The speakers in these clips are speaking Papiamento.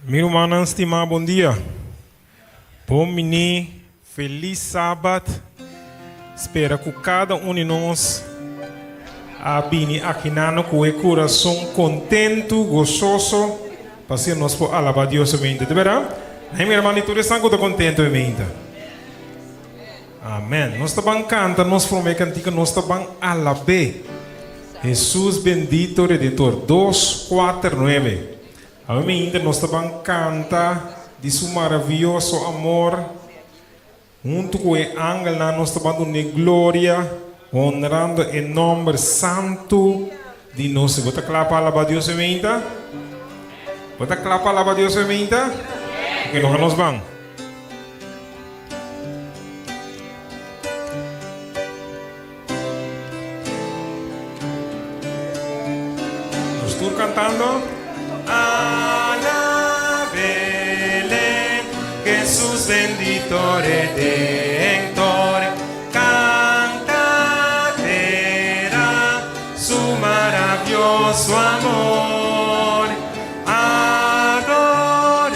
Mi rumannan stimá bon dia. Bon bini, felis sabat. Spera ku kada un di nos a bini akinano ku e kurason kontentu, gososo, pa asina nos por alabá Dios e meinta. Ta bèrdat? Nan mi hermano di tur esnan ku ta kontentu e meinta. Amen. Nos ta ban kanta nos promé kantika, nos ta ban alab'é. Hesus bendito Redentor. Dos, kuater, nuebe. Awe mainta nos ta ban kanta di su maravioso amor. Huntu ku e angelnan nos ta ban dun'é gloria, honrando e nòmber santu di nos. Bo ta kla pa alabá Dios awe mainta? Bo ta kla pa alabá Dios awe mainta? Oke, loke nos ban. Nos tur cantando. Alabele, Jesús bendito Redentor, canta tierra su maravilloso amor.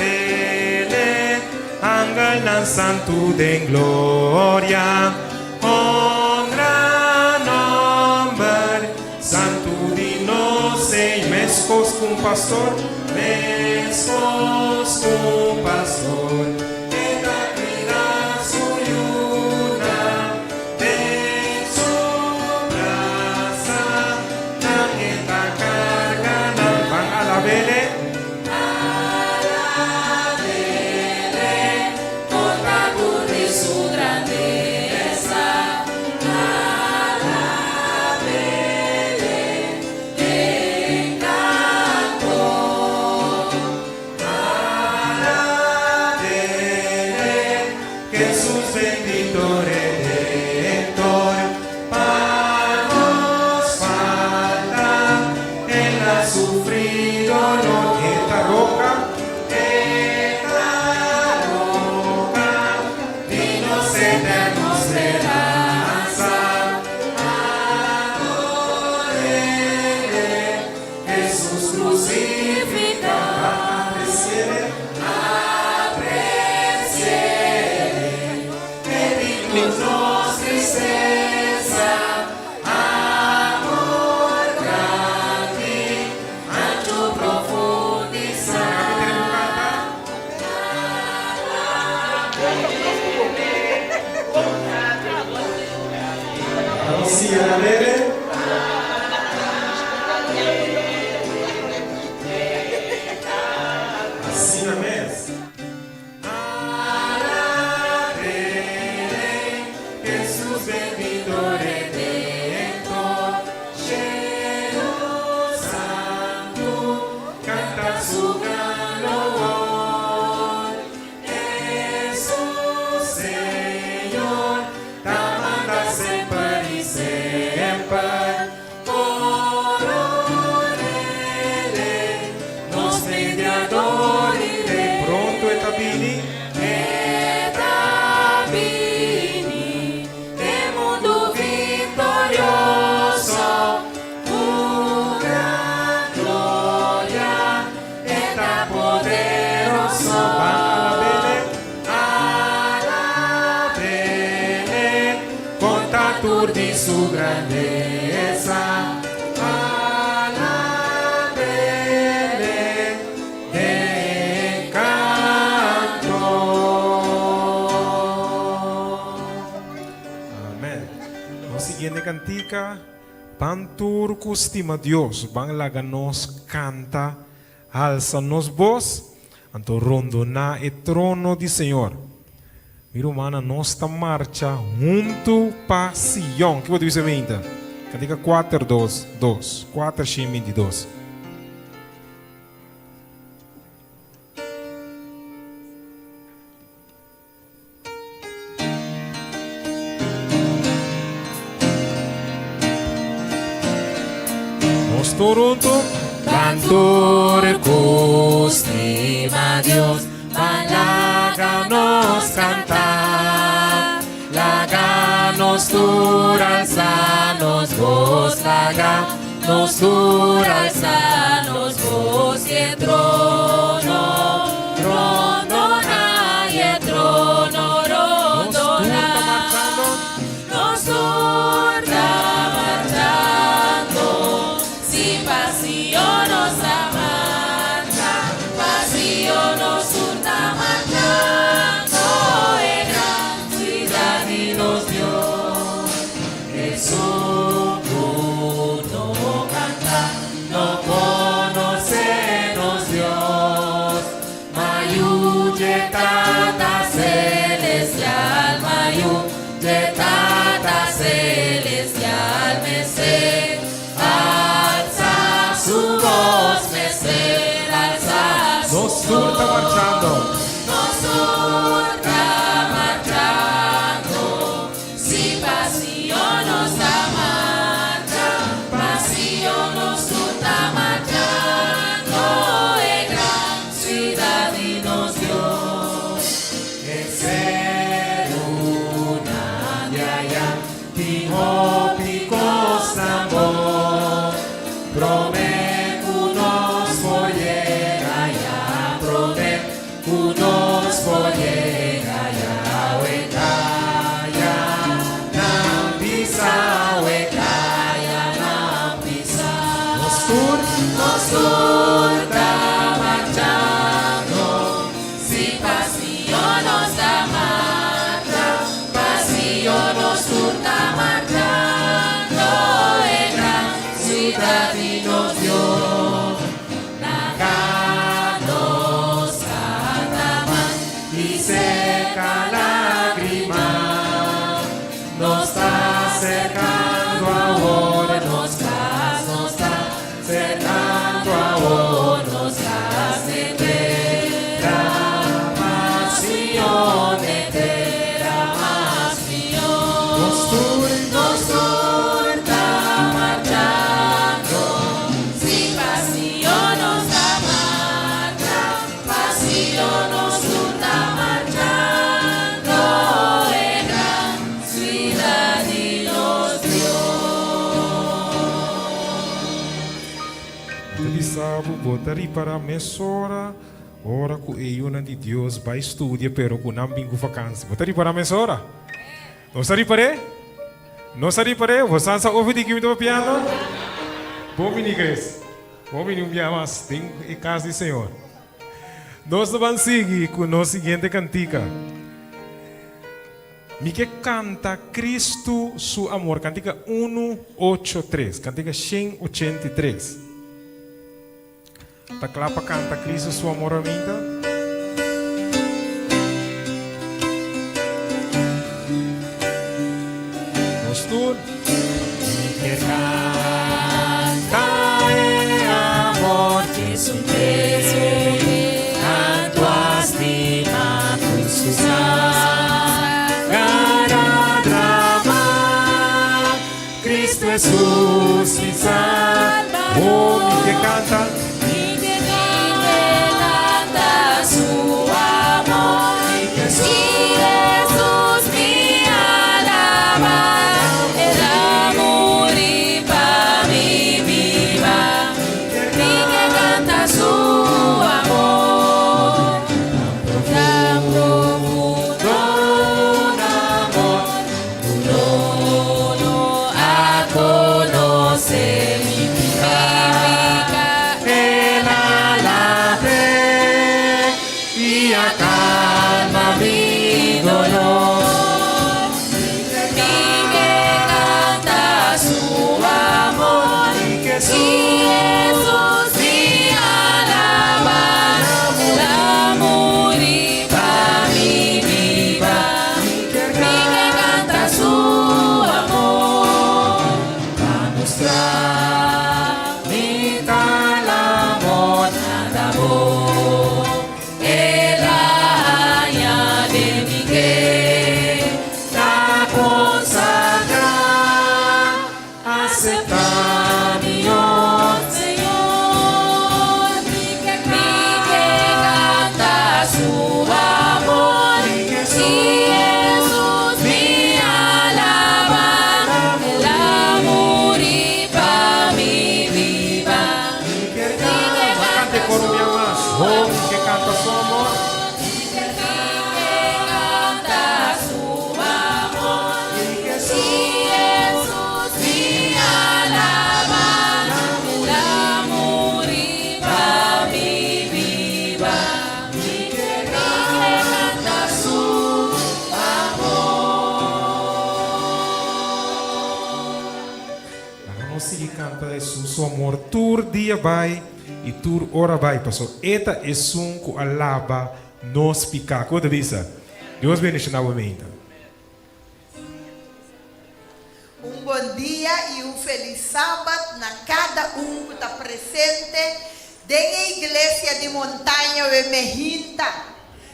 Adorele, angelnan santu den gloria, Honra nomber santu di nos Señor. Meskos ku un pastor, meskos ku un pastor, E ta cuida su yunan den su brasa, nan e ta carga nan. Ban alabele. Alabele, conta tur di su grandeza. Alabele den canto. Alabele, Jesús bendito Redentor, pa nos falta El a sufri dolor. E ta roca, e ta roca di nos eterno speransa. Adorele, Jesús crucificado. Apreciele, Apreciele, e di tur nos tristeza, amor grandi, anchu profundisa. Anunciarele. Asina mes. Alabele, Jesús bendito Redentor, Cielo Santo, canta su gran loor. Jesús Señor, ta manda semper y semper, Coronele, nos mediador y rey. Pronto e ta bini. E ta bini den mundu victorioso, Cu gran gloria e ta poderoso. Ban alabele. Alabele, Conta tur di su grandeza. Alabele den canto. Amen. Nos siguiente cantica, Ban tur cu stima Dios, ban laga nos canta, halsa nos bos, anto rondoná e trono di Señor. Mi rumannan, nos ta marcha huntu pa Sion. Ki bo ta bisa meinta? Cantica kuater dos dos, kuater shen bintidos. Nos tur huntu. Ban tur ku stima Dios, ban laga nos kanta. Laga nos tur alsa nos bos, laga nos tur alsa nos bos i e trono. serunan di aya tin hopi kosnan bon. Promé ku nos por yega aya, promé ku nos por yega aya, awe kaya nan pisa, awe kaya nan pisa. Nos tur, nos tur ta marchando, si pa Sion nos ta marcha, pa Sion nos tur ta marchando, e gran siudat di nos Dios. Laga nos kanta mas i seka lágrima, nos ta serkando awor nos kas, nos ta serkando awor nos kas den tera mas mihó, den tera mas mihó. Nos tur, nos tur ta marchando, si pa Sion nos ta marcha, pa Sion nos tur ta marchando, e gran siudat di nos Dios. Mi ta bisa bo, bo ta ripará mesora ora ku e yunan di Dios bai studia pero ku nan bin ku vakansi. Bo ta ripará mesora? Nos ta ripar'é? Nos ta ripar'é? Bo sa sa ofi di ki mi ta papiando? Bon bini Chris. Bon bini un bia mas den e kas di Señor. Nos ta ban sigui ku nos siguiente kantika. Mi ke kanta Cristo su amor. Kantika unu ocho tres. Kantika 183. Ta kla pa kanta Cristo su amor aminta? Nos tur. Mi kier canta e amor Jesucristo tanto a stima cu su sanger a drama. Cristo Jesus mi Salvador. Oh, mi ke canta. Mi ke canta su amor. Jesus mi alaba. El a muri pa mi biba. Mi ke canta su amor. Tan profundo un amor. No, no a conoce mi pica. El a lab'é y a calma mi dolor. Mi ke canta su amor. Jesus mi alaba. El a muri pa mi biba. Mi ke canta su amor. Pa mustra mi tal amor nada bon. El a haña den mi ke ta consagrá, aceptá mi, oh Señor. Mi ke canta su amor. Jesus mi alaba. El a muri pa mi biba. Mi ke Cante canta coro su bia mas. Oh, mi ke canta su amor. Mi ke canta su amor. Jesus mi alaba. El a muri pa mi biba. Mi ke canta su amor. Laga nos sigui canta Jesus su amor tur dia bai y tur ora bai. Paso e ta esun cu a laba nos pica. Con ta bisa? Dios bendiciona bo meinta. Un bon dia y un feliz Sabat na cada un cu ta presente den e iglesia di Montaña We Mehinta.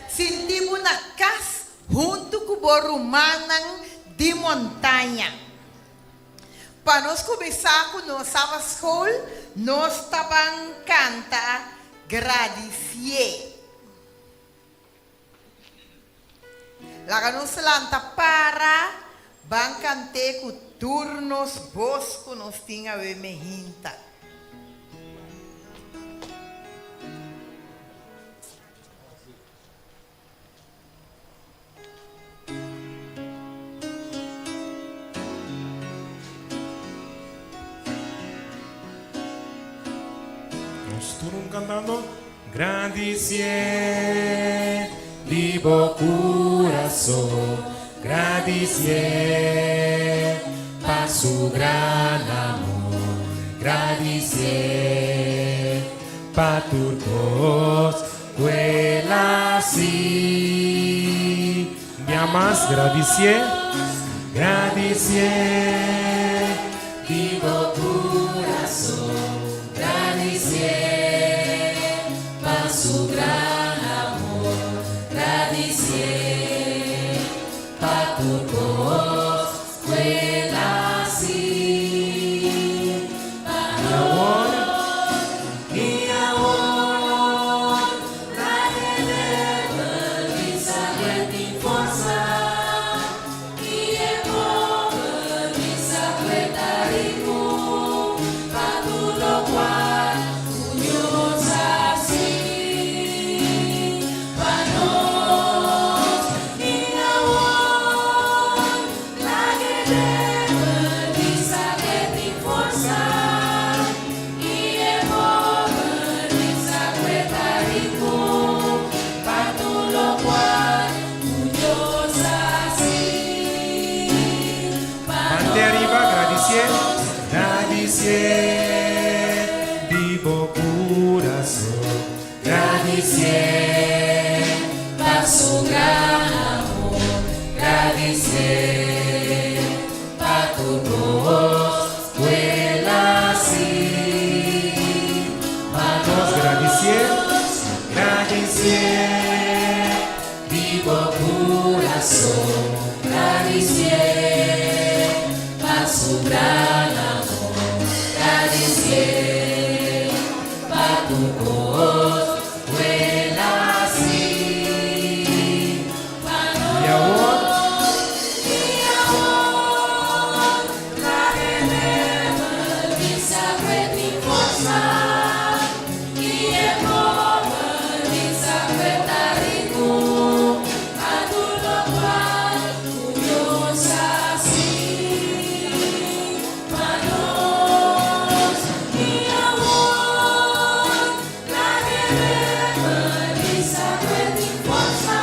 Sinti bo na cas hunto cu bo rumannan di Montaña. Pa nos cuminsa cu nos Sabat School, nos ta ban canta Gradicie. Laga nos lanta para ban kant'é ku tur nos bos ku nos tin awe mehinta. Nos tur un cantando. Grandicié di bo curason, grandicié pa su gran amor, grandicié pa tur cos Ku el hasi. Un bia mas, gradisié, gradisié di bo kurason, gradisié pa su gran amor, gradisié pa tur kos ku el hasi pa nos. I awor laga e rebel bisa ku e tin forsa, i e pober bisa ku e ta riku, pa tur lokual ku Dios hasi pa nos. I awor laga e rebel bisa ku e tin forsa, i e pober bisa ku e ta riku, pa tur lokual ku Dios hasi pa Mante ariba, gradisié, gradisié di bo kurason, gradisié pa su gran amor, gradisié pa tur kos ku el hasi pa nos. Gradisié, gradisié di bo kurason, gradisié pa su gran amor, gradisié pa tur kos ku el hasi pa nos. I awor, I awor, laga e rebel bisa ku e tin forsa, i e pober bisa ku e ta riku, pa tur lokual ku Dios hasi pa nos. I awor, laga e rebel bisa ku e tin forsa,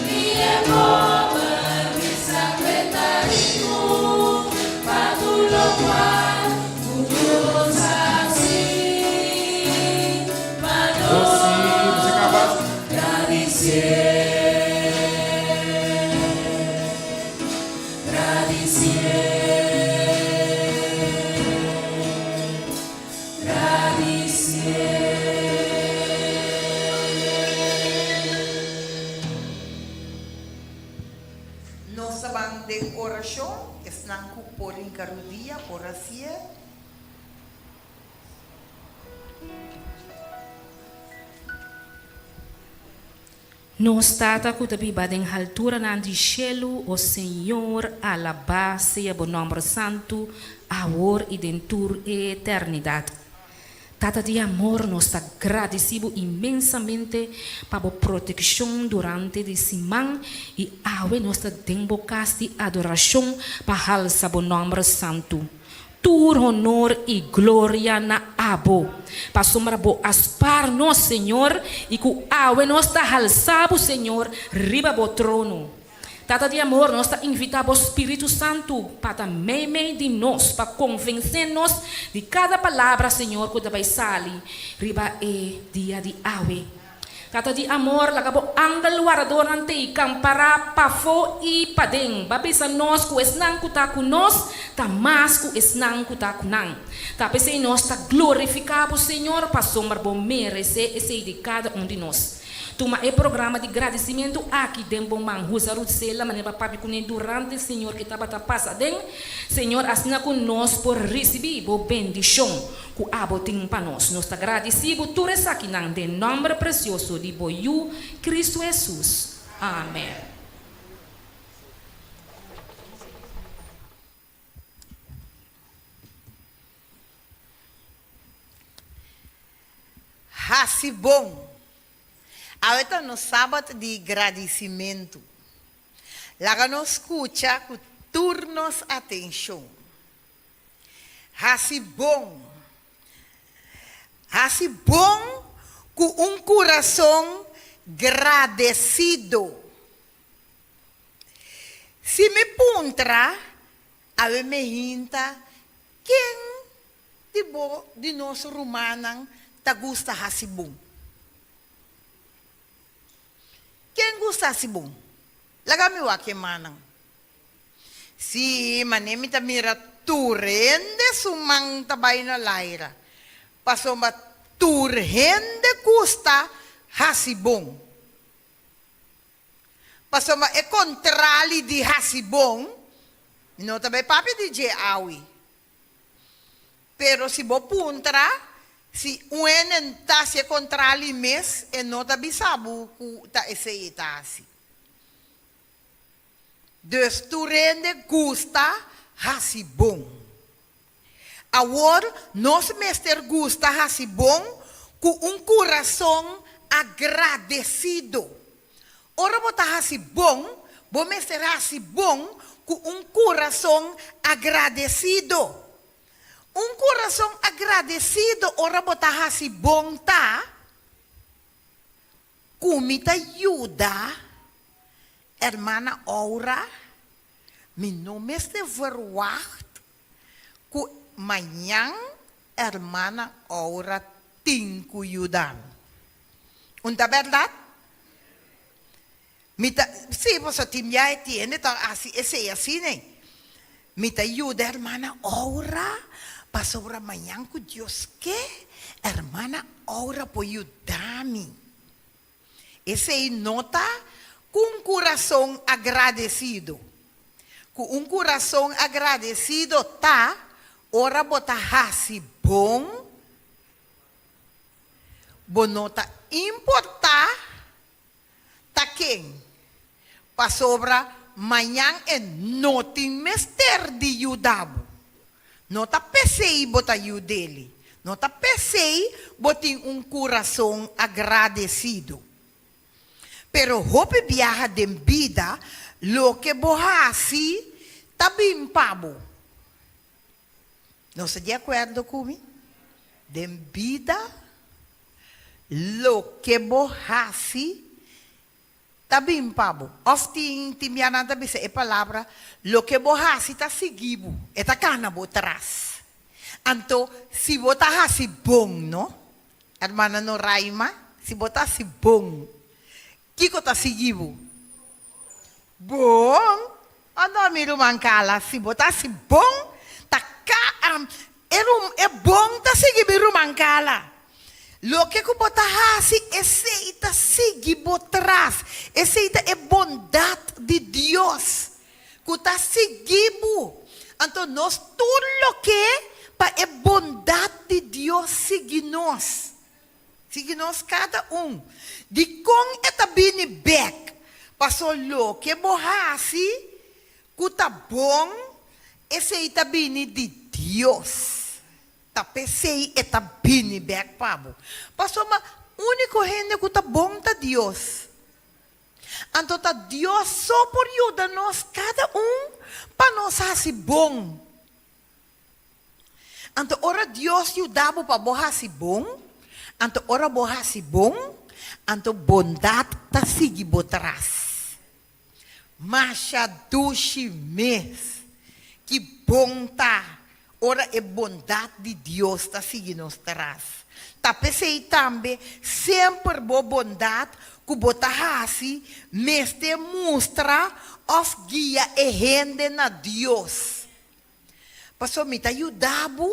i e pober bisa ku e ta riku, pa tur lokual ku Dios hasi pa Nos sí, nos. nos a kaba. Gradisié, gradisié, gradisié. Nos ta ban den orashon, esnan ku por hinka rudia por hasié. Nos Tata ku ta biba den halturanan di shelu, o Señor, alabá sea bo nòmber santu, awor i den tur e eternidat. Tata di amor, nos ta gradisí bo inmensamente pa bo protekshon durante di siman i awe nos ta den bo kas di adorashon pa halsa bo nòmber santu. Tur honor i gloria na Abo, pasobra Bo a spar nos, Señor, i ku awe nos ta halsa Bo, Señor, riba Bo trono. Tata di amor, nos ta invitá Bo Spiritu Santu pa ta meimei di nos, pa konvensé nos di kada palabra, Señor, ku ta bai sali riba e dia di awe. Tata di amor, laga bo angel wardadornan tei kampará pafó i paden. Ba bisa nos ku esnan ku ta ku nos ta mas ku esnan ku ta ku nan. Ta p'esei nos ta glorifiká bo, Señor, pasobra bo meresé esei di kada un di nos. Tuma e programa di gradisimentu aki den bo man. Husa Rutsela manera bo papia kuné durante Señor ke tabata pasa den. Señor, asina ku nos por risibí bo bendishon. Ku abo tin pa nos. Nos ta gradisí bo tur esakinan den nòmber presioso di bo Yu, Kristu Hesus. Amèn. Hasi bon. Awe ta nos Sabat di gradisimentu. Laga nos skucha ku tur nos atenshon. Hasi bon. Hasi bon ku un kurason gradesido. Si mi puntra, awe mi hinta ken di bo di nos rumannan ta gusta hasi bon? Ken gusta hasi bon? Laga mi wak e mannan. Sí, manera mi ta mira tur hende su man ta bai na laira, pasobra tur hende gusta hasi bon. Pasobra e kontrali di hasi bon, mi no ta bai papia di dje awe. Pero si bo puntra si un hende ta hasi e kontrali mes, e no ta bisa bo ku ta esei e ta hasi. Dus tur hende gusta hasi bon. Awor nos mester gusta hasi bon ku un kurason agradesido. Ora bo ta hasi bon, bo mester hasi bon ku un kurason agradesido. Un kurason agradesido ora bo ta hasi bon ta ku mi ta yuda Hermana Aura, mi no mester verwacht ku mañan Hermana Aura tin ku yuda mi. Un ta bèrdat? Mi ta, sí, pasobra tin bia e tiende ta hasi esei asina ei. Mi ta yuda Hermana Aura pasobra mañan ku Dios ke, Hermana Aura por yuda mi. Esei no ta ku un kurason agradesido. Ku un kurason agradesido ta ora bo ta hasi bon, bo no ta importá ta ken, pasobra mañan e no tin mester di yuda bo. No ta p'esei bo ta yud'eli. No ta p'esei bo tin un kurason agradesido. Pero hopi biaha den bida loke bo hasi ta bin pa bo. Nos ta di akuerdo ku mi? Den bida loke bo hasi Ta bin pa bo. Of tin tin bia nan ta bisa e palabra, loke bo hasi ta sigui bo, e ta kana bo tras. Anto, si bo ta hasi bon, no? Hermana Noraima, si bo ta hasi bon, kiko ta sigui bo? Bon! Anto mi ruman Carla, si bo ta hasi bon, ta ka, e rum, e bon ta sigui mi ruman Carla. Loke ku bo ta hasi, esei ta sigui bo tras. Esei ta e bondat di Dios ku ta sigui bo. Anto nos tur loke pa e bondat di Dios sigui nos. Sigui nos kada un. Dikon e ta bini bèk? Paso loke bo hasi ku ta bon, esei ta bini di Dios. Ta p'esei e ta bini bèk pa bo. Pasobra úniko hende ku ta bon ta Dios. Anto ta Dios so por yuda nos kada un pa nos hasi bon. Anto ora Dios yuda bo pa bo hasi bon, anto ora bo hasi bon, anto bondat ta sigui bo tras. Masha dushi mes! Ki bon ta ora e bondat di Dios ta sigui nos tras. Ta p'esei tambe semper bo bondat ku bo ta hasi mester mustra òf guia e hende na Dios. Pasobra mi ta yuda bo,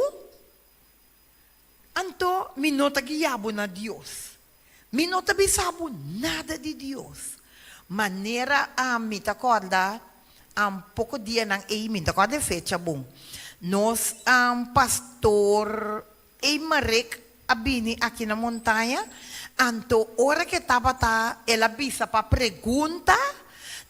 anto mi no ta guia bo na Dios. Mi no ta bisa bo nada di Dios. Manera mi ta kòrda poko dianan ei, mi no ta kòrda e fecha bon, nos pastor Eymerick a bini aki na Montaña, anto ora ke tabata el a bisa pa pregunta,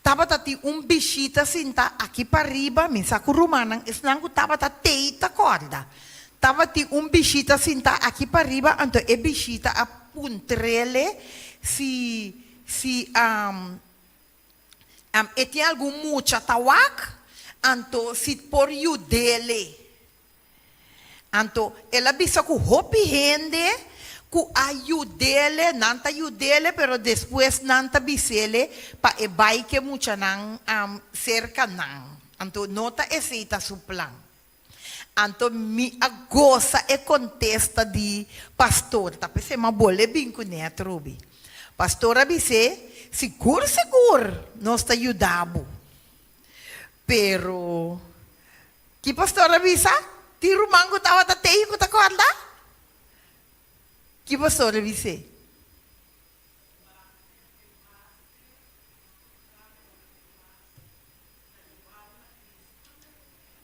tabata tin un bishita sinta aki pariba, mi sa ku rumannan esnan ku tabata tei ta kòrda. Tabatin un bishita sintá aki pariba, anto e bishita a. puntr'ele si si e tin algun mucha ta wak, anto si por yud'ele. Anto el a bisa ku hopi hende ku a yud'ele, nan ta yud'ele, pero despues nan ta bis'ele pa e bai ku e muchanan serka nan. Anto no ta esei ta su plan. Anto mi a gosa e kontesta di pastor. Ta p'esei mi a bole bin kuné atrobe. Pastor a bis'é, Sigur sigur nos ta yuda bo. Pero ki pastor a bisa? Tin ruman ku tabata tei ku ta kòrda? Ki pastor a bis'é?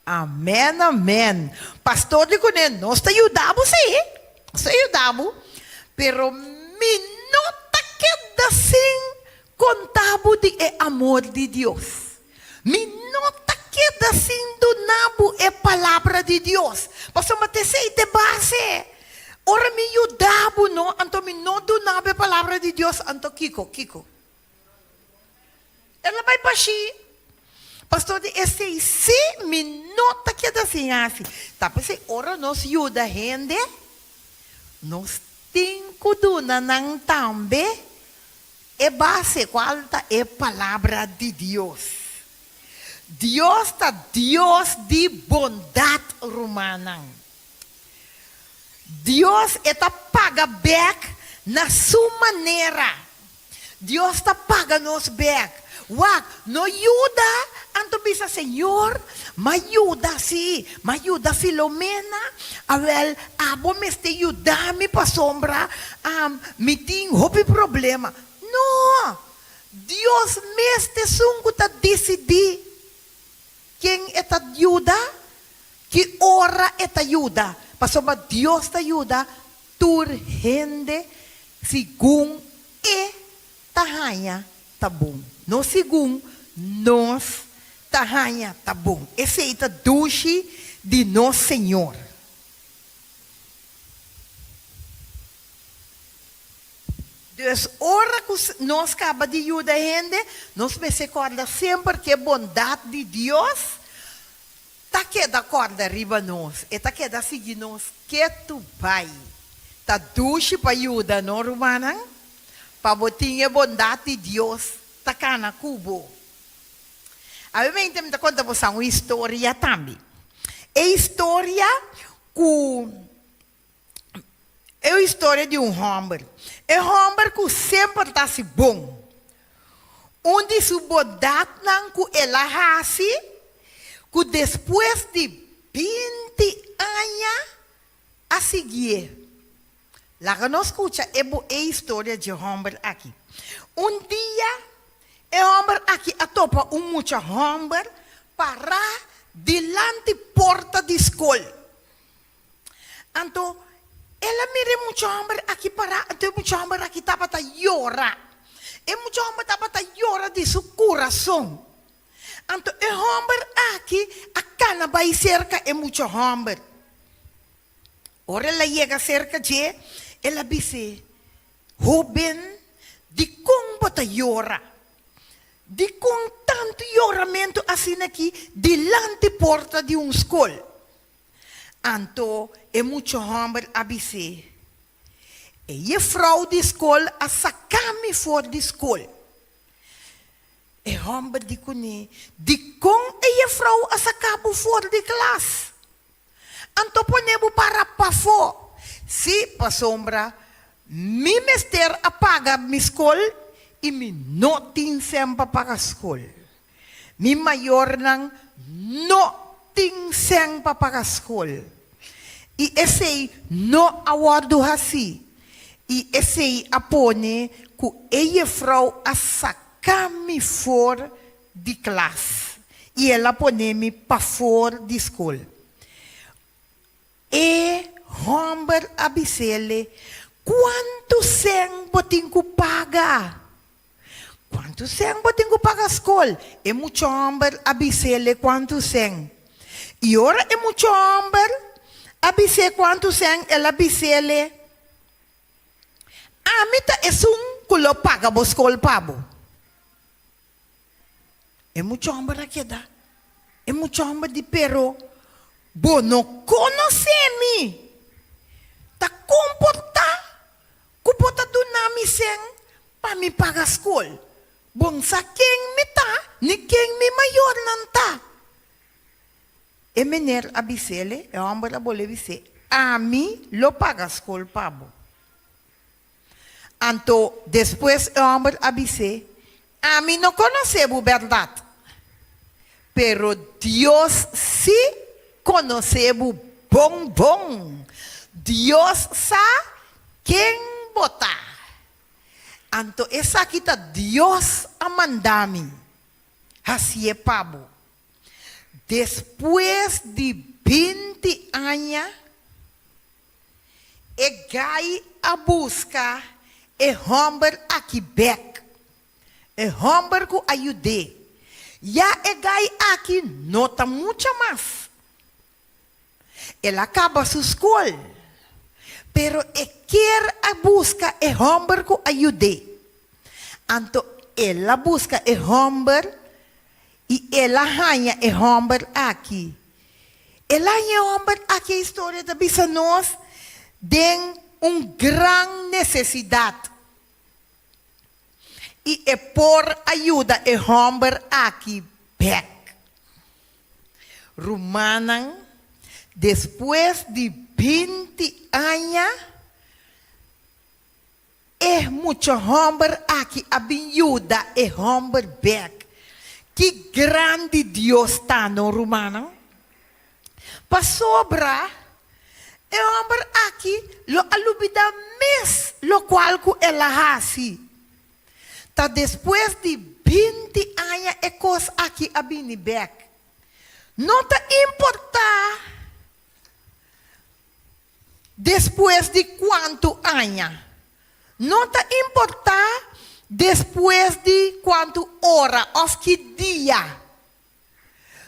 Amen amen pastor di kuné nos ta yuda bo si nos ta yuda bo pero mi no ta keda sin konta bo di e amor di Dios mi no ta keda sin duna bo e palabra di Dios pasobra ta esei ta e base ora mi yuda bo no anto mi no duna bo e palabra di Dios anto kiko kiko. El a bai bashí. Pastor di esei sí mi no ta keda sin hasi. Ta p'esei ora nos yuda hende, nos tin ku duna nan tambe e base kual ta e Palabra di Dios. Dios ta Dios di bondat, rumannan. Dios e ta paga bèk na su manera. Dios ta paga nos bek. Wak, no yuda, anto bisa, Señor, m'a yuda, sí, m'a yuda Filomena, awel, abo mester yuda mi pasobra mi tin hopi problema. No! Dios mes ta esun ku ta disidí ken e ta yuda, ki ora e ta yuda, pasobra Dios ta yuda Tur hende segun e ta haña ta bon, no segun nos ta haña ta bon. Esei ta dushi di nos Señor. Dus ora ku nos kaba di yuda hende, nos mester kòrda semper ku e bondat di Dios Ta keda kòrda riba nos, e ta keda sigui nos ketu bai. Ta dushi pa yuda, no rumannan? Pa bo tin e bondat di Dios ta kana ku bo. Awe mi ta konta boso un historia tambe. E historia ku e un historia di un hòmber. E hòmber ku semper ta hasi bon. Un di su bondatnan ku el a hasi, ku despues di binti aña a siguié. Laga nos skucha e bo e historia dje hòmber aki. Un dia e hòmber aki a topa un mucha hòmber pará dilanti porta di skol. Anto el a mira e mucha hòmber aki pará, anto e mucha hòmber aki tabata yora. E mucha hòmber tabata yora di su kurason. Anto e hòmber aki a kana bai serka e mucha hòmber. Ora el a yega serka dje, el a bis'é, Hóben, dikon bo ta yora? Dikon tantu yoramentu asin'aki dilanti porta di un skol? Anto e mucha hòmber a bis'é, E jefrou di skol a saka mi for di skol. E hòmber di kuné, Dikon e jefrou a saka bo for di klas? Anto pone bo para pafó. Sí, pasobra mi mester a paga mi skol i mi no tin sèn pa paga skol. Mi mayornan no tin sèn pa paga skol i esei no a wòrdu hasí i esei a pone ku e jefrou a saka mi for di klas i el a pone mi pafor di skol. E hòmber a bis'ele, Kuantu sèn bo tin ku paga? Kuantu sèn bo tin ku paga skol? E mucha hòmber a bis'ele kuantu sèn. I ora e mucha hòmber a bis'é kuantu sèn, el a bis'ele, Ami ta esun ku lo paga bo skol pa bo. E mucha hòmber a keda. E mucha hòmber di, Pero bo no konosé mi. Ta kon por ta ku bo ta duna mi sèn pa mi paga skol? Bo no sa ken mi ta ni ken mi mayornan ta. E mener a bis'el, e hòmber a bolbe bis'é, Ami lo paga skol pa bo. Anto despues e hòmber a bis'é, Ami no konosé bo bèrdat, pero Dios sí konosé bo bon bon. Dios sa ken bo ta. Anto esaki ta Dios a manda mi hasié pa bo. Despues di binti aña, e gai a buska e hòmber aki bèk, e hòmber ku a yud'é. Ya e gai aki no ta mucha mas. El a kaba su skol, pero e kier a buska e hòmber ku a yud'é. Anto el a buska e hòmber i el a haña e hòmber aki. El a haña e hòmber aki, e historia ta bisa nos, den un gran nesesidat. I e por a yuda e hòmber aki bèk. Rumannan, despues di binti aña, e mucha hòmber aki a bin yuda e hòmber bèk. Ki grandi Dios ta, no, rumannan? Pasobra e hòmber aki lo a lubidá mes lokual ku el a hasi. Ta despues di binti aña e kos aki a bini bèk. No ta importá despues di kuantu aña. No ta importá despues di kuantu ora òf ki dia.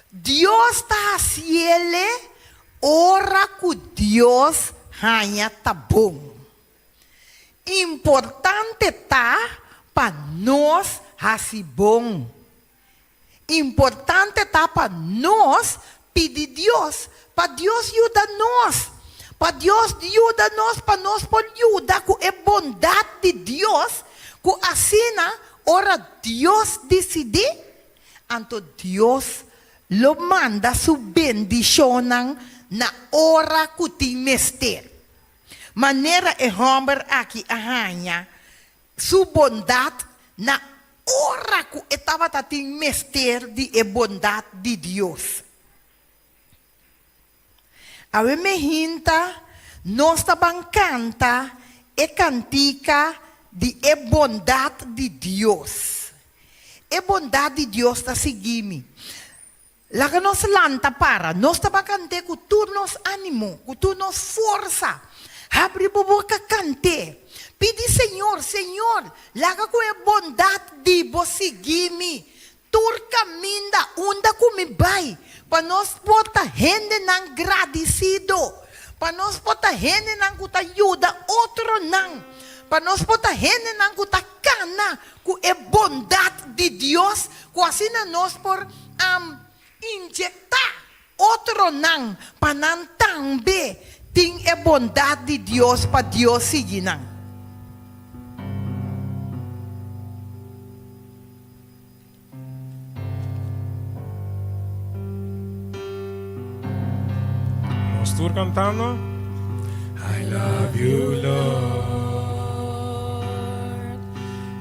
Dios ta hasiele ora ku Dios haña ta bon. Importante ta pa nos hasi bon. Importante ta pa nos pidi Dios pa Dios yuda nos, pa Dios yuda nos pa nos por yuda ku e bondat di Dios, ku asina ora Dios disidí, Anto Dios lo manda su bendishonnan na ora ku tin mester. Manera e hòmber aki a haña su bondat na ora ku e tabata tin mester di e bondat di Dios. Awe mehinta nos ta ban kanta e kantika di e bondat di Dios. E bondat di Dios ta sigui mi. Laga nos lanta para. Nos ta ban kant'é ku tur nos ánimo, ku tur nos forsa. Habri bo boka kant'é. Pidi Señor, Señor, laga ku e bondat di bo sigui mi. Tur kaminda unda ku mi bai, pa nos por ta hendenan gradisido, pa nos por ta hendenan ku ta yuda otronan, pa nos por ta hendenan ku ta kana ku e bondat di Dios, ku asina nos por inyektá otronan pa nan tambe tin e bondat di Dios pa Dios sigui nan. Nos tur cantando. I love you, Lord.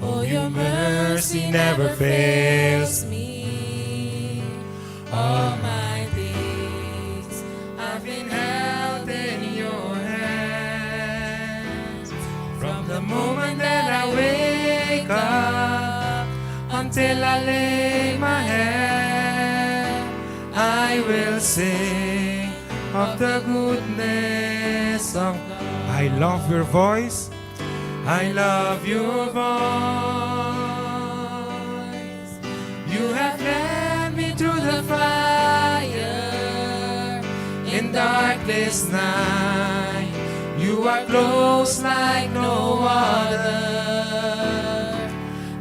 Oh, your mercy never fails me. All my days I've been held in your hands. From the moment that I wake up until I lay my head, I will sing of the goodness of God. I love your voice. I love your voice. You have led me through the fire in darkest night. You You are close like no other.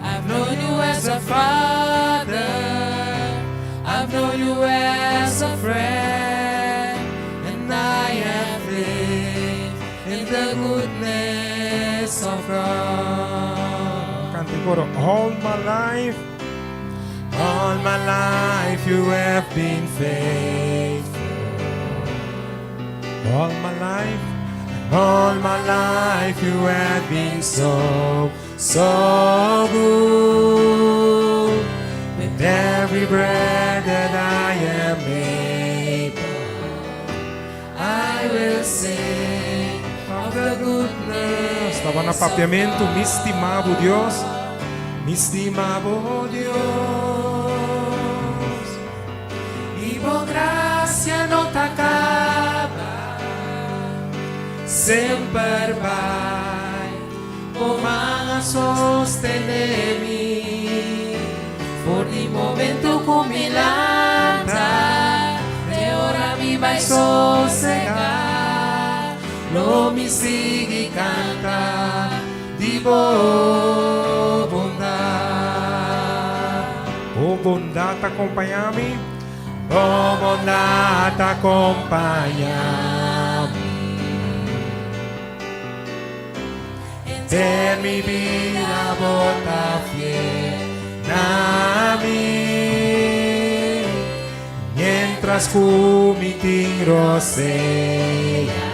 I've known you as a father. I've known you as a friend. And I have lived in the goodness of God. Kanta koro. All my life, all my life you have been faithful. All my life, all my life you have been so, so good. With every breath that I am able, I will sing of the goodness Tabata na Papiamento, Mi stima bo Dios, mi stima bo Dios. I bo grasia no ta kaba, semper bai, bo man a sostené mi, for di momento ku mi lanta, te ora mi bai sosegá, lo mi sigui kanta, di bo bondat. Bo bondat ta kompañá mi, bo bondat ta kompañá mi. Den mi bida bo ta fiel na mi. Mientras ku mi tin rosea,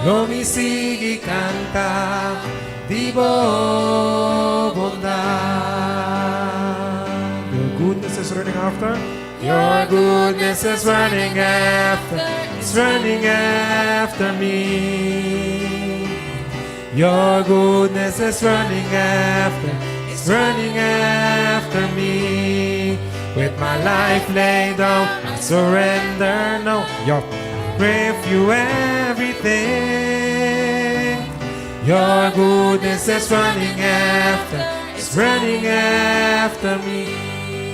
lo mi sigui kanta di bo bondat. Your goodness is running after. Your goodness is running after, it's running after me. Your goodness is running after, it's running after me. With my life laid down, I surrender now. Yo, give you everything. Your goodness is running after, it's running after me.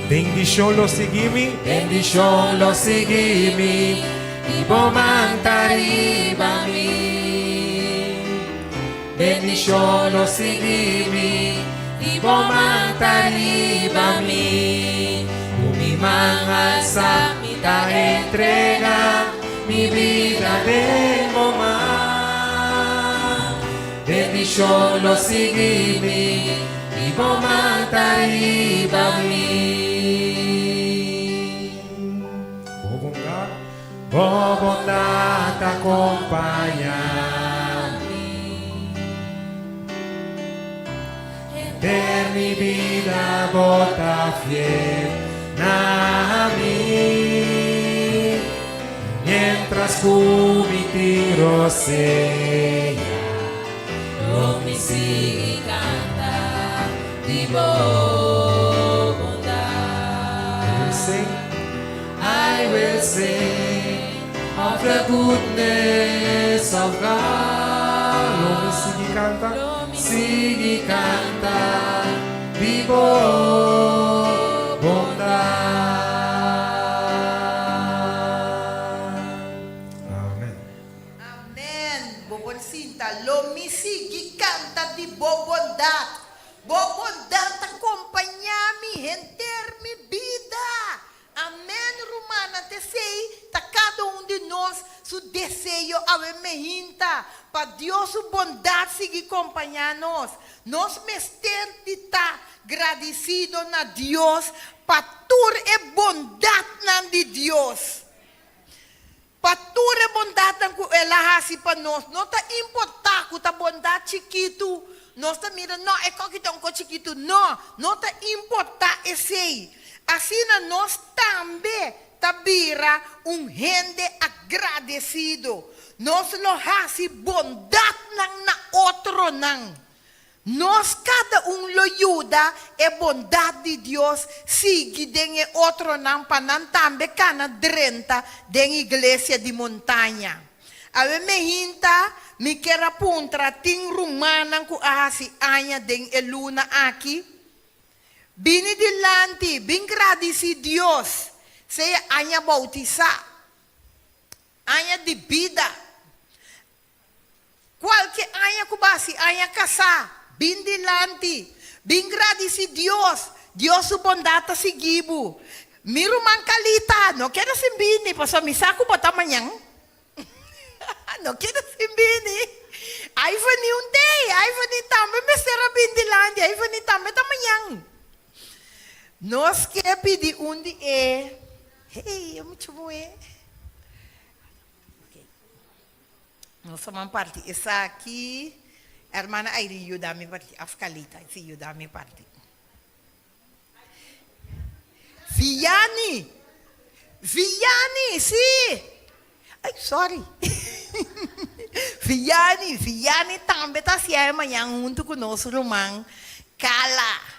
Bendishon lo sigui mi, Bendishon lo sigui mi, i bo man ta riba mi. Bendishon lo sigui mi, i bo man ta riba mi. Ku mi man halsá, mi ta entregá, mi bida den bo man. Bendishon lo sigui mi, i bo man ta riba mi. Bo bondat, bo bondat ta kompañá mi. Den mi bida bo ta fiel na mi. Mientras ku mi tin rosea, Lo mi sigui kanta di bo bondat. I will sing. I will sing of the goodness of God. Lo mi sigui kanta. Sigui kanta di bo bondat. Amèn. Amèn. Bo por sinta. Lo mi sigui kanta di bo bondat. Bo bondat ta kompañá mi henter mi bida. Amèn, rumannan. Esei ta kada un di nos su deseo awe mainta pa Dios su bondat sigui kompañá nos. Nos mester ta gradisido na Dios pa tur e bondatnan di Dios. Pa tur e bondatnan ku El a hasi pa nos. No ta importá ku ta bondat chikitu. Nos ta mira, no, e kos aki ta un kos chikitu. No, no ta importá esei. Asina nos tambe ta bira un hende agradesido. Nos lo hasi bondatnan na otronan. Nos kada un lo yuda e bondat di Dios sigui den e otronan pa nan tambe kana drenta den iglesia di Montaña. Awe mainta mi ke puntra tin rumannan ku a hasi aña den e luna aki. Bini dilanti, bin gradisí Dios. Sea aña boutisá. Aña di bida. Kualke aña ku bo hasi aña kasá, bin dilanti, bin gradisí Dios. Dios su bondat ta sigui bo. Mi ruman Kalita, no keda sin bini, pasobra mi sa ku bo ta mañan. No keda sin bini. Ivany un tei, Ivany tambe mester a bin dilanti, Ivany tambe ta mañan. Nos ke pidi un di e, hey, e mucha muhé. Nos ta man parti esaki. Hermana Aileen yuda mi parti, af Kalita, si yuda mi parti. Viani! Viani, sí! Ay, sorry. Viani, Viani tambe ta hasié mañan huntu ku nos ruman Kala.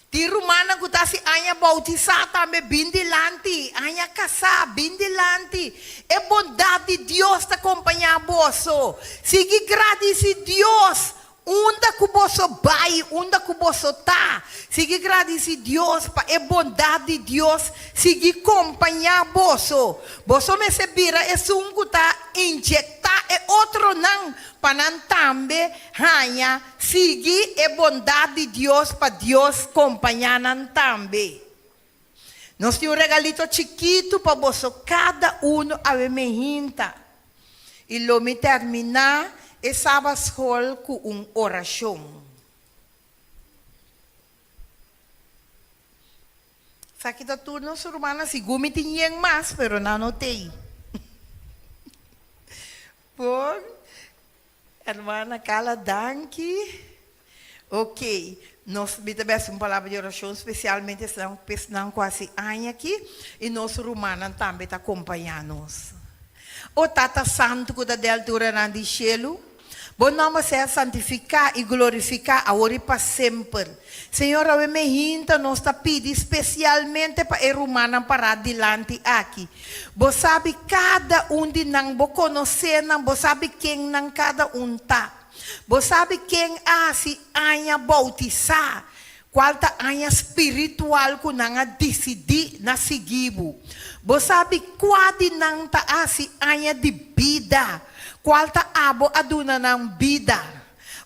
Tin rumannan ku ta hasi aña boutisá tambe bin dilanti, aña kasá bin dilanti. E bondat di Dios ta kompañá boso. Sigui gradisí Dios unda ku boso bai, unda ku boso ta. Sigui gradisí Dios pa e bondat di Dios sigui kompañá boso. Boso mester bira esun ku ta inyektá e otronan pa nan tambe haña Sigui e bondat di Dios pa Dios kompañá nan tambe. Nos tin un regalito chikitu pa boso kada unu awe mehinta. I lo mi terminá e Sabatskol ku un orashon. Esaki ta tur nos rumannan, sigur mi tin yen mas, pero nan no t'ei. Por. Hermana Carla danki. Ok, nos mi ta bes un palabra di orashon spesialmente esnan pesnan ku hasi aña aki i nos rumannan tambe ta kompañá nos. O Tata Santu ku ta den alturanan di shelu, Bo nòmber sea santifiká i glorifiká awor i pa semper. Señor awe mehinta nos ta pidi spesialmente pa e rumannan pará dilanti aki. Bo sabi kada un di nan, bo konosé nan, bo sabi ken nan kada un ta. Bo sabi ken a hasi aña boutisá, kual ta aña spiritual ku nan a disidí na sigui bo. Bo sabi kua di nan ta hasi aña di bida, kual ta abo a duna nan bida.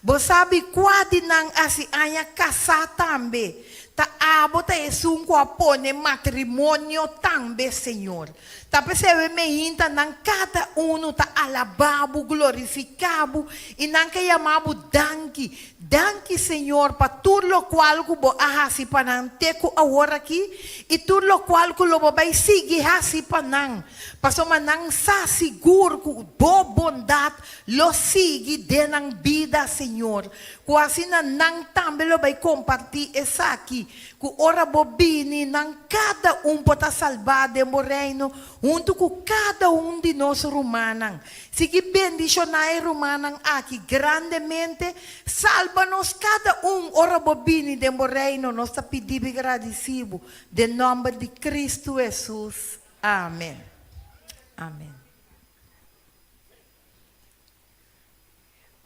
Bo sabi kua di nan hasi aña kasá tambe. Ta abo ta esun ku a pone matrimonio tambe, Señor. Ta p'esei mehinta nan kada unu ta alabá bo, glorifiká bo i nan ke yama bo danki. Danki, Señor, pa tur lokual ku bo a hasi pa nan te ku awor aki i tur lokual ku lo bo bai sigui hasi pa nan, pasobra nan sa sigur ku bo bondat Lo sigui den nan bida, Señor, ku asina nan tambe lo bai kompartí esaki, ku ora Bo bini, nan kada un por ta salbá den Bo Reino huntu ku kada un di nos rumannan. Sigui bendishoná e rumannan aki grandemente. Salba nos kada un ora Bo bini den Bo Reino. Nos ta pidi Bo i gradisí Bo den nòmber di Kristu Hesus. Amen. Amen.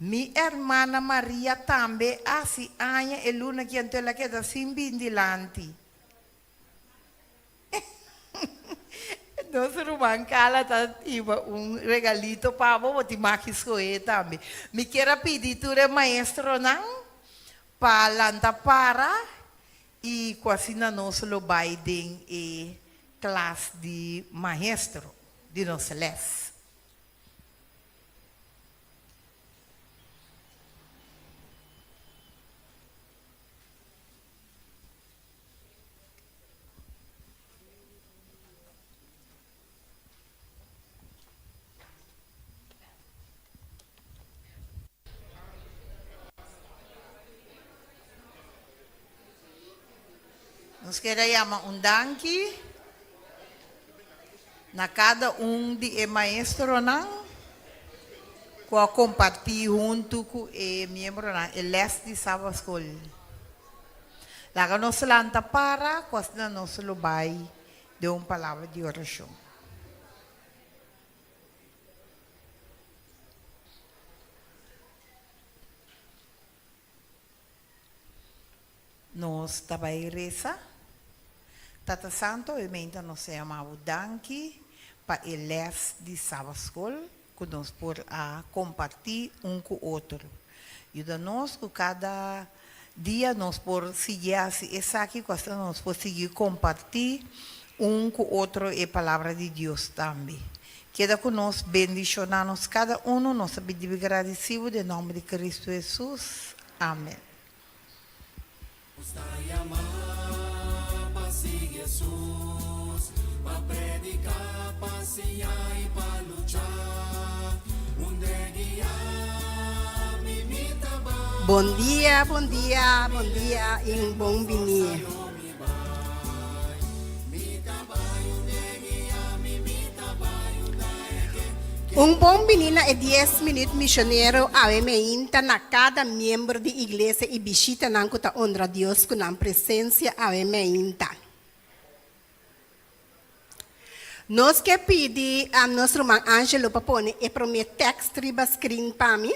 Mi hermana Maria tambe hasi aña e luna aki anto el a keda sin bin dilanti. Nos ruman Carla ta hiba un regalito pa bo, bo tin maki skohe tambe. Mi kier a pidi tur e maestronan pa lanta para i ku asina nos lo bai den e klas di maestro di nos les. Nos kier a yama un danki na kada un di e maestronan ku a kompartí huntu ku e miembronan e lès di Sabaskol. Laga nos lanta para ku asina nos lo bai den un palabra di orashon. Nos ta bai resa. Tata Santo, e meinta nos ta yama bo danki pa e les di Sabaskol. ku nos por a kompartí un ku otro. Yuda nos ku kada dia nos por sigui hasi esaki ku asina nos por sigui kompartí un ku otro e Palabra di Dios tambe. Keda ku nos, bendishoná nos kada unu. Nos ta pidi bo gradisibo den nòmber di Kristu Hesus. Amen. Bon dia, bon dia, bon dia y un bon bini. Un bon bini na e dies minuut misionero awe meinta na kada miembro di iglesia y bishitanan cu ta honra Dios cu nan presencia awe meinta. Nos ke pidi nos ruman Angelo pa pone e prome tekst riba screen pa mi.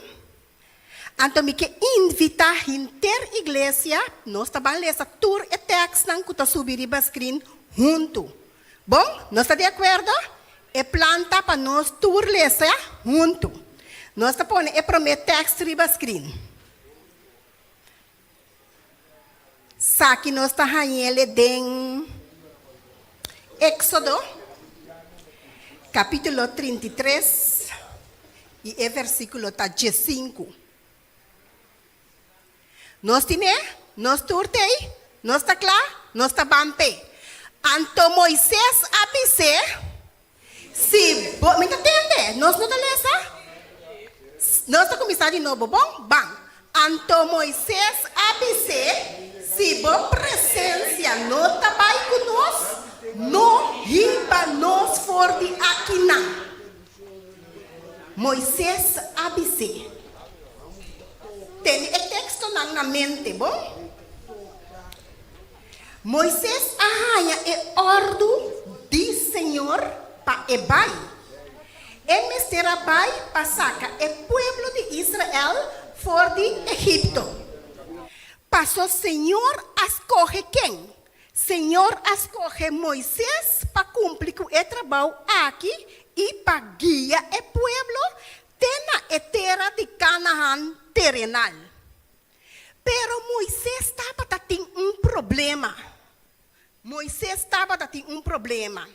Anto mi ke invitá henter iglesia, nos ta ban lesa tur e tèkstnan ku ta subi riba skrin huntu. Bon, nos ta di akuerdo? E plan ta pa nos tur lesa huntu. Nos ta pone e promé tèkst riba skrin. Saki nos ta hañ'ele den Éksodo, kapítulo 33, i e versíkulo ta diesinku. Nos tin'é? Nos tur t'ei? Nos ta kla? Nos ta ban p'e? Anto Moisés a bis'é, Si bo, mi ta tende, nos no ta lesa? Nos ta kuminsá di nobo, bon? Ban. Anto Moisés a bis'é, Si bo presensia no ta bai ku nos, no hiba nos for di akinan. Moisés a bis'é, Tene e tekstonan na mente, bon? Moises a haña e òrdu di Señor pa e bai. E mester a bai pa saka e pueblo di Israel for di Egipto. Paso Señor a skohe ken? Señor a skohe Moises pa kumpli ku e trabou aki i pa guia e pueblo te na e tera di Kanahan terenal. Pero Moises tabata tin un problema. Moises tabata tin un problema.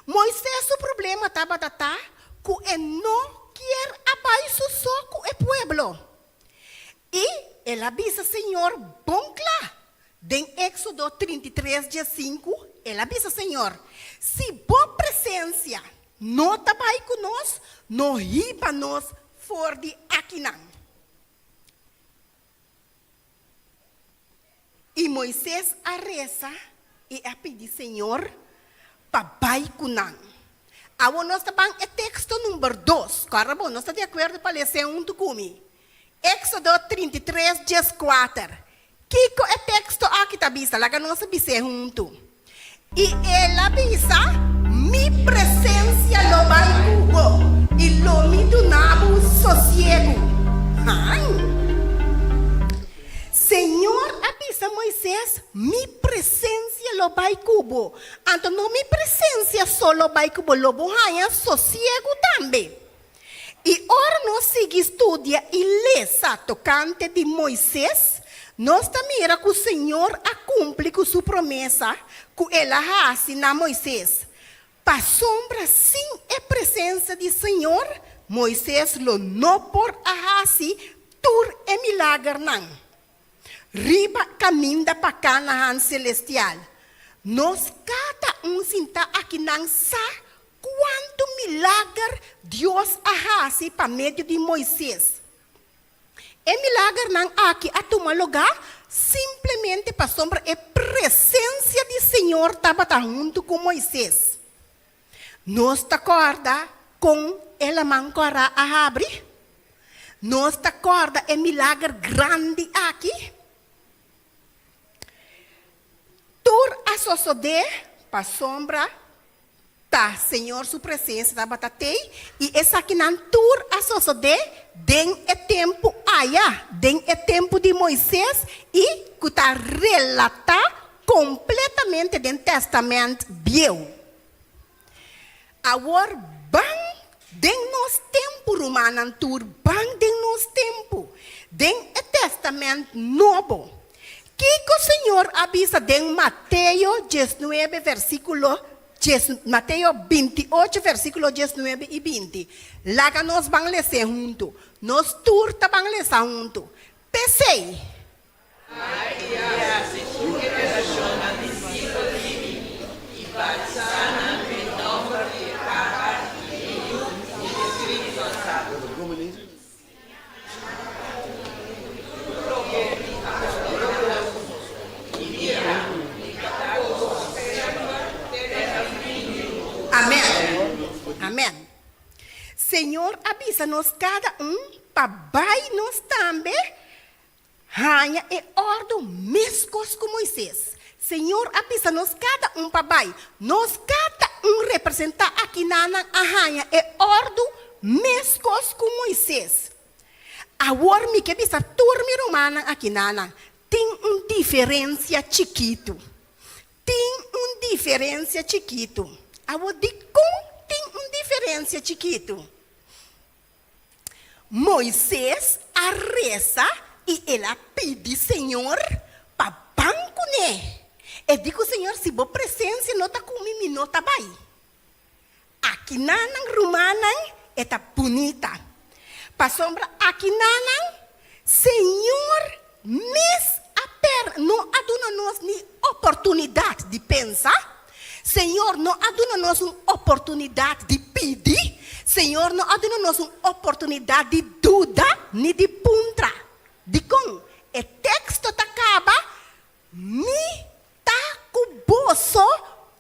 Moises su problema tabata ta ku e no kier a bai su so ku e pueblo. I el a bisa Señor bon kla. Den Éksodo 33 diesinku, el a bisa Señor, Si bo presensia no ta bai ku nos, no hiba nos for di akinan. I Moises a resa i a pidi Señor pa bai ku nan. Awor nos ta ban e teksto number dos. Kòrda bo, nos ta di akuerdo pa lesa huntu ku mi. Éksodo 33, 14. Kiko e teksto aki ta bisa? Laga nos a bis'é huntu. I el a bisa, Mi presensia lo bai ku bo, i lo mi duna bo sosiegu. Han! Señor a bisa Moises, Mi presensia lo bai ku bo. Anto no mi presensia so lo bai ku bo, lo bo haña sosiegu tambe. I ora nos sigui studia i lesa tokante di Moises, nos ta mira ku Señor a kumpli ku su promesa ku el a hasi na Moises. Pasobra sin e presensia di Señor, Moises lo no por a hasi tur e milagernan. Riba kaminda pa Kanahan selestial, nos kada un sintá akinan sa Kuantu milager Dios a hasi pa medio di Moises? E milagernan aki a tuma lugá simplemente pasobra e presensia di Señor tabata huntu ku Moises. Nos ta kòrda kon e Laman Kòrá a habri? Nos ta kòrda e milager grandi aki? Tur a sosodé pasobra Ta Señor su presencia tabata tei, i esakinan tur a sosodé den e tempu aya, den e tempu di Moises i ku ta relatá kompletamente den Tèstamènt Bieu. Awor ban den nos tempu. tempu, rumannan tur, ban den nos tempu, den e Tèstamènt Nobo. Kiko Señor a bisa den Mateo diesnuebe versíkulo djes, Mateo bintiocho versíkulo diesnuebe i binti? Laga nos ban les'é huntu. Nos tur ta ban lesa huntu. P'esei, Amen. Amen. Señor a bisa nos kada un pa bai nos tambe Haña e òrdu meskos ku Moises. Señor a bisa nos kada un pa bai. Nos kada un representá akinanan a haña e òrdu meskos ku Moises. Awor mi ke bisa tur mi rumannan akinanan, tin un diferensia chikitu. Tin un diferensia chikitu. Awor dikon tin un diferensia chikitu? Moises a resa i el a pidi Señor pa ban kuné. E di ku Señor, Si bo presensia no ta ku mi, mi no ta bai. Akinanan, rumannan, e ta bunita. Pasobra akinanan, Señor mes a per no a duna nos ni oportunidat di pensa, Señor no a duna nos un oportunidat di pidi, Señor no a duna nos un oportunidat di duda ni di puntra. Dikon? E teksto ta kaba, Mi ta ku boso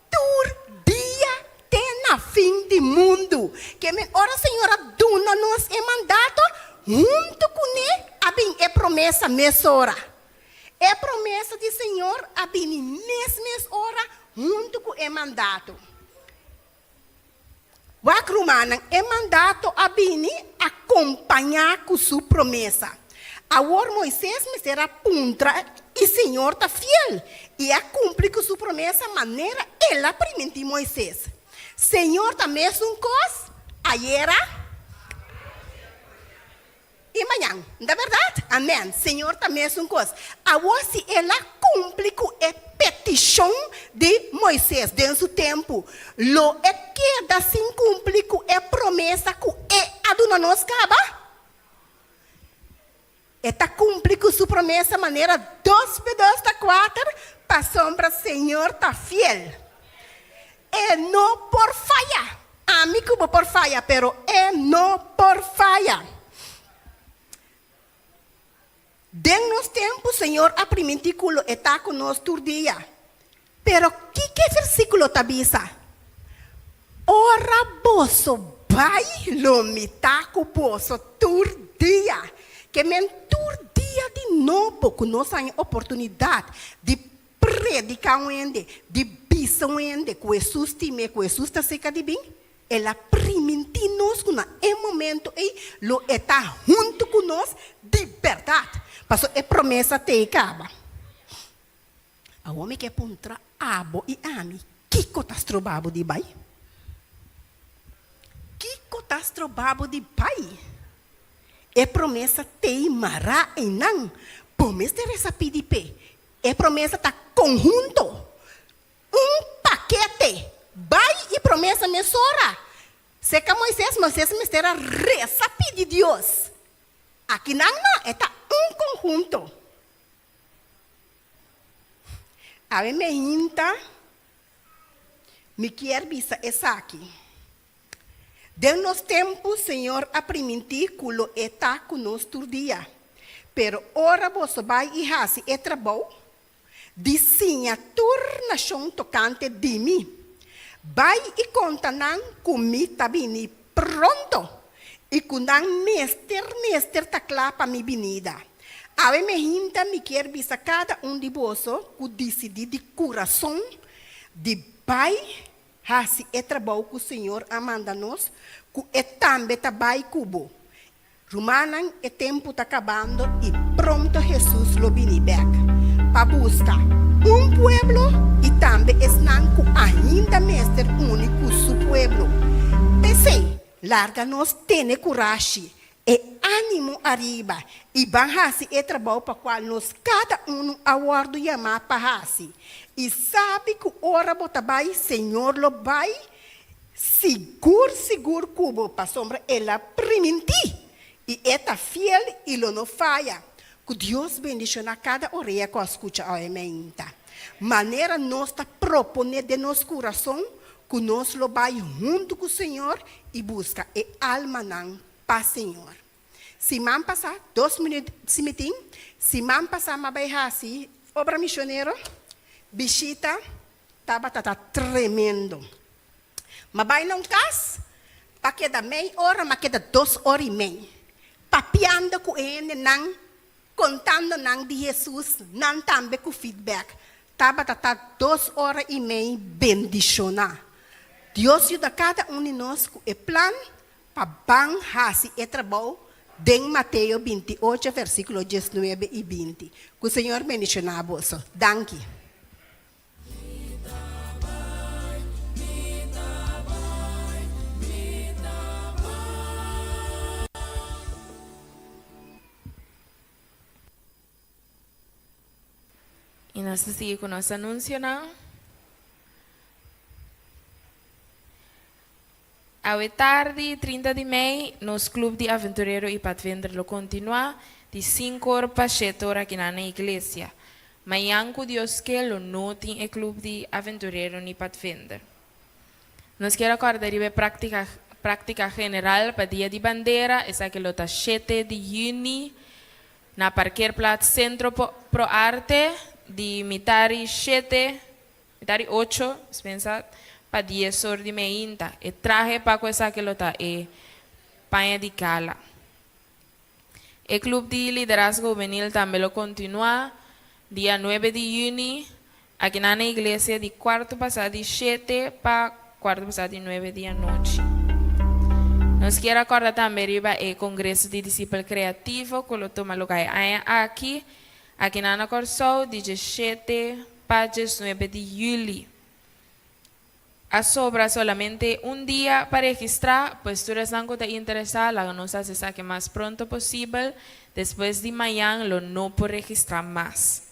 tur dia te na fin di mundu. Ke men ora Señor a duna nos e mandato, huntu kuné a bin e promesa mesora. E promesa di Señor a bini mes mes ora huntu ku e mandato. Wak rumannan, e mandato a bini akompañá ku su promesa. Awor Moises mester a puntra i Señor ta fiel i a kumpli ku su promesa manera el a primintí Moises. Señor ta mesun kos ayera I mañan, n ta bèrdat? Amèn. Señor ta mesun kos. Awor si el a kumpli ku e petishon di Moises den su tempu, lo e keda sin kumpli ku e promesa ku e a duna nos kaba? E ta kumpli ku su promesa manera dos pe dos ta kuater, pasobra Señor ta fiel. E no por faya. Ami ku bo por faya, pero e no por faya. Den nos tempu Señor a primintí ku lo e ta ku nos tur dia. Pero kiko e versíkulo ta bisa? Ora boso bai, lo mi ta ku boso tur dia. Ke men tur dia di nobo ku nos haña oportunidat di Prediká un hende, di bisa un hende ku Hesus stim'é, ku Hesus ta serka di bin, el a primintí nos ku na e momento ei lo e ta huntu ku nos di bèrdat. Pasobra e promesa t'ei kaba. Awor mi ke puntra abo i ami, kiko ta stroba bo di bai? Kiko ta stroba bo di bai? E promesa t'ei mará einan. Bo mester resa pidi p'e. E promesa ta konhunto, un pakete. Bai i promesa mesora. Serka Moises, Moises mester a resa pidi Dios. Akinan no, e ta un konhunto. Awe meinta mi kier bisa esaki. Den nos tempu Señor a primintí ku lo E ta ku nos tur dia. Pero ora boso bai i hasi e trabou di siña tur nashon tokante di mi, bai i konta nan ku mi ta bini pronto i ku nan mester mester ta kla pa mi binida. Awe mehinta mi kier bisa kada un di boso ku disidí di kurason di bai Hasi e trabou ku Señor a manda nos, ku e tambe ta bai ku bo. Rumannan, e tempu ta kabando i pronto Hesus lo bini bèk pa buska un pueblo i tambe esnan ku ainda mester uni ku su pueblo. P'esei, Larga nos tene kurashi, e ánimo ariba i ban hasi e trabou pa kual nos kada unu a wòrdu yamá pa hasi. I sabi ku ora bo ta bai, Señor lo bai sigur sigur ku bo, pasobra El a primintí, i E ta fiel i lo no faya. Ku Dios bendishoná kada orea ku a skucha awe meinta. Manera nos ta proponé den nos kurason ku nos lo bai huntu ku Señor i buska e almanan pa Señor. Siman pasá, dos minüt si mi tin, siman pasá m'a bai hasi obra misionero, bishita tabata ta tremendo. M'a bai na un kas pa keda mei ora, m'a keda dos ora i mei papiando ku e hendenan Kontando nan di Hesus, nan tambe ku feedback. Tabata ta dos ora i mei bendishoná. Dios yuda kada un di nos ku e plan pa ban hasi e trabou den Mateo 28 versíkulo 19 i 20. Ku Señor bendishoná boso. Danki. I nos ta sigui ku nos anunsionan. Awe tardi, 30 di mei, nos Club di Aventurero i Padvinder lo kontinuá di sinku or pa shete or akinan na iglesia. Mañan ku Dios ke lo no tin e Club di Aventurero ni Padvinder. Nos kier a kòrda riba e práktika práktika general pa Dia di Bandera, esaki lo ta shete di yüni na parkeerplaats Centro Pro Arte di mitari shete, mitari ocho, spensa, pa dies or di meinta. E trahe pa ku esaki lo ta e paña di gala. E Club di Liderazgo Hubenil tambe lo kontinuá dia nuebe di yüni akinan na iglesia di kuarto pasá di shete pa kuarto pasá di nuebe di anochi. Nos kier a kòrda tambe riba e Kongreso di Disipel Kreativo ku lo tuma lugá e aña aki akinan na Kòrsou di djeshete pa djesnuebe di yüli. A sobra solamente un dia pa registrá, pues tur esnan ku ta interesá laga nos hasi esaki mas pronto posibel, despues di mañan lo no por registrá mas.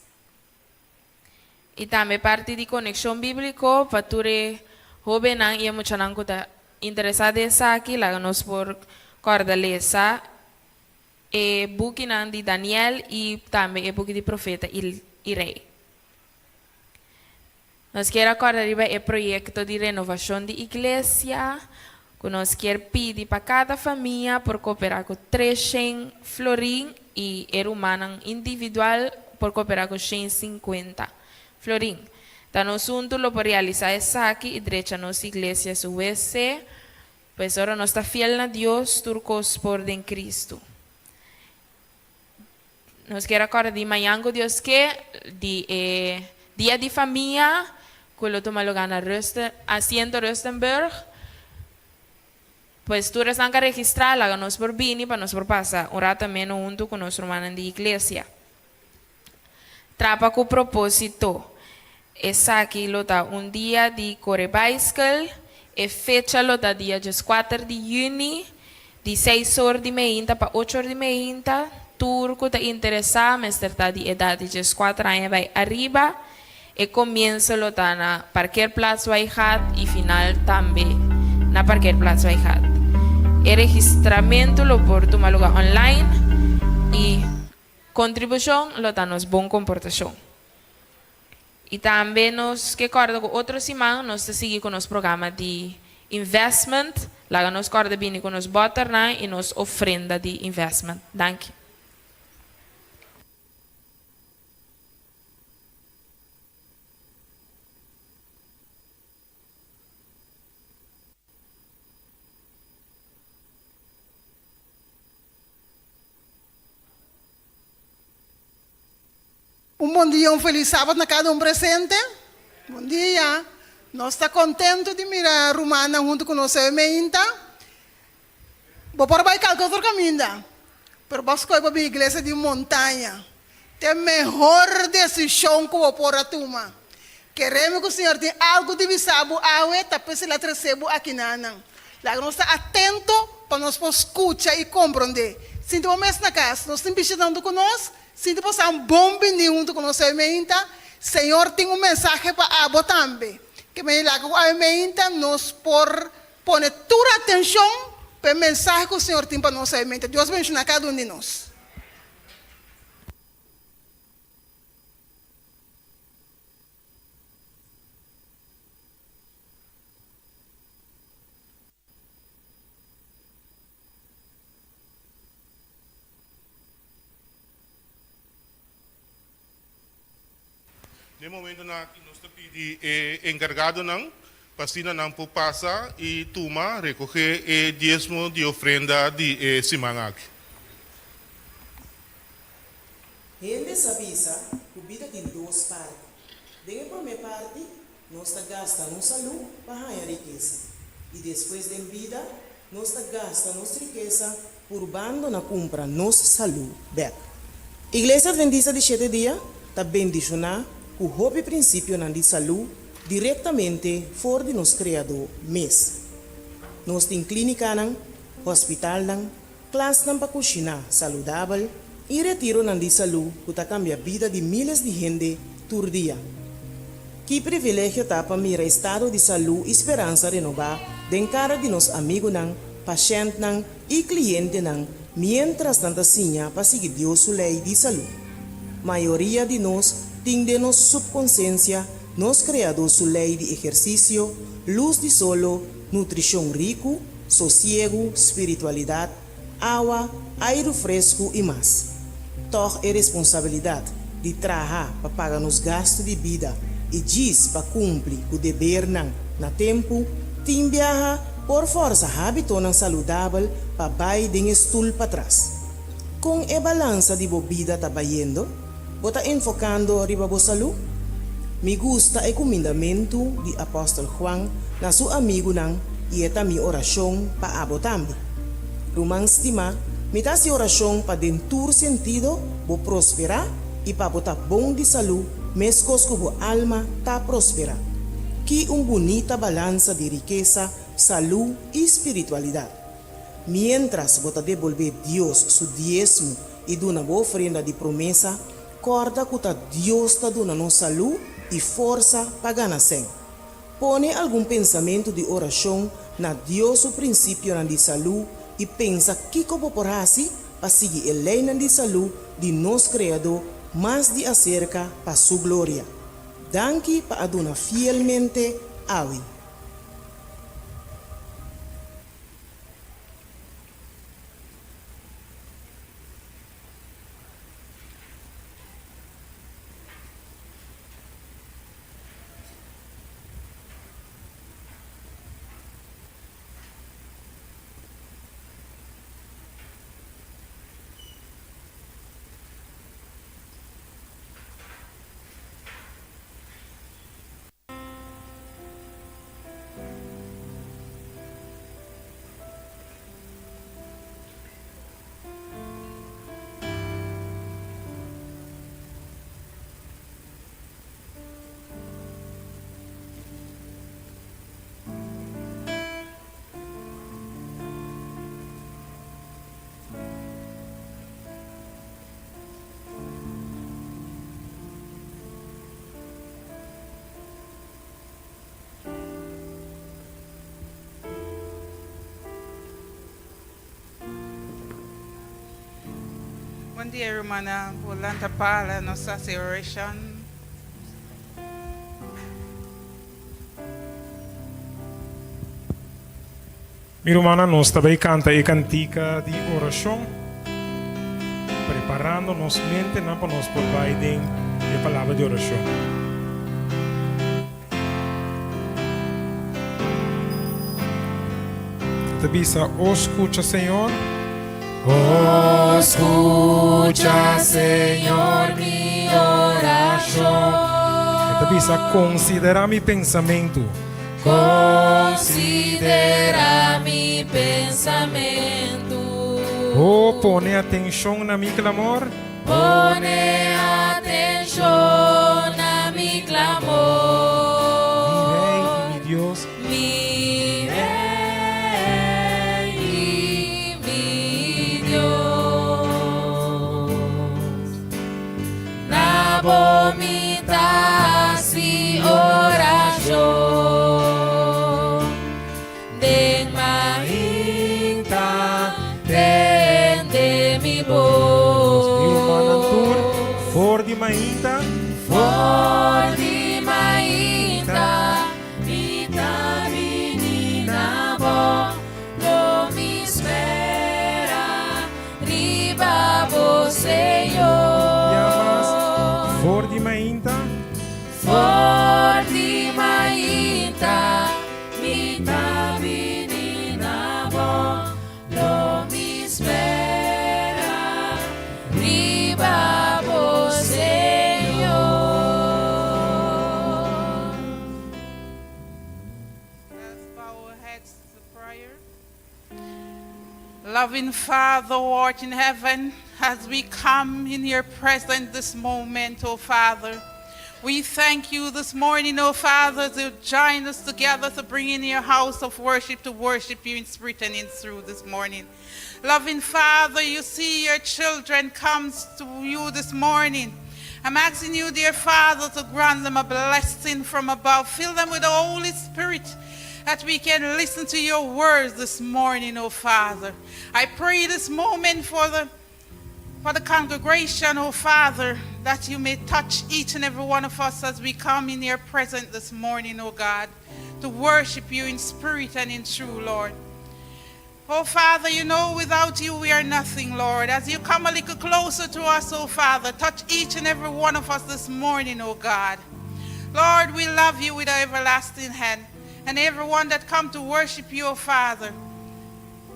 I tambe parti di Konekshon Bíbliko pa tur e hóbennan i e muchanan ku ta interesá den esaki, laga nos por kòrda lesa e bukinan di Daniel i tambe e buki di Profeta i Rei. Nos kier a kòrda riba e proyekto di renovashon di iglesia ku nos kier pidi pa kada famia por koperá ku 300 florin i e rumannan individual por koperá ku 150 florin. Ta nos huntu lo por realisá esaki i drecha nos iglesia su wc, pues ora nos ta fiel na Dios tur kos por den Kristu. Nos kier a kòrda di mañan ku Dios ke, di e Dia di Famia ku lo tuma lugá na Rusten, Asiento Rustenburg. Pues tur esnan ku a registrá, laga nos por bini pa nos por pasa un rato ameno huntu ku nos rumannan di iglesia. Trapa ku propósito. Esaki lo ta un dia di kore baiskel. E fecha lo ta dia 14 di yüni, di seis or di meinta pa ocho or di meinta. Tur ku ta interesá mester ta di edat di 14 aña bai ariba. E komienso lo ta na Parkeerplaats Waaigat i final tambe na Parkeerplaats Waaigat. E registramentu lo por tuma lugá online i kontribushon lo ta nos bon komportashon. I tambe nos ke kòrda ku otro siman nos ta sigui ku nos programa di investment. Laga nos kòrda bini ku nos bòternan i nos ofrenda di investment. Danki. Un bon dia, un felis sabat na kada un presente. Bon dia. Nos ta kontentu di mira rumannan huntu ku nos awe meinta. Bo por bai kalke otro kaminda, pero bo a skohe pa bin iglesia di Montaña. Ta e mehor desishon ku bo por a tuma. Keremi ku Señor tin algu di bisa bo awe, ta p'esei el a trese bo akinanan. Laga nos ta atento pa nos por skucha i komprondé. Sinti bo mes na kas. Nos tin bishitando ku nos. Sinti bo sa un bon bini huntu ku nos awe meinta. Señor tin un mensahe pa abo tambe. Ke mei laga ku awe meinta nos por pone tur atenshon pa e mensahe ku Señor tin pa nos awe meinta. Dios benshoná kada un di nos. Den momentonan aki nos ta pidi e enkargadonan pa asina nan por pasa i tuma, rekohé, e diesmo di ofrenda di e siman aki. Hende sa bisa ku bida tin dos parti. Den e promé parti, nos ta gasta nos salú pa haña rikesa. I despues den bida, nos ta gasta nos rikesa purbando na kumpra nos salú bèk. Iglesia Adventista di Shete Dia ta bendishoná ku hopi prinsipionan di salú direktamente for di nos Kreadó mes. Nos tin klínikanan, hospitalnan, Klasnan pa kushiná saludabel i retironan di salú ku ta kambia bida di míles di hende tur dia. Ki privilegio ta pa mira estado di salú i speransa renobá den kara di nos amigunan, pashèntnan i klientenan miéntras nan ta siña pa sigui Dios su lei di salú. Mayoria di nos tin den nos supkonsiensia nos Kreadó su lei di ehersisio, lus di solo, nutrishon riku, sosiegu, spiritualidat, awa, airu fresku i mas. Tòg e responsabilidat di traha pa paga nos gastu di bida i djis pa kumpli ku debernan na tempu, tin biaha por fòrsa hábitonan saludabel pa bai den e stul patras. Kon e balansa di bo bida ta bayendo? Bo ta enfokando riba bo salú? Mi gusta e kumindamentu di apòstel Juan na su amigunan i e ta mi orashon pa abo tambe. Ruman stimá, mi ta hasi orashon pa den tur sentido bo prosperá i pa bo ta bon di salú meskos ku bo alma ta prosperá. Ki un bunita balansa di rikesa, salú i spiritualidat! Miéntras bo ta debolbé Dios su diesmo i duna bo ofrenda di promesa, kòrda ku ta Dios ta duna nos salú i forsa pa gana sèn. Pone algun pensamentu di orashon na Dios su prinsipionan di salú i pensa kiko bo por hasi pa sigui e leinan di salú di nos Kreadó mas di aserka pa Su gloria. Danki pa a duna fielmente awe. Bon dia rumannan por lanta pala nos hasi orashon. Mi rumannan nos ta bay canta e cantica di oracion preparando nos mentenan pa nos por bay den e palabra di oracion. Ta bisa, O scucha Señor. O scucha Señor mi oracion. E ta bisa, Considera mi pensamento. Considera mi pensamentu. O pone atencion na mi clamor. Pone atencion na mi clamor. Mi Rey y mi Dios. Mi Rey. Lo mi ta hasi orashon den mainta, tende mi Mi rumannan tur, bos. for di mainta. For di mainta mi ta bini na bo, lo mi spera riba bo, Ya mas, Señor. for di mainta. For di mainta mi ta bini na bo, lo mi spera riba bo, Señor. Let's bow our heads to prayer. Loving Father, who art in heaven, as we come in your presence this moment, O Father, we thank you this morning, O Father, to join us together to bring in your house of worship to worship you in spirit and in truth this morning. Loving Father, you see your children comes to you this morning. I'm asking you, dear Father, to grant them a blessing from above. Fill them with the Holy Spirit that we can listen to your words this morning, oh Father. I pray this moment for the congregation, oh Father, that you may touch each and every one of us as we come in your presence this morning, oh God, to worship you in spirit and in truth, Lord. Oh Father, you know without you we are nothing, Lord. As you come a little closer to us, oh Father, touch each and every one of us this morning, oh God. Lord, we love you with our everlasting hand. And everyone that come to worship you, oh Father,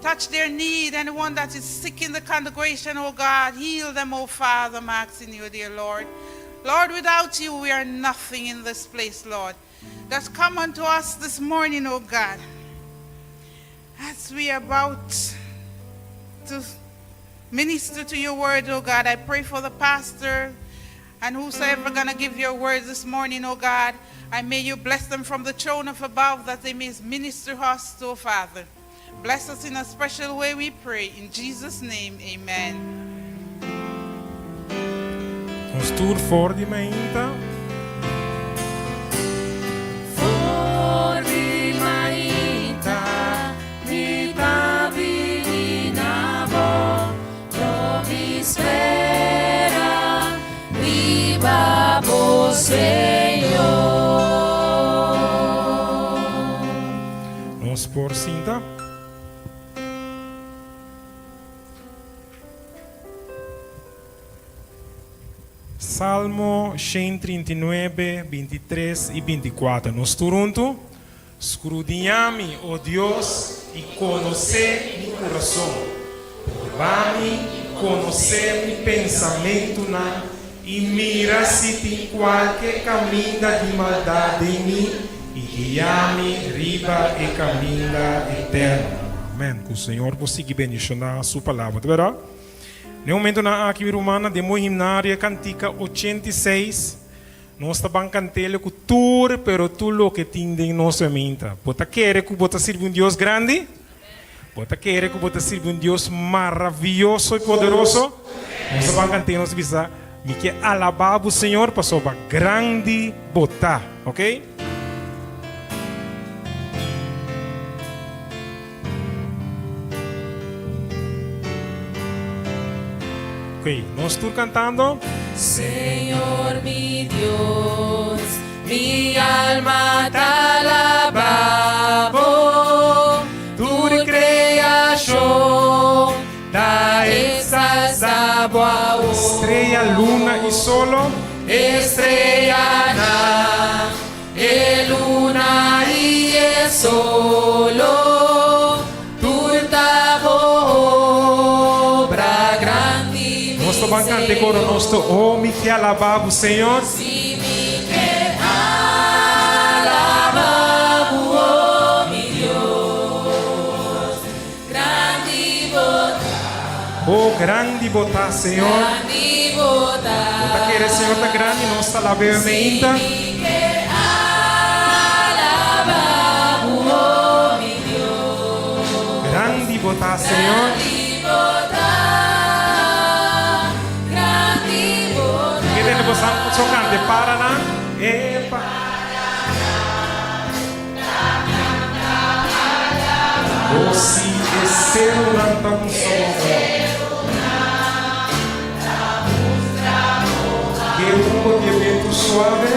touch their need. Anyone that is sick in the congregation, oh God, heal them, oh Father, I'm asking you, dear Lord. Lord, without you we are nothing in this place, Lord. That come unto us this morning, oh God as we are about to minister to your word, oh God, I pray for the pastor and whosoever gonna give your word this morning, oh God. I may you bless them from the throne of above that they may minister us, oh Father. Bless us in a special way, we pray. In Jesus' name, amen. Nos tur for di mainta. For di mainta mi ta bini na bo, lo mi spera riba bo, Señor. Nos por sinta. Salmo 139, 23 i 24. Nos tur huntu. Skrudiñá mi, o Dios, i konosé mi kurason. Proba mi i konosé mi pensamentunan, i mira si tin kualke kaminda di maldat den mi, i guia mi riba e kaminda eterno. Amèn. Ku Señor por sigui bendishoná Su Palabra. Ta bèrdat? Na e momentunan aki, mi rumannan, den bo himnario e kantika 86, nos ta ban kant'el ku tur pero tur loke tin den nos herminta. Bo ta kere ku bo ta sirbi un Dios grandi? Bo ta kere ku bo ta sirbi un Dios maravioso i poderoso? Nos ta ban kant'el, nos ta bisa, Mi ke alabá bo, Señor, pasobra grandi bo ta. Oke? Ok, nos tur kantando. Señor mi Dios, mi alma ta alabá bo, tur kreashon ta eksaltá bo awor. Strea, luna i solo. Estreanan, e luna i e solo, tur ta bo obra grandi, mi Nos ta ban kanta e koro Señor. nos ta oh mi ke alabá bo Señor. Si mi ke alabá bo, oh mi Dios, grandi bo ta. Oh grandi bo ta Señor. Grandi bo ta. Bo ta kere Señor ta grandi nos ta alab'é Si meinta. mi ke alabá bo, oh mi Dios. Grandi bo ta Señor. Grandi bo ta. Grandi bo ta. Ke tende bo sa so kante pa. Epa. O si e serunan ta mustra bo amor. Ke rumbo di e bientu suave.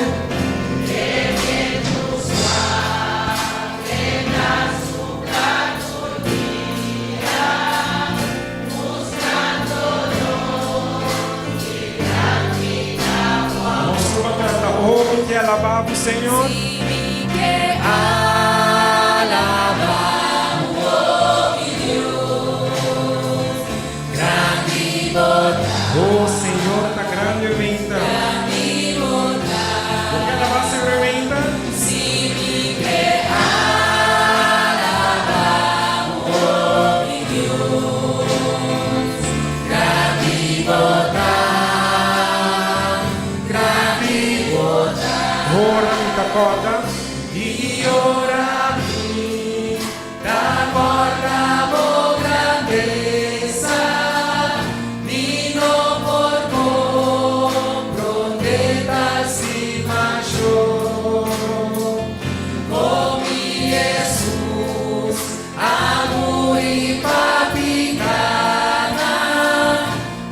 Nos lo canta hopi ke alabá bo, Señor. Si mi ke alabá bo, mi Dios, grandi bo ta. Oh, Señor ta grandi meinta. Grandi bo ta. Bo ke alabá Señor meinta? Si mi ke alabá bo, mi Dios, grandi bo ta, grandi bo ta. Ora mi ta kòrda. I ora mi ta kòrda bo grandesa, mi no por komprondé tal stimashon. Kon mi Hesus a muri pa pikánan,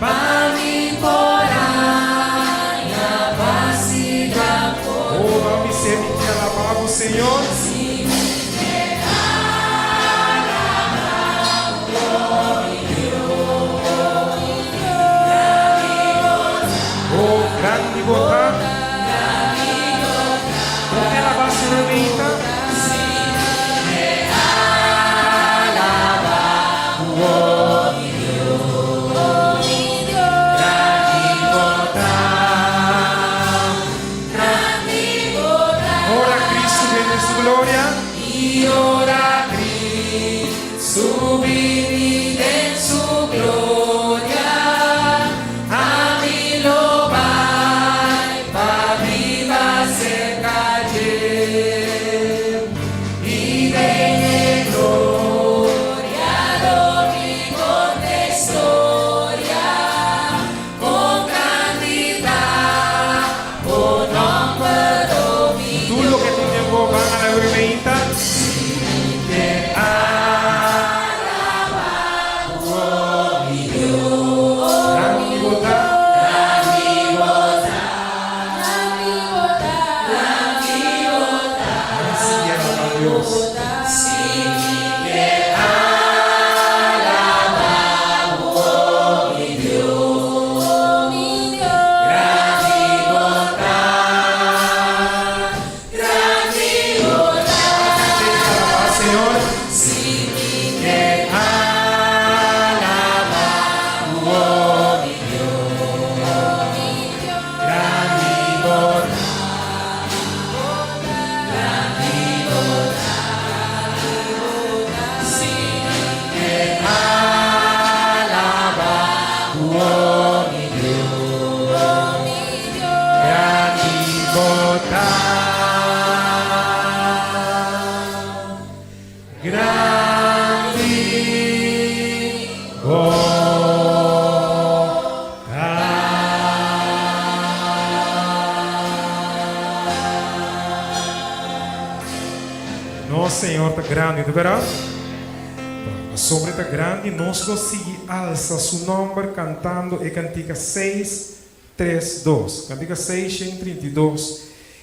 pa mi por haña pas i gran Oh, ban bis'é mi ke alabá bo, Señor. Si mi ke alabá bo, mi Dios, grandi bo ta. Oh, grandi bo ta. Grandi bo ta. Bo ke alabá Señor meinta? Si mi ke alabá bo, mi Dios, grandi bo ta. Grandi bo ta. Ora Cristo bini den su gloria. I ora Cristo bini den su gloria, ami lo bai pa biba serka dje. I den gloria lo mi konta historia, kon grandi ta bo nòmber, o mi Tur loke tin den bo ban alab'é meinta. Si mi ke alabá bo, mi Dios. Grandi bo ta. Grandi bo ta. Grandi bo ta. Grandi bo ta. Ban sigui alabá Dios. Si mi ke alabá bo, mi Dios. Grandi bo ta. Grandi bo ta. Alabá Señor. Si mi ke alabá bo, mi Dios. Grandi bo ta. Grandi bo ta. Si mi ke alabá bo, mi Dios. Grandi bo ta. Grandi bo ta. Nos Señor ta grandi, di bèrdat? Pasobra e ta grandi, nos lo sigui alsa su nòmber kantando e kantika 6, 3, 2. Kantika 632.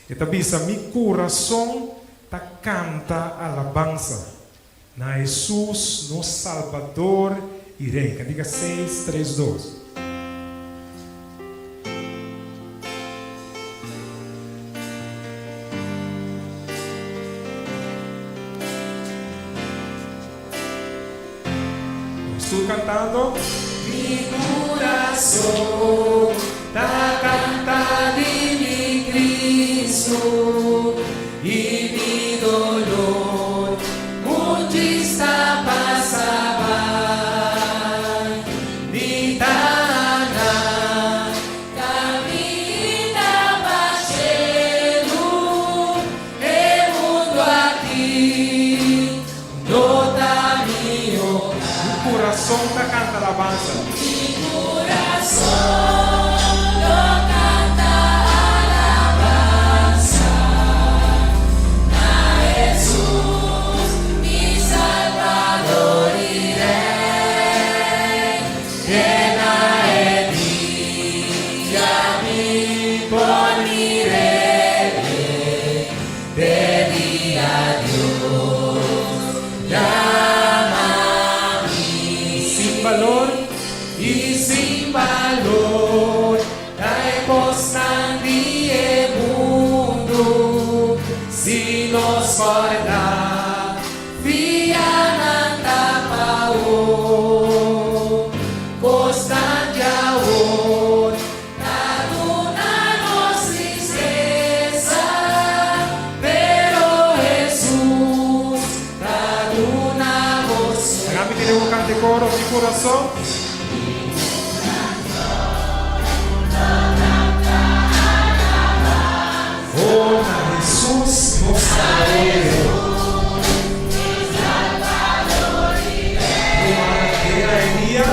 E ta bisa, Mi kurason ta kanta alabansa na Hesus, nos Salbador i Rei. Kantika 6, 3, 2. Nos tur kantando. Mi kurason ta kanta di mi Cristo i mi doló un djis ta pasa bai. Mi ta kana kaminda pa shelu, e mundu aki no ta mi hogar. Mi kurason ta kanta alabansa. Mi kurason ta kanta alabansa. I sin balor ta e kosnan di e mundu, si nos kòrda fia nan ta pa awor. Kosnan di awor ta duna nos tristesa, pero Hesus ta duna goso. Laga mi tene un kante koro mi kurason. Oh, na Hesus nos Salbador. Rumannan tera e dia.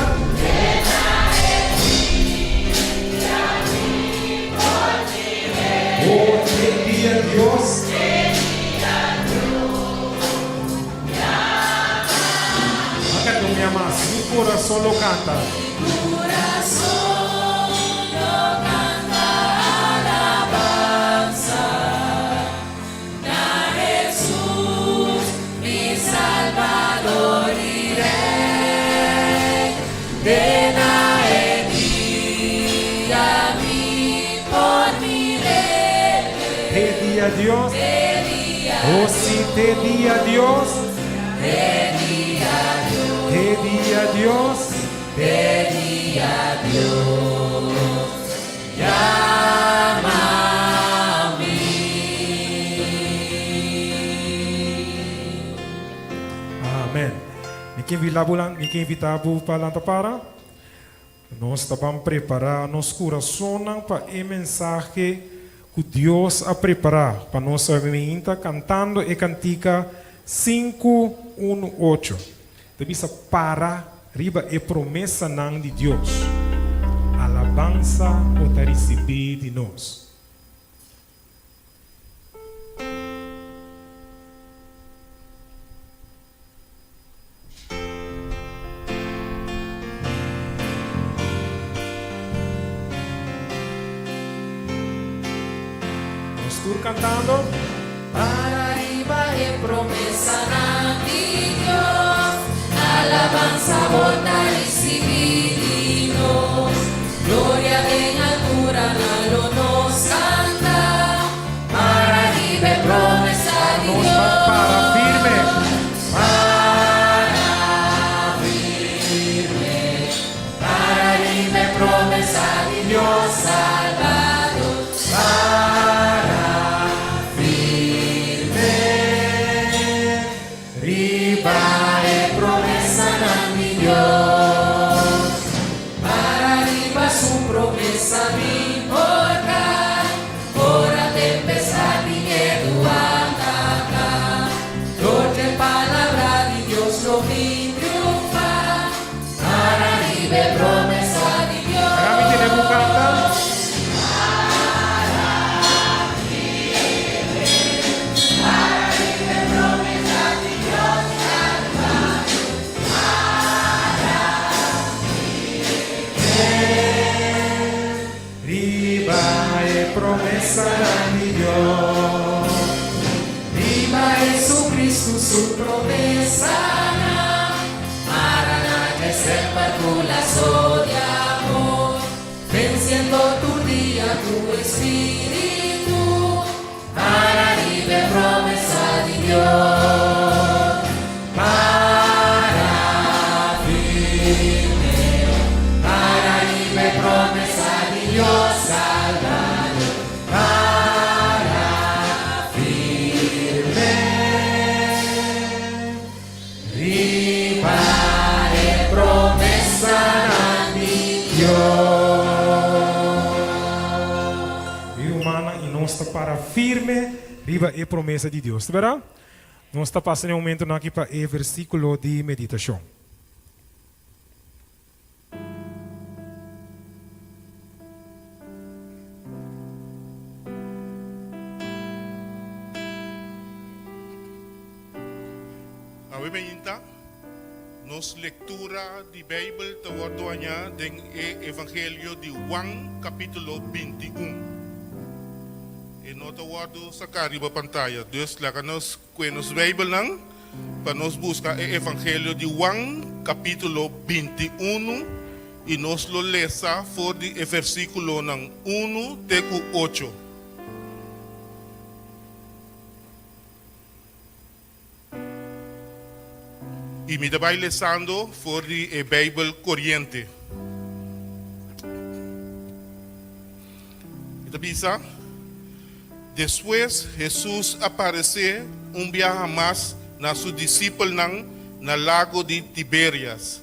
Oh, te dia Dios. Acá no me amas, mi corazón lo canta. Corazón lo canta alabanza na Hesus, mi Salbador i Rei. Te na e dia mi por mir'é. Te dia Dios. Oh, sí, te dia Dios. Te dia Dios. Te dia Dios. Te dia Dios. Yama mi. Amèn. Mi ke invitá bo, mi ke invitá bo pa lanta para. Nos ta ban prepará nos kurasonnan pa e mensahe ku Dios a prepará pa nos awe mainta kantando e kantika 518. Ta bisa para riba e promesanan di Dios. Alabansa bo ta risibí di nos. Nos tur kantando. Para riba e promesanan di Dios, alabansa bo ta risibí di nos. Gloria den alturanan lo nos kanta, para riba e promesa di Nos Dios. para firme. Para firme, para riba e promesa di Dios Salbador. Para firme, riba e promesanan di Dios. Para riba su promesa mi n' por kai, ora tempestat di miedu ataká. Dor di palabra di Dios lo mi triunfá, para riba e promesa di Dios. Laga mi tende bo kanta. Para riba e promesa di Dios Salbador. Para Riba e promesanan di Dios. Riba Jesucristo su promesanan, Mara na semper ku laso di amor, vensiendo tur dia ku espíritu, para riba e promesa di Dios. Para firme, para riba e promesa di Dios Salbador. Para firme, riba e promesanan di Dios. Rumannan i nos ta para firme riba e promesa di Dios. Ta bèrdat? Nos ta pasa den e momentonan aki pa e versíkulo di meditashon. Awe mainta, nos lektura di Beibel ta wòrdu hañá den e Evangelio di Huan kapítulo 21. E no ta wòrdu saká riba pantaya, dus laga nos kue nos Beibelnan pa nos buska e Evangelio di Huan kapítulo 21. i nos lo lesa for di e versíkulonan unu te ku ocho. I mi ta bai lesando for di e Beibel Koriente. E ta bisa, Despues Hesus a paresé un biaha mas na su disipelnan na lago di Tiberias.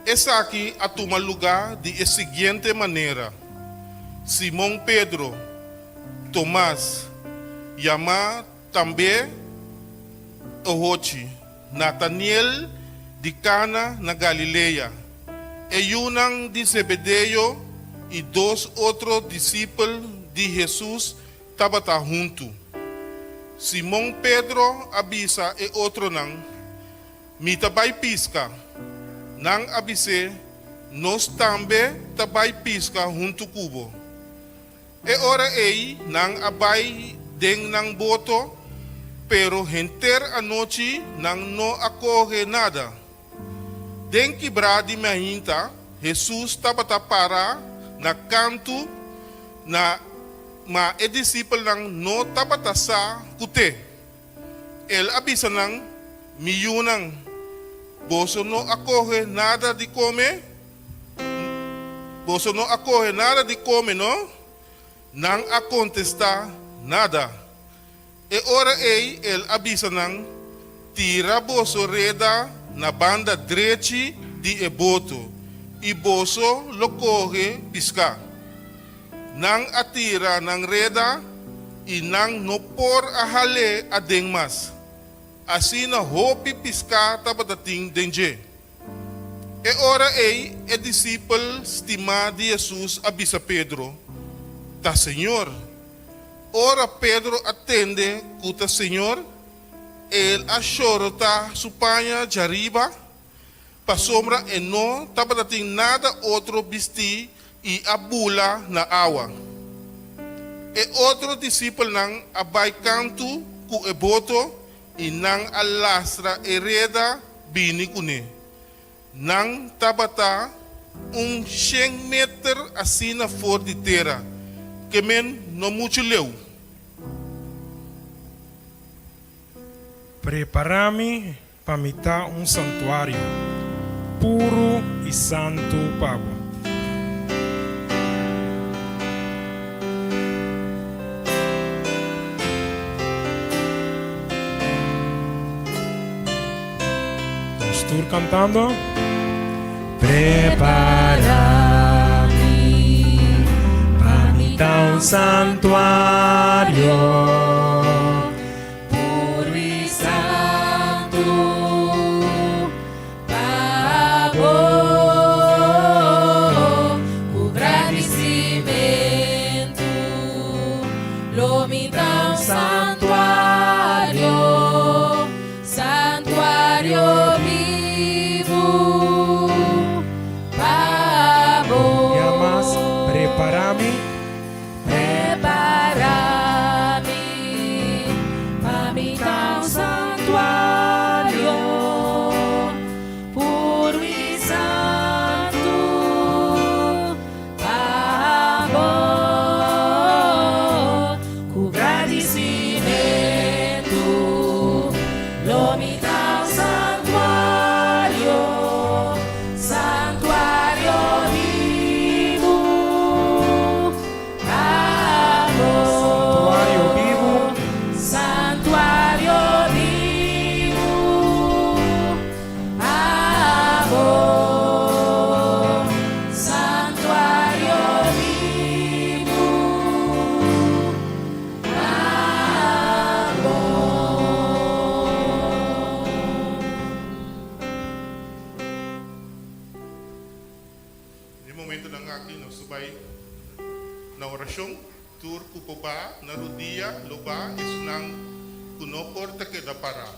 Esaki a tuma lugá di e siguiente manera, Simon Pedro, Tomas, yamá tambe Ohochi, Nataniel di Kana na Galilea, e yunan di Zebedeo i dos otro disipel di Hesus tabata huntu. Simon Pedro a bisa e otronan, Mi ta bai piska. Nan a bis'é, Nos tambe ta bai piska huntu ku bo. E ora ei nan a bai den nan boto, pero henter anochi nan no a kohe nada. Den kibrá di mainta Hesus tabata para na kantu na, ma e disipelnan no tabata sa ku t'e. El a bisa nan, Mi yunan, boso no a kohe nada di kome? Boso no a kohe nada di kome, no? Nan a kontestá, Nada. E ora ei el a bisa nan, Tira boso reda na banda drechi di e boto, i boso lo kohe piská. Nan a tira nan reda i nan no por a hal'é aden mas. Asina hopi piská tabata tin den dje. E ora ei e disipel stimá di Hesus a bisa Pedro, Ta Señor! Ora Pedro a tende ku ta Señor, el a shorotá su paña djariba pasobra e no tabata tin nada otro bistí i a bula na awa. E otro disipelnan a bai kantu ku e boto i nan a lastra e reda bini kuné. Nan tabata un shen meter asina for di tera, ke men no muchu leu. Prepará mi Pa mi ta un santuario puru i santu pa bo. Nos tur cantando. Prepara mi pa mi ta un santuario. Puru i santu pa bo Ku gradisimentu lo mi ta un santuario Santuario bibu pa bo. Ya mas prepara mi. Prepara mi pa mi ta un santuario puru i santu pa bo Ku gradisimentu lo mi ta un santuario Santuario bibu pa bo. Santuario bibu. Santuario bibu pa bo. Santuario bibu pa bo. Den momentonan aki nos ta bai na orashon. Tur ku por ba na rudia lo ba, esnan ku no por ta keda pará.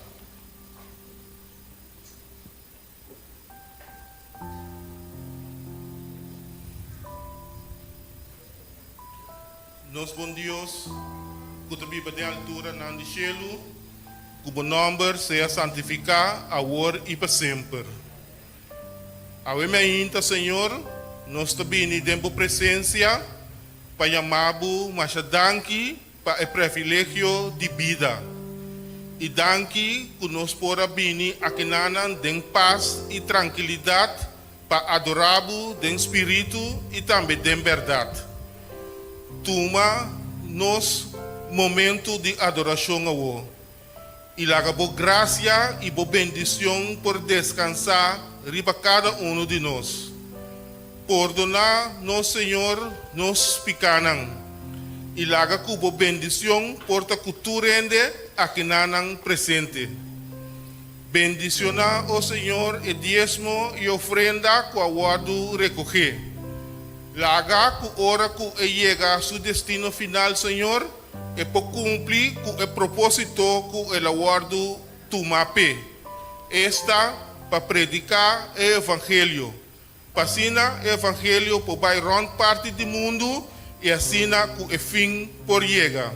Nos bon Dios, ku ta biba den alturanan di shelu, ku bo nòmber sea santifiká awor i pa semper. Awe mi ainta, Señor. nos ta bini den bo presensia pa yama bo masha danki pa e previlegio di bida. I danki ku nos por a bini akinanan den pas i trankilidat pa adorá bo den spiritu i tambe den bèrdat. Tuma nos momentu di adorashon awor i laga bo grasia i bo bendicion por descansá riba cada uno di nos. Pordoná nos, Señor, nos pikánan, i laga ku bo bendicion por ta ku tur hende akinanan presente. Bendicioná, o Señor, e diesmo i ofrenda ku a wòrdu rekogé. Laga ku ora ku e yega su destino final, Señor, e por kumpli ku e propósito ku el a wòrdu tumá p'e, esta, pa prediká e evangelio, pa asina e evangelio por bai rònt parti di mundu i asina ku e fin por yega.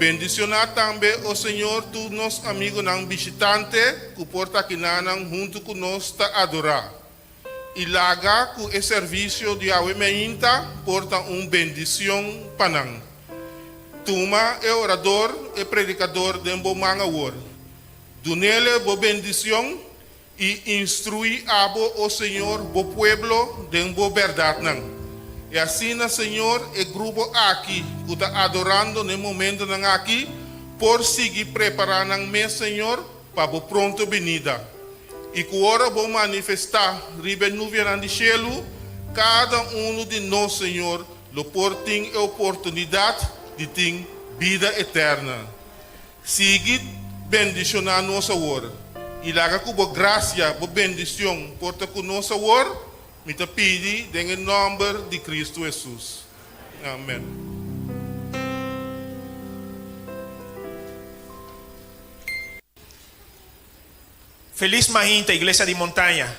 Bendicioná tambe, o Señor, tur nos amigonan bishitante ku por ta akinanan huntu ku nos ta adorá. I laga ku e servisio di awe meinta por ta un bendicion pa nan. Tuma e orador, e predicador den bo man awor. Dunele bo bendicion i instruí abo, o Señor, bo pueblo den bo bèrdatnan. I asina, Señor, e grupo aki ku ta adorando na e momentonan aki por sigui prepará nan mes, Señor, pa bo pronto binida. I ku ora bo manifestá riba e nubianan di shelu, kada unu di nos, Señor, lo por tin e oportunidat di tin bida eterna. Sigui bendishoná nos awor, i laga ku bo grasia, bo bendishon por ta ku nos awor, mi ta pidi den e nòmber di Kristu Hesus. Amèn. Felis mainta Iglesia di Montaña.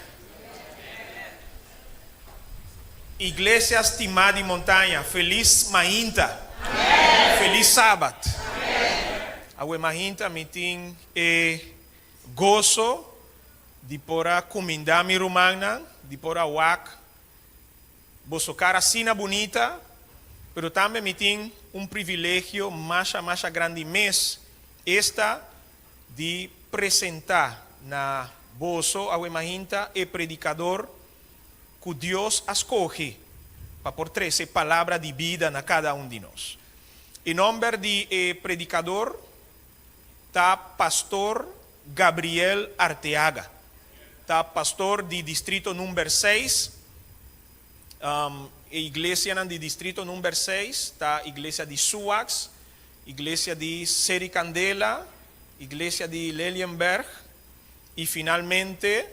Iglesia stimá di Montaña, felis mainta. Felis Sabat. Awe mainta mi tin e goso di por a kumindá mi rumannan, di por a wak boso kara asina bunita, pero tambe mi tin un privilegio masha masha grandi mes, esta di presentá na boso awe mainta e predikador ku Dios a skohe pa por trese palabra di bida na kada un di nos. E nòmber di e predikador ta Pastor Gabriel Arteaga. Ta pastor di distrito number seis. E iglesianan di distrito number seis ta iglesia di Suax, iglesia di Seri Candela, iglesia di Lelienberg i finalmente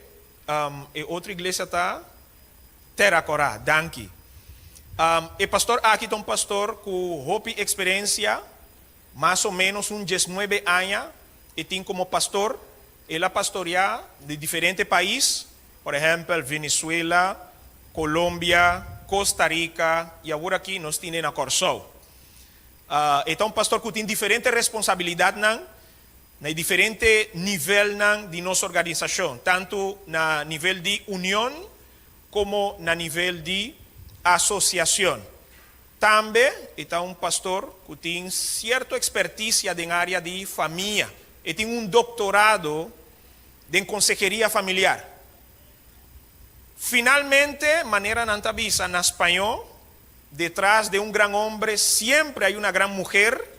e otro iglesia ta Terra Corá. Danki. E pastor aki ta un pastor ku hopi eksperensia, mas o ménos un diesnuebe aña e tin komo pastor. El a pastoriá di diferente pais, por ehèmpel Venezuela, Colombia, Costa Rica i awor aki nos tine na Kòrsou. E ta un pastor ku tin diferente responsabilidatnan na e diferente nivelnan di nos organisashon, tantu na nivel di union komo na nivel di asosiashon. Tambe e ta un pastor ku tin sierto ekspertisia den área di famia. E tin un doktorado den konseheria familiar. Finalmente, manera nan ta bisa na spañó, Detrás de un gran hombre siempre hay una gran mujer.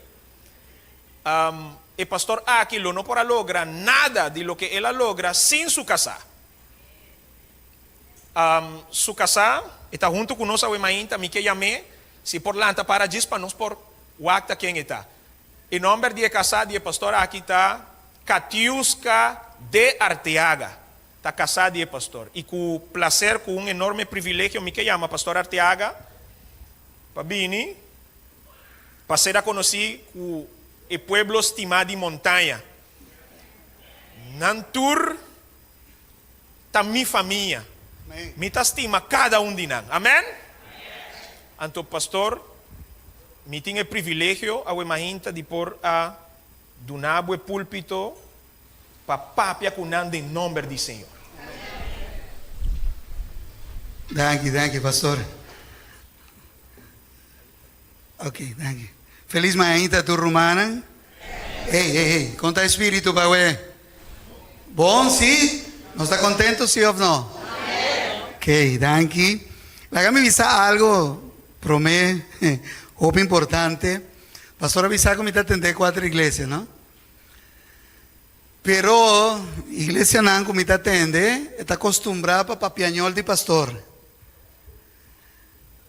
E pastor aki lo no por a logra nada di loke el a logra sin su kasá. Su kasá e ta huntu ku nos awe mainta, mi ke yam'é si por lanta para djis pa nos por wak ta ken e ta. E nòmber di e kasá di e pastor aki ta Katiuska de Arteaga. Ta kasá di e pastor. I ku plaser, ku un enorme privilegio mi ke yama Pastor Arteaga pa bini pa ser a konosí ku e pueblo stimá di Montaña. Nan tur ta mi famia. Mi ta stima kada un di nan. Amen? Anto Pastor, mi tin e privilegio awe mainta di por a duna bo e púlpito pa papia ku nan den nòmber di Señor. Danki, danki, pastor. Ok, danki. Felis mañanita tur rumannan. Hey, hey, hey, kon ta e spiritu pa we? Bon, si? Nos ta contento, si of no? Ok, danki. Laga mi bisa algo prome, hopi importante. Pastor a bisa ku mi ta atende kuater iglesia, no? Pero iglesianan ku mi ta atende e ta kostumbrá pa papiañol di pastor.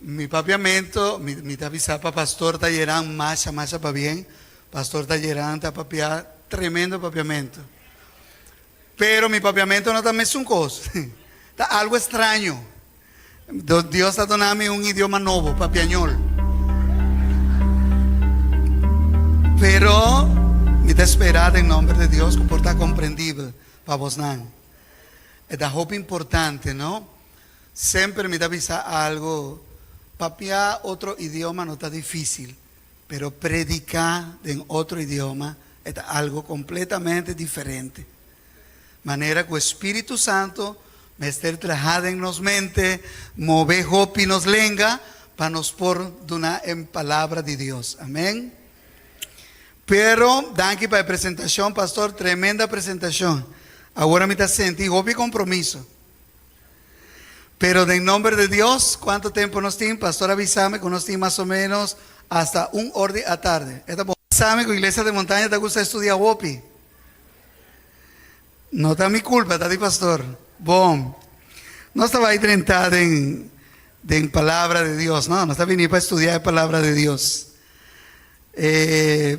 Mi papiamento, mi mi ta bisa pa pastor ta yeran masha masha pabien, pastor ta yeran ta papia tremendo papiamento. Pero mi papiamento no ta mesun kos, ta algo estraño. Dios ta duna mi un idioma nobo, papiañol. Pero mi ta spera den nomber di Dios ku por ta komprendibel pa bosnan. E ta hopi importante, no? Semper mi ta bisa algo, papia otro idioma no ta difícil, pero prediká den otro idioma e ta algo kompletamente diferente. Manera ku e Spiritu Santu mester traha den nos mente, move hopi nos lenga pa nos por duna e Palabra di Dios. Amen. Pero, danki pa e presentashon, pastor, tremenda presentashon. Awor mi ta senti hopi kompromiso. Pero den nomber di Dios, kuantu tempu nos tin? Pastor a bisa mi ku nos tin mas o menos hasta un or di atardi. E ta bon. Sa mi ku Iglesia di Montaña ta gusta studia hopi. No ta mi culpa, ta di pastor. Bon, nos ta bai drenta den den palabra di Dios, no? Nos ta bini pa estudia e palabra di Dios. Eh,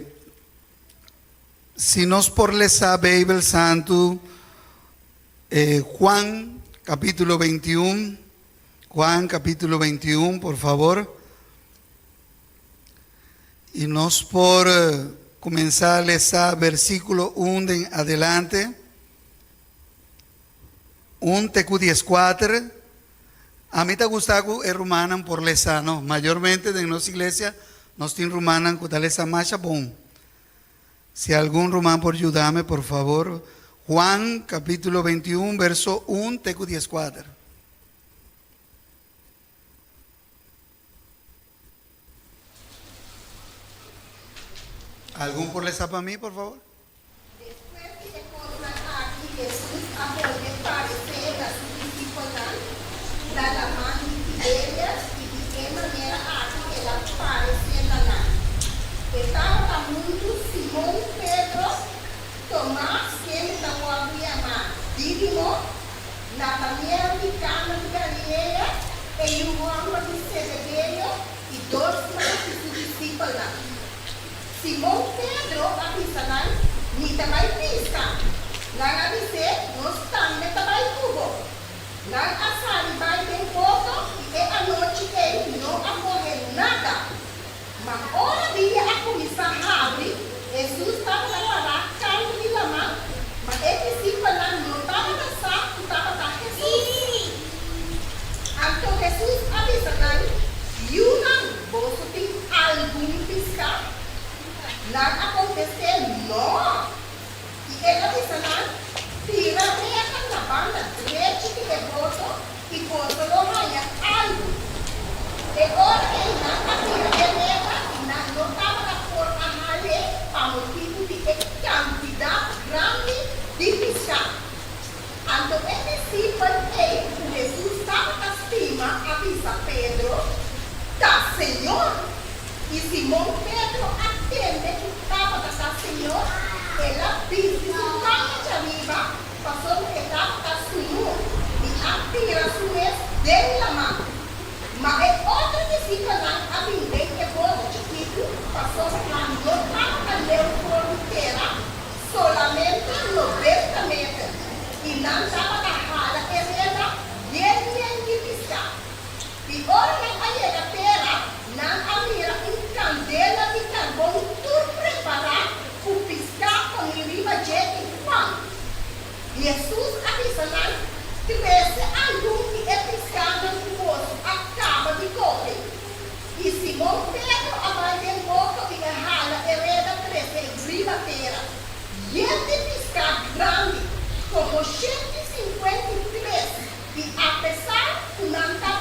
si nos por lesa Bijbel Santu, eh, Juan capítulo 21, Juan capítulo 21, por favor. I nos por kuminsá lesa versíkulo un den adelante, un te ku dieskuater. Ami ta gusta ku e rumannan por lesa, no? Mayormente den nos iglesia nos tin rumannan ku ta lesa masha bon. Si algun ruman por yuda mi, por favor. Juan kapítulo 21, verso un te ku dieskuater. Algun por lesa pa mi, por favor? Despues di e kosnan aki Hesus a bolbe paresé na su disipelnan na laman di Tiberias i di e manera aki el a paresé na nan. E tabata huntu Simon Pedro, Tomas, kende ta wòrdu yamá Dídimo, Nataniel di Kana di Galilea, e yu hòmber di Zebedeo i dos mas di su disipelnan. Simon Pedro a bisa nan, Mi ta bai piska. Nan a bis'é, Nos tambe ta bai ku bo. Nan a sali bai den boto i e anochi ei no a kohe nada. Ma ora dia a kuminsá habri, Hesus tabata pará kantu di laman, ma e disipelnan no tabata sa ku tabata Hesus. Anto Hesus a bisa nan, Yunan, boso tin algun piská? Nan a kontest'é, Nò. I el a bisa nan, Tira reta na banda drechi di e boto i boso lo haña algu. E ora ei nan a tira e reta i nan no tabata por a hal'é pa motibu di e kantidat grandi di piská. Anto e disipel ei ku Hesus tabata stima a bisa Pedro, Ta Señor! I Simon Pedro a tende ku tabata ta Señor, el a bisti su paña djariba, pasobra e tabata sunú, i a tira su mes den laman. Ma e otro disipelnan a bin den e boto chikitu, pasobra nan no tabata leu for di tera, solamente noventa meter, i nan tabata hala e reda yen yen di piská. I ora nan a yega tera, nan a mira un kandela di karbon tur prepará ku piská poní riba dje i pan. Hesus a bisa nan, Trese algun di e piskánan ku boso a kaba di kohe. I Simon Pedro a bai den boto i a hala e reda trese riba tera, yen di piská grandi, komo 153, i apesar ku nan tabata.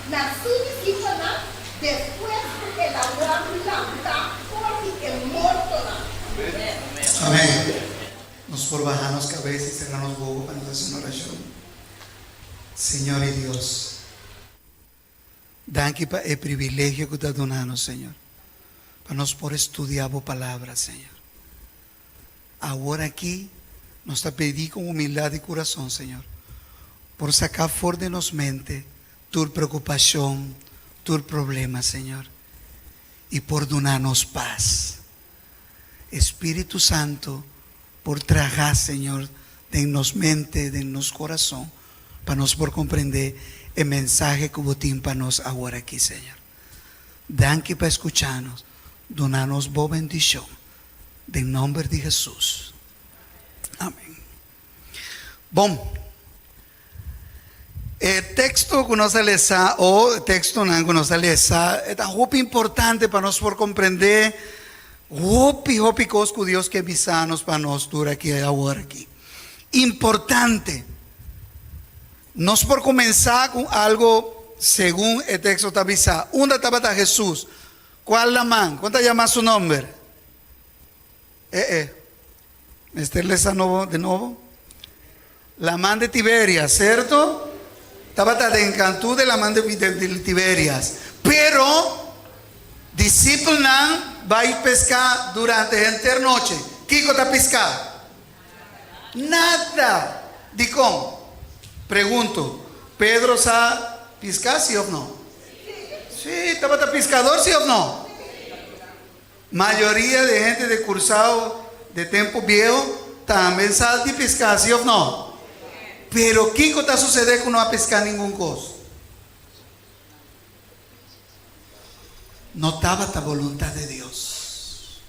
na su disipelnan despues ku el a wòrdu lantá for di e mortonan. Amén. Nos por baha nos kabes i sera nos bobo pa nos hasi un orashon. Señor i Dios, danki pa e privilegio ku ta duna nos, Señor, pa nos por estudia bo Palabra, Señor. Awor aki nos ta pidi ku humildad di kurason, Señor, por saka for di nos mente tur preokupashon, tur problema, Señor, i por duna nos pas. Espíritu Santo por traha, Señor, den nos mente, den nos corazon, pa nos por comprende e mensahe cu Bo tin pa nos awor aki, Señor. Danki pa escucha nos. Duna nos Bo bendicion. Den nomber di Jesus. Amen. Bon. E teksto ku nos a lesa o e tekstonan ku nos a lesa e ta hopi importante pa nos por komprendé hopi hopi kos ku Dios ke bisa nos pa nos tur aki awor aki. Importante. Nos por kuminsá ku algo segun e teksto ta bisa. Unda tabata Hesus? Kual laman? Kon ta yama su nomber? E e. Mester lesa nobo de nobo. Laman de Tiberias, cierto? Tabata den kantu de laman de, de, de Tiberias. Pero disipelnan bai pesca durante henter noche. Kiko ta pisca? Nada. Dikon? Pregunto, Pedro sa pisca si of no? Sí, tabata piscador si of no? Mayoria di hende di Cursao di tempu bieu tambe sa di pisca, si of no? Pero kico ta sucede cu no a pisca ningun cos? No tabata boluntad di Dios.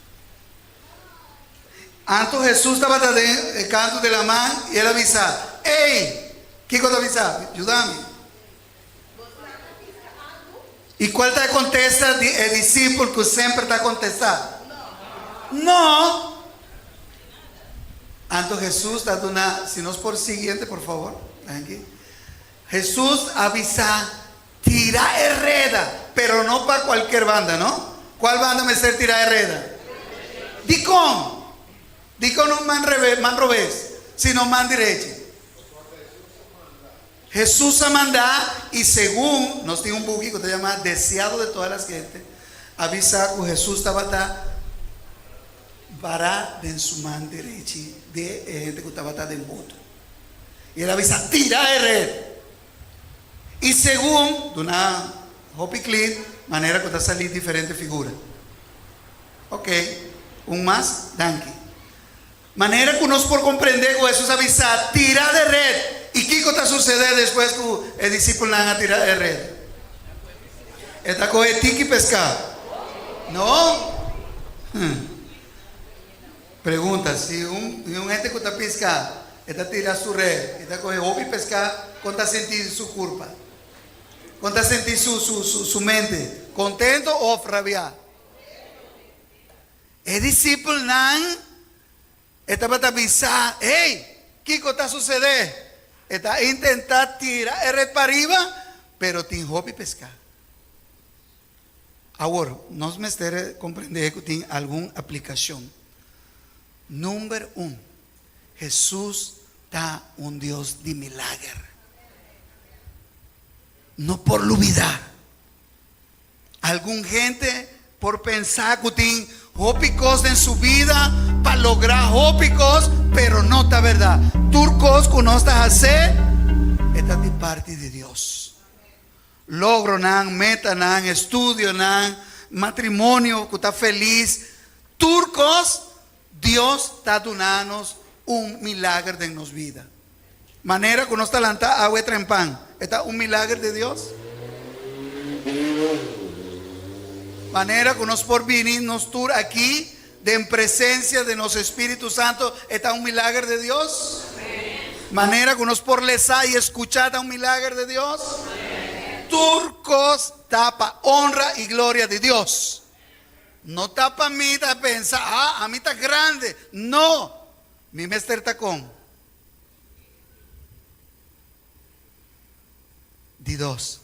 Anto Jesus tabata den e canto di laman y el a bisa, Ey! Kico ta bisa? Yuda mi. I kual ta e kontesta di e disipel ku semper ta kontestá? No! Anto Hesus ta duna, si nos por siguiente por favor, danki. Hesus a bisa, Tira e reda, pero no pa kualkier banda, no? Kual banda mester tira e reda? Dikon? Dikon no man revés, man robes, sino man direchi? Hesus a manda i segun nos tin un buki ku ta yama Deseado de todas las gentes a bisa ku Hesus tabata bara den su man derechi de e hende ku tabata den boto i el a bisa tira e red i segun duna hopi kli manera ku ta sali diferente figura ok un mas danki. Manera ku nos por komprendé ku Hesus a bisa, Tira de ret! I kiko ta susedé despues ku e disipelnan a tira e ret? E ta kohe tiki peská? No! Pregunta, Si un un hende ku ta piska, e ta tira su ret i ta kohe hopi peská, kon ta sinti su kurpa? Kon ta sinti su su su mente? Kontento òf rabiá? E disipelnan e tabata bisa, Hey, kiko ta susedé? E ta intentá tira e ret pariba, pero tin hopi peská. Awor, nos mester komprendé ku tin algun aplikashon. Number un, Hesus ta un Dios di milager. No por lubidá. Algun hende por pensa ku tin hopi kos den su bida pa logra hopi kos, pero no ta bèrdat. Tur kos ku nos ta hase e ta di parti di Dios. Logronan, metanan, estudionan, matrimonio ku ta felis, tur kos Dios ta duna nos un milager den nos bida. Manera ku nos ta lanta awe trempan, e ta un milager di Dios? Manera ku nos por bini nos tur aki den presensia di nos Espíritu Santo, e ta un milager di Dios? Manera ku nos por lesa i eskuchá ta un milager di Dios? Tur kos ta pa honra i gloria di Dios. No ta pa mi ta pensa, ah, ami ta grande. No! Mi mester ta kon. Di dos.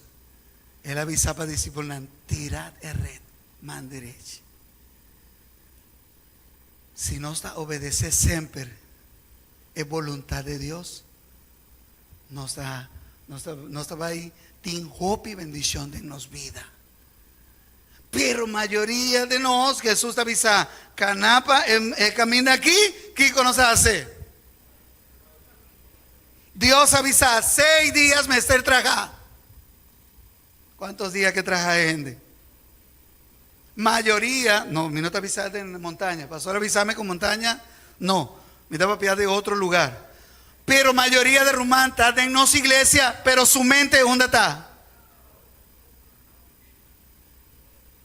El a bisa pa disipelnan, Tira e ret man derechi. Si nos ta obedesé semper e boluntat di Dios, nos ta nos ta nos ta bai tin hopi bendishon den nos bida. Pero mayoria di nos, Hesus ta bisa, Kana pa e kaminda aki, kiko nos a hasi? Dios a bisa, seis dias mester traha. Cuantos dia ke traha e hende? Mayoria, no, mi no ta bisa den montaña. Pastor a bisame ku montaña, no. Mi ta papia di otro lugar. Pero mayoria de ruman ta den nos iglesia, pero su mente unda ta?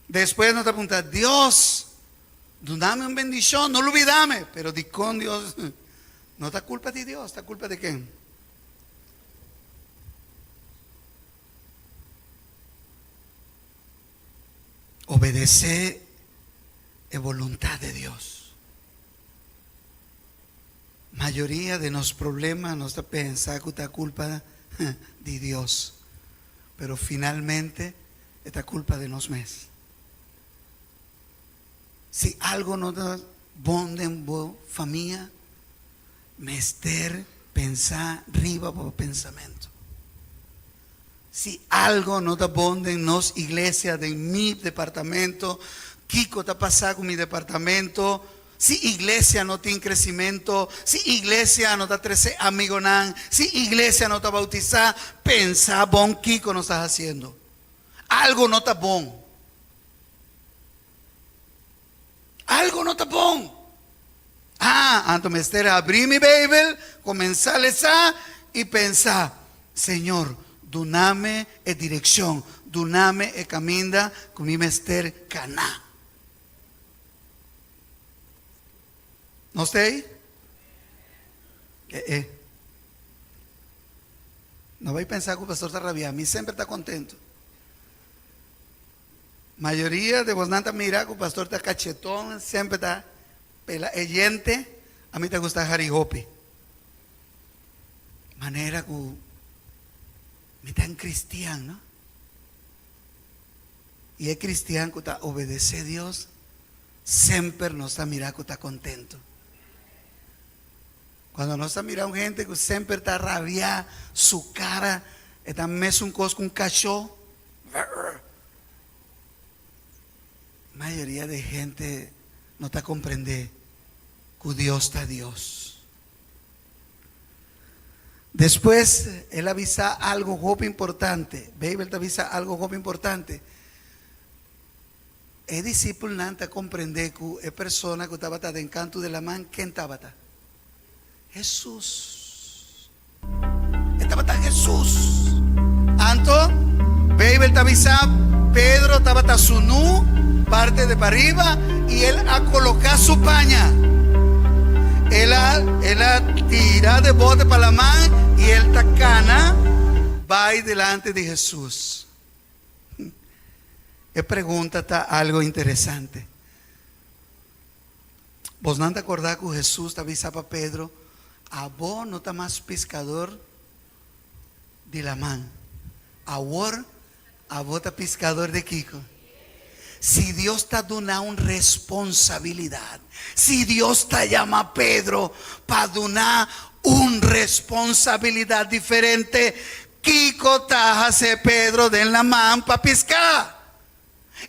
Despues nos ta puntra, Dios, duname un bendicion, no lubidame. Pero dikon Dios? No ta culpa di Dios, ta culpa di ken? Obedece e voluntad di Dios. Mayoria di nos problema nos ta pensa cu ta culpa di Dios, pero finalmente e ta culpa di nos mes. Si algo no ta bon den bo famia, mester pensa riba bo pensamento. Si algo no ta bon den nos iglesia, den mi departamento, kiko ta pasa ku mi departamento? Si iglesia no tin crecimento, si iglesia no ta trece amigonan, si iglesia no ta bautisa, pensa bon kiko nos ta haciendo. Algo no ta bon. Algo no ta bon. Ah, anto mester habri mi Bijbel, comensa lesa y pensa, Señor, duname e direccion, duname e caminda cu mi mester cana. Nos ta ei? E e. No bai pensa cu pastor ta rabia, mi semper ta contento. Mayoria de bosnan ta mira cu pastor ta cacheton, semper ta pela e yente, ami ta gusta hari hopi. Manera cu mi ta un cristian, no? Y e cristian cu ta obedece Dios, semper nos ta mira cu ta contento. Cuando nos ta mira un hende cu semper ta rabia, su cara e ta mesun cos cu un cacho. Mayoria di hende no ta comprende cu Dios ta Dios. Despues el a bisa algo hopi importante. Bijbel ta bisa algo hopi importante. E disipelnan ta comprende cu e persona cu tabata den canto di laman, ken tabata? Hesus. E tabata Hesus. Anto, Bijbel ta bisa, Pedro tabata sunú parte de pariba i el a coloca su paña. El a, el a tira de bote pa laman i el ta cana bai delante di Hesus. E pregunta ta algo interesante. Bosnan ta kordá ku Hesus ta bisa pa Pedro, Abo no ta mas piskador di laman. Awor abo ta piskador di kiko? Si Dios ta duna un responsabilidat, si Dios ta yama Pedro pa duna un responsabilidat diferente, kiko ta hasi Pedro den laman pa piská?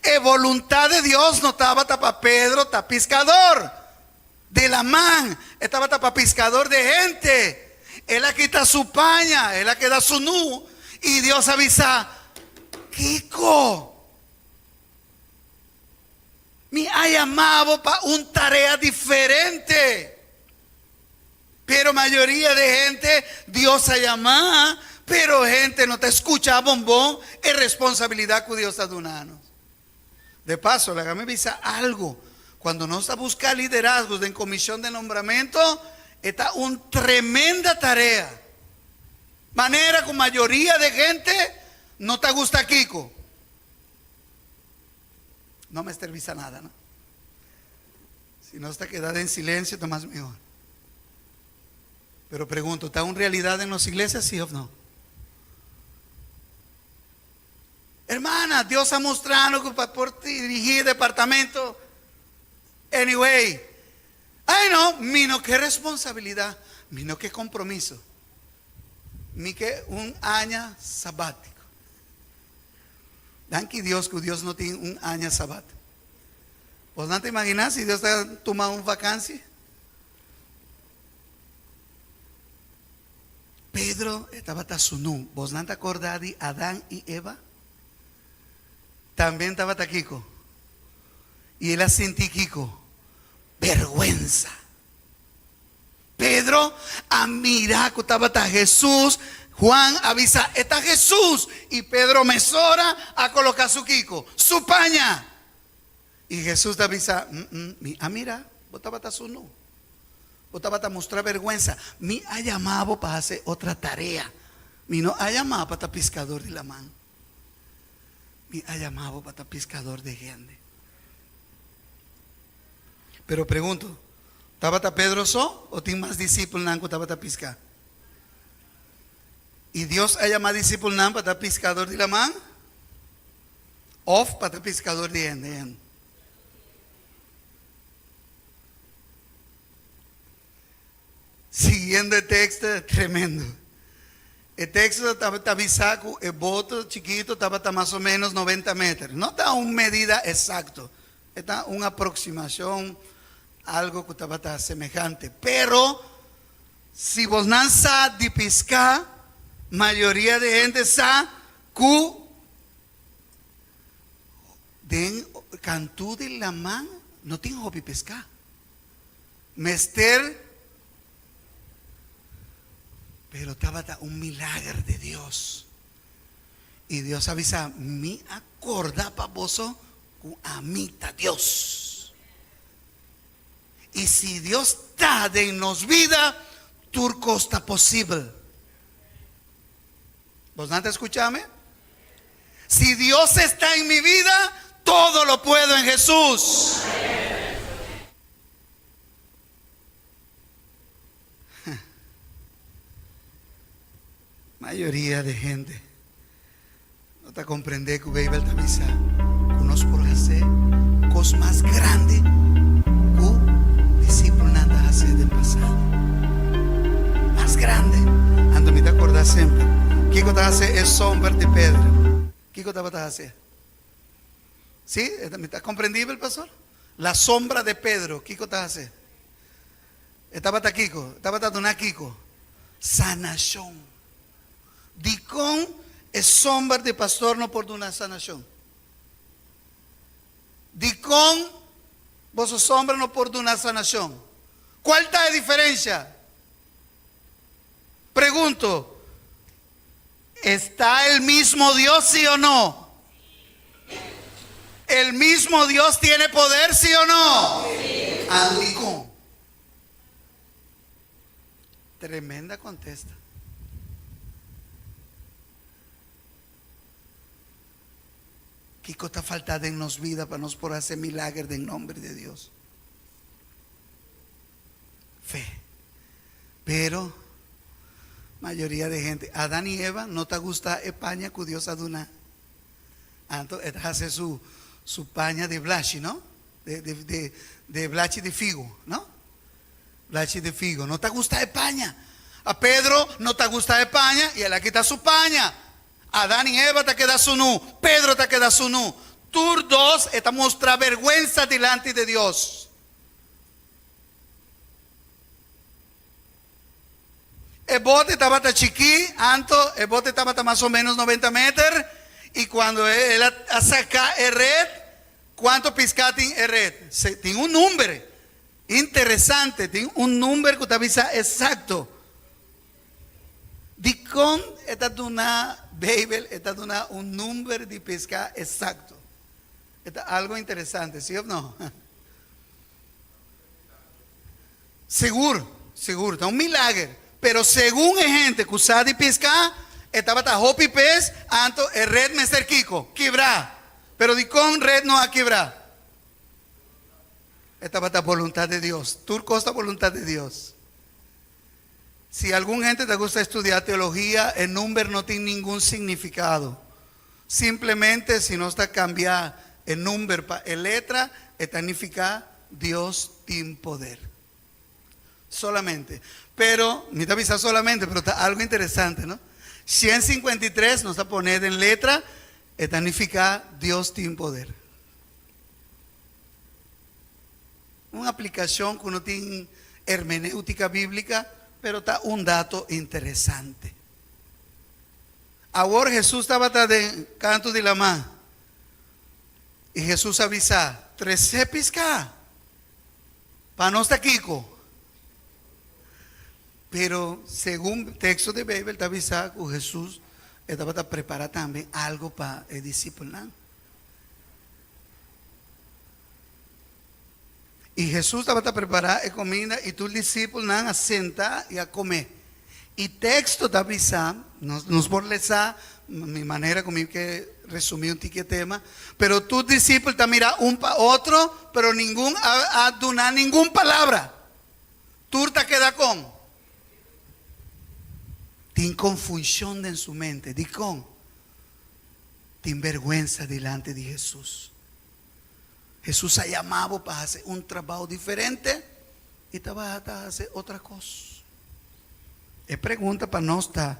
E voluntad di Dios no tabata pa Pedro ta piscador di laman, e tabata pa piscador di hente. El a kita su paña, el a keda sunú, i Dios a bisa, Kiko? Mi a yama bo pa un tarea diferente. Pero mayoria di hende Dios a yama, pero hende no ta skucha bon bon e responsabilidat ku Dios ta duna nos. De paso, laga mi bisa algu, kuando nos ta buska liderazgos den komishon de nombramentu, e ta un tremenda tarea. Manera ku mayoria di hende no ta gusta kiko. No mester bisa nada, no? Si nos ta keda den silencio ta mas mihor. Pero pregunto, ta un realidad den nos iglesia, sí of no? Hermana, Dios a mustra nos ku pa por dirigí departamento. Anyway, ay no, mi no ke responsabilidat, mi no ke kompromiso. Mi ke un aña sabátiko. Danki Dios ku Dios no tin un aña sabátiko. Bosnan ta imaginá si Dios ta tuma un vakansi? Pedro e tabata sunú. Bosnan ta kordá di Adán i Eva? Tamben tabata kiko? I el a sinti kiko? Bèrgwensa. Pedro a mira ku tabata Hesus. Juan a bisa, E ta Hesus! I Pedro mesora a koloká su kiko? Su paña! I Hesus ta bisa, Mi a mira, bo tabata sunú. Bo tabata mustra bèrgwensa. Mi a yama bo pa hasi otra tarea. Mi no a yama pa ta piskador di laman. Mi a yama bo pa ta piskador di hende. Pero pregunto, tabata Pedro so o tin mas disipelnan ku tabata piska? I Dios a yama disipelnan pa ta piskador di laman òf pa ta piskador di hende? Siguiendo e teksto, tremendo. E teksto ta bisa ku e boto chikito tabata mas o ménos noventa meter. No ta un medida eksakto, e ta un aproksimashon, algo ku tabata semehante. Pero, si bosnan sa di piská, mayoria di hende sa ku den kantu di laman no tin hopi piská. Mester, pero tabata un milager di Dios. I Dios a bisa, Mi a korda pa boso ku ami ta Dios. I si Dios ta den nos bida, tur kos ta posibel. Bosnan ta skucha mi? Si Dios está en mi vida, todo lo puedo en Jesús. Mayoria di hende no ta comprende cu Bijbel ta bisa cu nos por hace cos mas grandi cu discipelnan ta hace den pasado. Mas grandi. Anto mi ta acorda semper kico ta hace e somber di Pedro. Kico tabata hace? Sí, mi ta comprendibel, pastor? La sombra de Pedro, kiko ta hasi? E tabata kiko? E tabata duna kiko? Sanashon. Dikon e sombra di pastor no por duna sanashon? Dikon boso sombra no por duna sanashon? Kual ta e diferensha? Pregunto, Está el mismo Dios, sí o no? El mismo Dios tiene poder, sí o no? Anto dikon? Tremenda kontesta. Kiko ta falta den nos bida pa nos por hasi milager den nomber di Dios? Fe. Pero mayoria di hende, Adan i Eva, no ta gusta e paña ku Dios a duna. Anto e ta hasi su su paña di blachi, no? De de de de blachi di figo, no? Blachi di figo. No ta gusta e paña. A Pedro no ta gusta e paña i el a kita su paña. Adan i Eva ta keda sunú, Pedro ta keda sunú. Tur dos e ta mustra bergwensa dilanti di Dios. E bote tabata chikí, anto e bote tabata mas o ménos noventa meter, i kuando el a saka e ret, kuantu piská tin e ret? Tin un number interesante, tin un number ku ta bisa eksakto. Dikon e ta duna Beibel, e ta duna un number di piská eksakto? E ta algu interesante, sí òf no? Sigur, sigur, ta un milager. Pero segun e hende ku sa di piská, e tabata hopi pes, anto e ret mester kiko? Kibrá. Pero dikon ret no a kibrá? E tabata boluntat di Dios. Tur kos ta boluntat di Dios. Si algun hende ta gusta estudiá teologia, e number no tin ningun signifikado. Simplemente si nos ta kambia e number pa e letra e ta nifiká Dios tin poder. Solamente. Pero, mi ta bisa solamente, pero ta algo interesante, no? 153 nos ta pone den letra, e ta nifiká Dios tin poder. Un aplikashon ku no tin hermenéutika bíblika, pero ta un dato interesante. Awor Hesus tabata den kantu di lamá, i Hesus a bisa, Tresé piská. Pa nos ta kiko? Pero segun teksto di Beibel ta bisa ku Hesus e tabata prepará tambe algu pa e disipelnan. I Hesus tabata prepará e kuminda i tur disipelnan a senta i a kome. I teksto ta bisa, nos nos por lesa mi manera ku mi ke resumí un tiki e tema, pero tur disipel ta mira un pa otro, pero ningun a a duna ningun palabra. Tur ta keda kon? Tin konfunshon den su mente. Dikon? Tin bèrgwensa dilanti di Hesus. Hesus a yama bo pa hasi un trabou diferente i tabata hasi otra kos. E pregunta pa nos ta,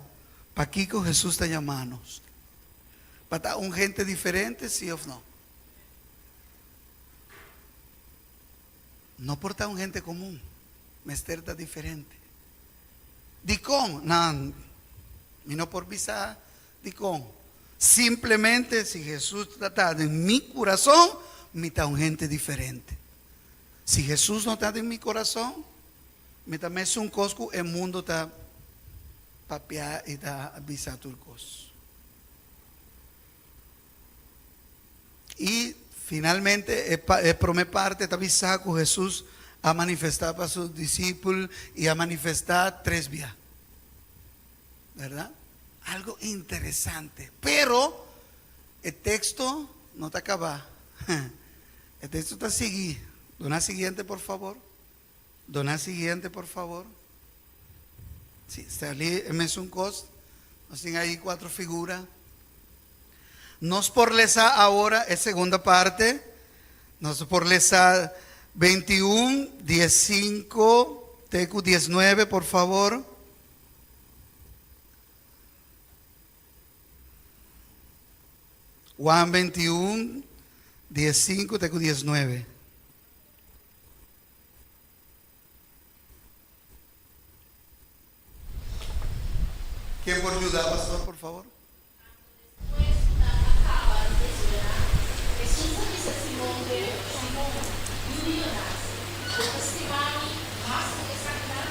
Pakiko Hesus ta yama nos? Pa ta un hende diferente, si òf no? No por ta un hende komun, mester ta diferente. Dikon? Nan, mi no por bisa Dikon? Simplemente si Hesus ta ta den mi kurason, mi ta un hende diferente. Si Hesus no ta den mi kurason, mi ta mesun kos ku e mundu ta papia i ta bisa tur kos. I finalmente e promé parte ta bisa ku Hesus a manifestá pa su disipel i a manifestá tres bia. Berdad? Algo interesante. Pero e texto no ta caba. E texto ta sigui. Duna siguiente por favor. Duna siguiente por favor. Si, sali e mesun cos. Nos tin ahí cuatro figura. Nos por lesa ahora e segunda parte. Nos por lesa 21, 15 te cu 19, por favor. Juan 21, 15 te ku 19. Ken por yuda, pastor, por favor? Despues ku nan a kaba di desayuná, Hesus a bisa Simon Pedro, Simon, yu di Yonas, bo ta stima mi mas ku esakinan?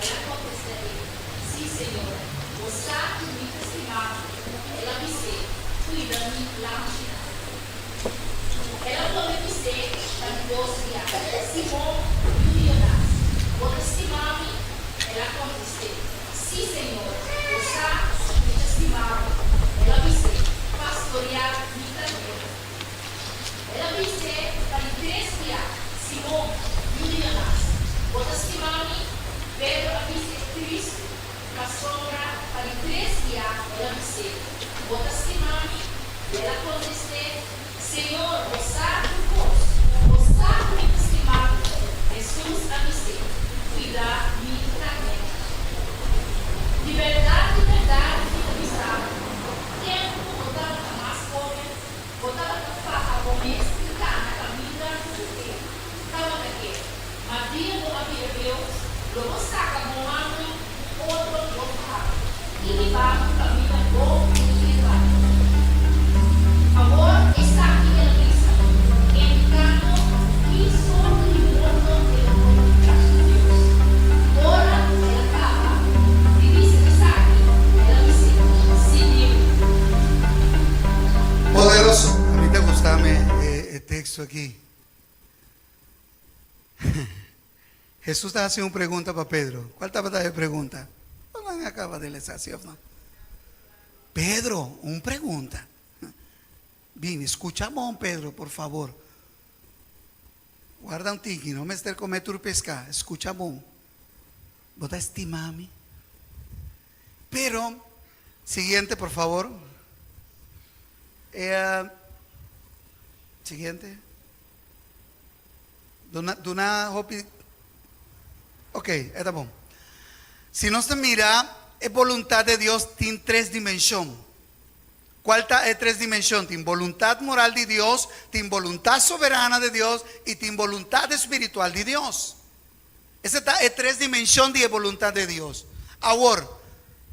El a kontest'é, Sí, Señor, bo sa ku mi ta stima bo. El a bis'é, Kuida mi lamchinan. El a bolbe bis'é pa di dos bia, Simon, yu di Yonas, bo ta stima mi? El a kontest'é, Sí, Señor, bo sa ku mi ta stima bo. El a bis'é, Pastoreá mi karnénan. El a bis'é pa di tres bia, Simon, yu di Yonas, bo ta stima mi? Pedro a bis'é tristu, pasobra pa di tres bia el a bis'é, Bo ta stima mi? I el a kontest'é, Señor, bo sa tur kos, bo sa ku mi ta stima bo. Hesus a bis'é, Kuida mi karnénan. Di bèrdat, di bèrdat, mi ta bisa bo, tempu ku bo tabata mas hóben, bo tabata faha bo mes i kana kaminda ku bo ke, tabata ke. Ma dia bo a bira bieu, lo bo saka bo mannan ku otro lo faha bo i hiba bo kaminda bo no kier bai. Awor esaki el a bisa, indikando ki sorto di morto el a glorifiká su Dios. Ora ku el a kaba di bisa esaki, el a bis'é, Sigui mi. Poderoso. A mi ta gusta mi e teksto aki. Hesus ta hasi un pregunta pa Pedro. Cual tabata e pregunta? Bo nan a caba di lesa, si of no? Pedro, un pregunta. Bini, scucha bon, Pedro, por favor. Guarda un tiki, no mester come tur pesca. Scucha bon. Bo ta estima mi? Pero, siguiente, por favor. E siguiente. Duna, duna hopi. Ok, e ta bon. Si nos ta mira, e boluntat di Dios tin tres dimenshon. Kual ta e tres dimenshon? Tin boluntat moral di Dios, tin boluntat soberana di Dios i tin boluntat espiritual di Dios. Ese ta e tres dimenshon di e boluntat di Dios. Awor,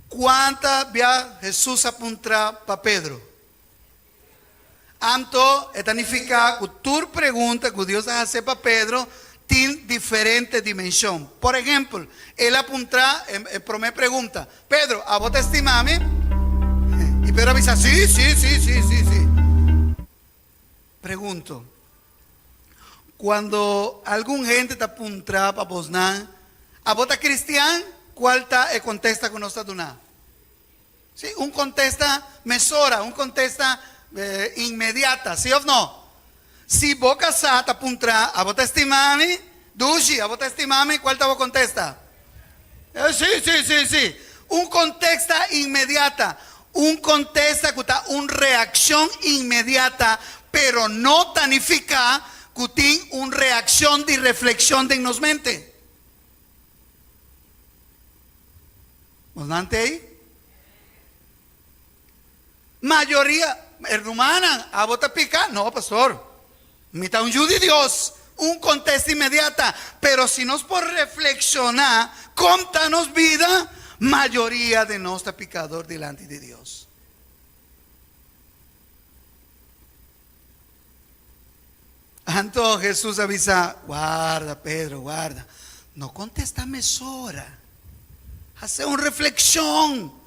kuanta bia Hesus a puntra pa Pedro? Anto, e ta nifiká ku tur pregunta ku Dios a hasi pa Pedro tin diferente dimenshon. Por ehèmpel, el a puntra e promé pregunta, Pedro, abo ta stima mi? I Pedro a bisa, Sí, sí, sí, sí, sí, sí. Pregunto, Kuando algun hende ta puntra pa bosnan, Abo ta kristian? Kual ta e kontesta ku nos ta duna? Sí, un contesta mesora, un contesta inmediata, sí of no? Si bo casá ta puntra, abo ta estima mi? Dushi, abo ta estima mi? Cual ta bo contesta? Sí, sí, sí, sí. Un contesta inmediata, un contesta cu ta un reaccion inmediata, pero no ta nifica cu tin un reaccion di reflexion den nos mente. Nos nan t'ei? Mayoria, e rumannan, abo ta pica? No, pastor. Mi ta un yu di Dios. Un contesta inmediata. Pero si nos por reflexiona con ta nos bida, mayoria di nos ta picador dilanti di Dios. Anto Hesus a bisa, Warda, Pedro, warda. No kontestá mesora. Hase un reflekshon.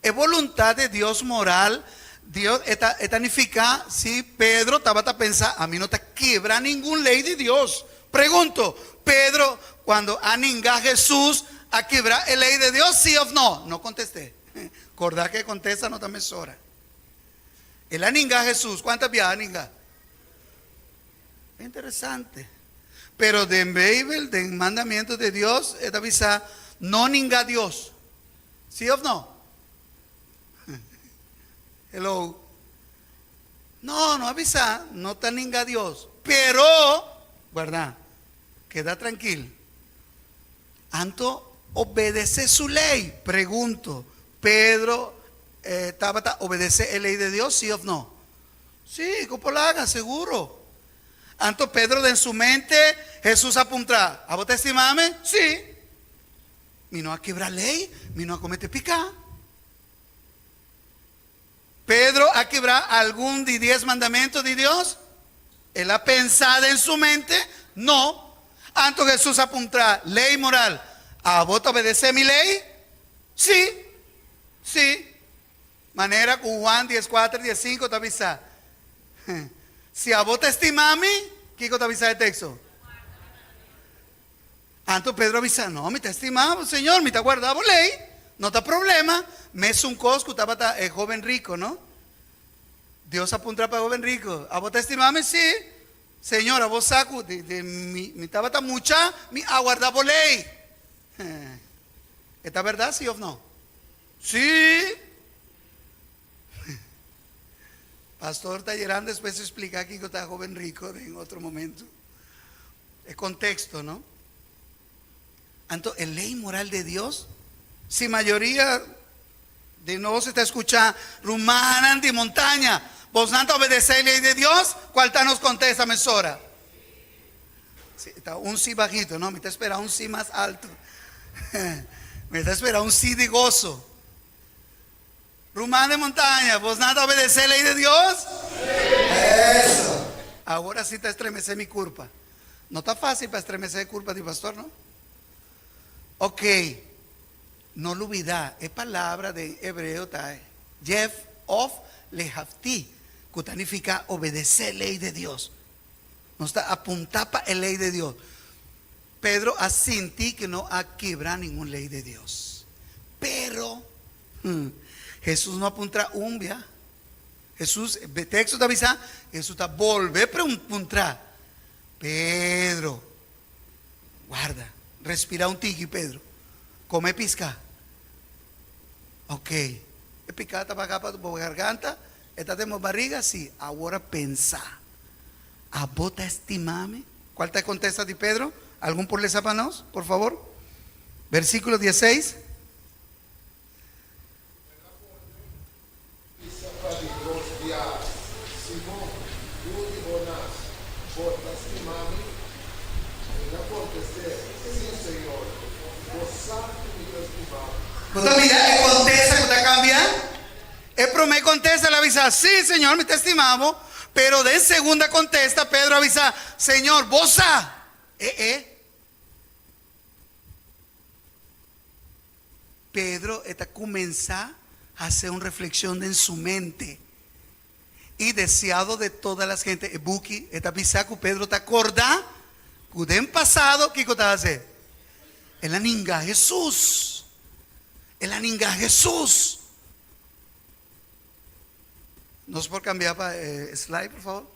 E boluntat di Dios moral, Dios, e ta, e ta nifiká si Pedro tabata pensa, Ami no ta kebra ningun lei di Dios. Pregunto, Pedro, kuando a ninga Hesus, a kebra e lei di Dios, sí òf no? No kontest'é. Kòrda ku e kontesta no ta mesora. El a ninga Hesus. Kuanta biaha a ninga? Interesante. Pero den Beibel, den mandamiento de Dios, e ta bisa, no ninga Dios. Sí of no? Hello. No, no a bisa, no ta ninga Dios. Pero, guarda, keda trankil. Anto, obedece su ley. Pregunto, Pedro tabata obedece e ley de Dios, sí of no? Sí, ku por laga, seguro. Anto Pedro den su mente, Hesus a puntra, Abo ta estima mi? Sí. Mi no a kebra ley, mi no a comete pica. Pedro a kebra algun di dies mandamento di Dios? El a pensa den su mente? No. Anto Hesus a puntra, Ley moral, abo ta obedece mi ley? Sí. Sí. Manera ku Juan dieskuater diesinku ta bisa, Si abo ta estima mi, kiko ta bisa e teksto? Anto Pedro a bisa, No, mi ta estima bo, Señor, mi ta guarda bo lei, no ta problema. Mesun kos ku tabata e hoben riko, no? Dios a puntra pa e hoben riko, Abo ta estima mi? Sí, Señor, abo sa ku di mi tabata mucha, mi a guarda bo lei. E ta bèrdat, sí òf no? Sí! Pastor ta yerando despues explica kico ta joven rico den otro momento. E contexto, no? Anto e ley moral de Dios, si mayoria de nos ta escucha rumannan di montaña, bosnan ta obedece e ley de Dios? Cual ta nos contesta mesora? Sí, ta un sí bajito, no? Mi ta espera un sí mas alto. Mi ta espera un sí di gozo. Ruman de montaña, bos nan ta obedece ley de Dios? Eso. Awor sí ta estremece mi curpa. No ta fácil pa estremece e curpa di pastor, no? Ok. No lubida, e palabra den hebreo ta jef of lehavti, cu ta nifica obedece ley de Dios. Nos ta apuntá pa e lei di Dios. Pedro a sinti ku no a kibra ningun lei di Dios. Pero, Hesus no a puntra un bia. Hesus, e teksto ta bisa, Hesus ta bolbe puntra, Pedro, warda, respirá un tiki, Pedro, kome piská. Ok, e piká ta baha pa bo garganta. E ta den bo bariga? Sí. Awor a pensa, Abo ta stima mi? Cual ta e contesta di Pedro? Algun por lesa pa nos, por favor? Versículo dieseis. Bisa pa di dos bia, Simon, yu di Jonas, bo ta stima mi? El a kontest'é, Sí, Señor, bo sa ku mi ta stima bo. Bo ta mira e kontesta ku ta kambia? E promé kontesta el a bisa, Sí, Señor, mi ta stima bo. Pero den segunda kontesta Pedro a bisa, Señor, bo sa. E e. Pedro e ta kuminsá hasi un reflekshon den su mente. I deseado de todas las gente, e buki e ta bisa ku Pedro ta kordá ku den pasado kiko ta hasi? El a ninga Hesus. El a ninga Hesus. Nos por kambia pa e slide, por favor?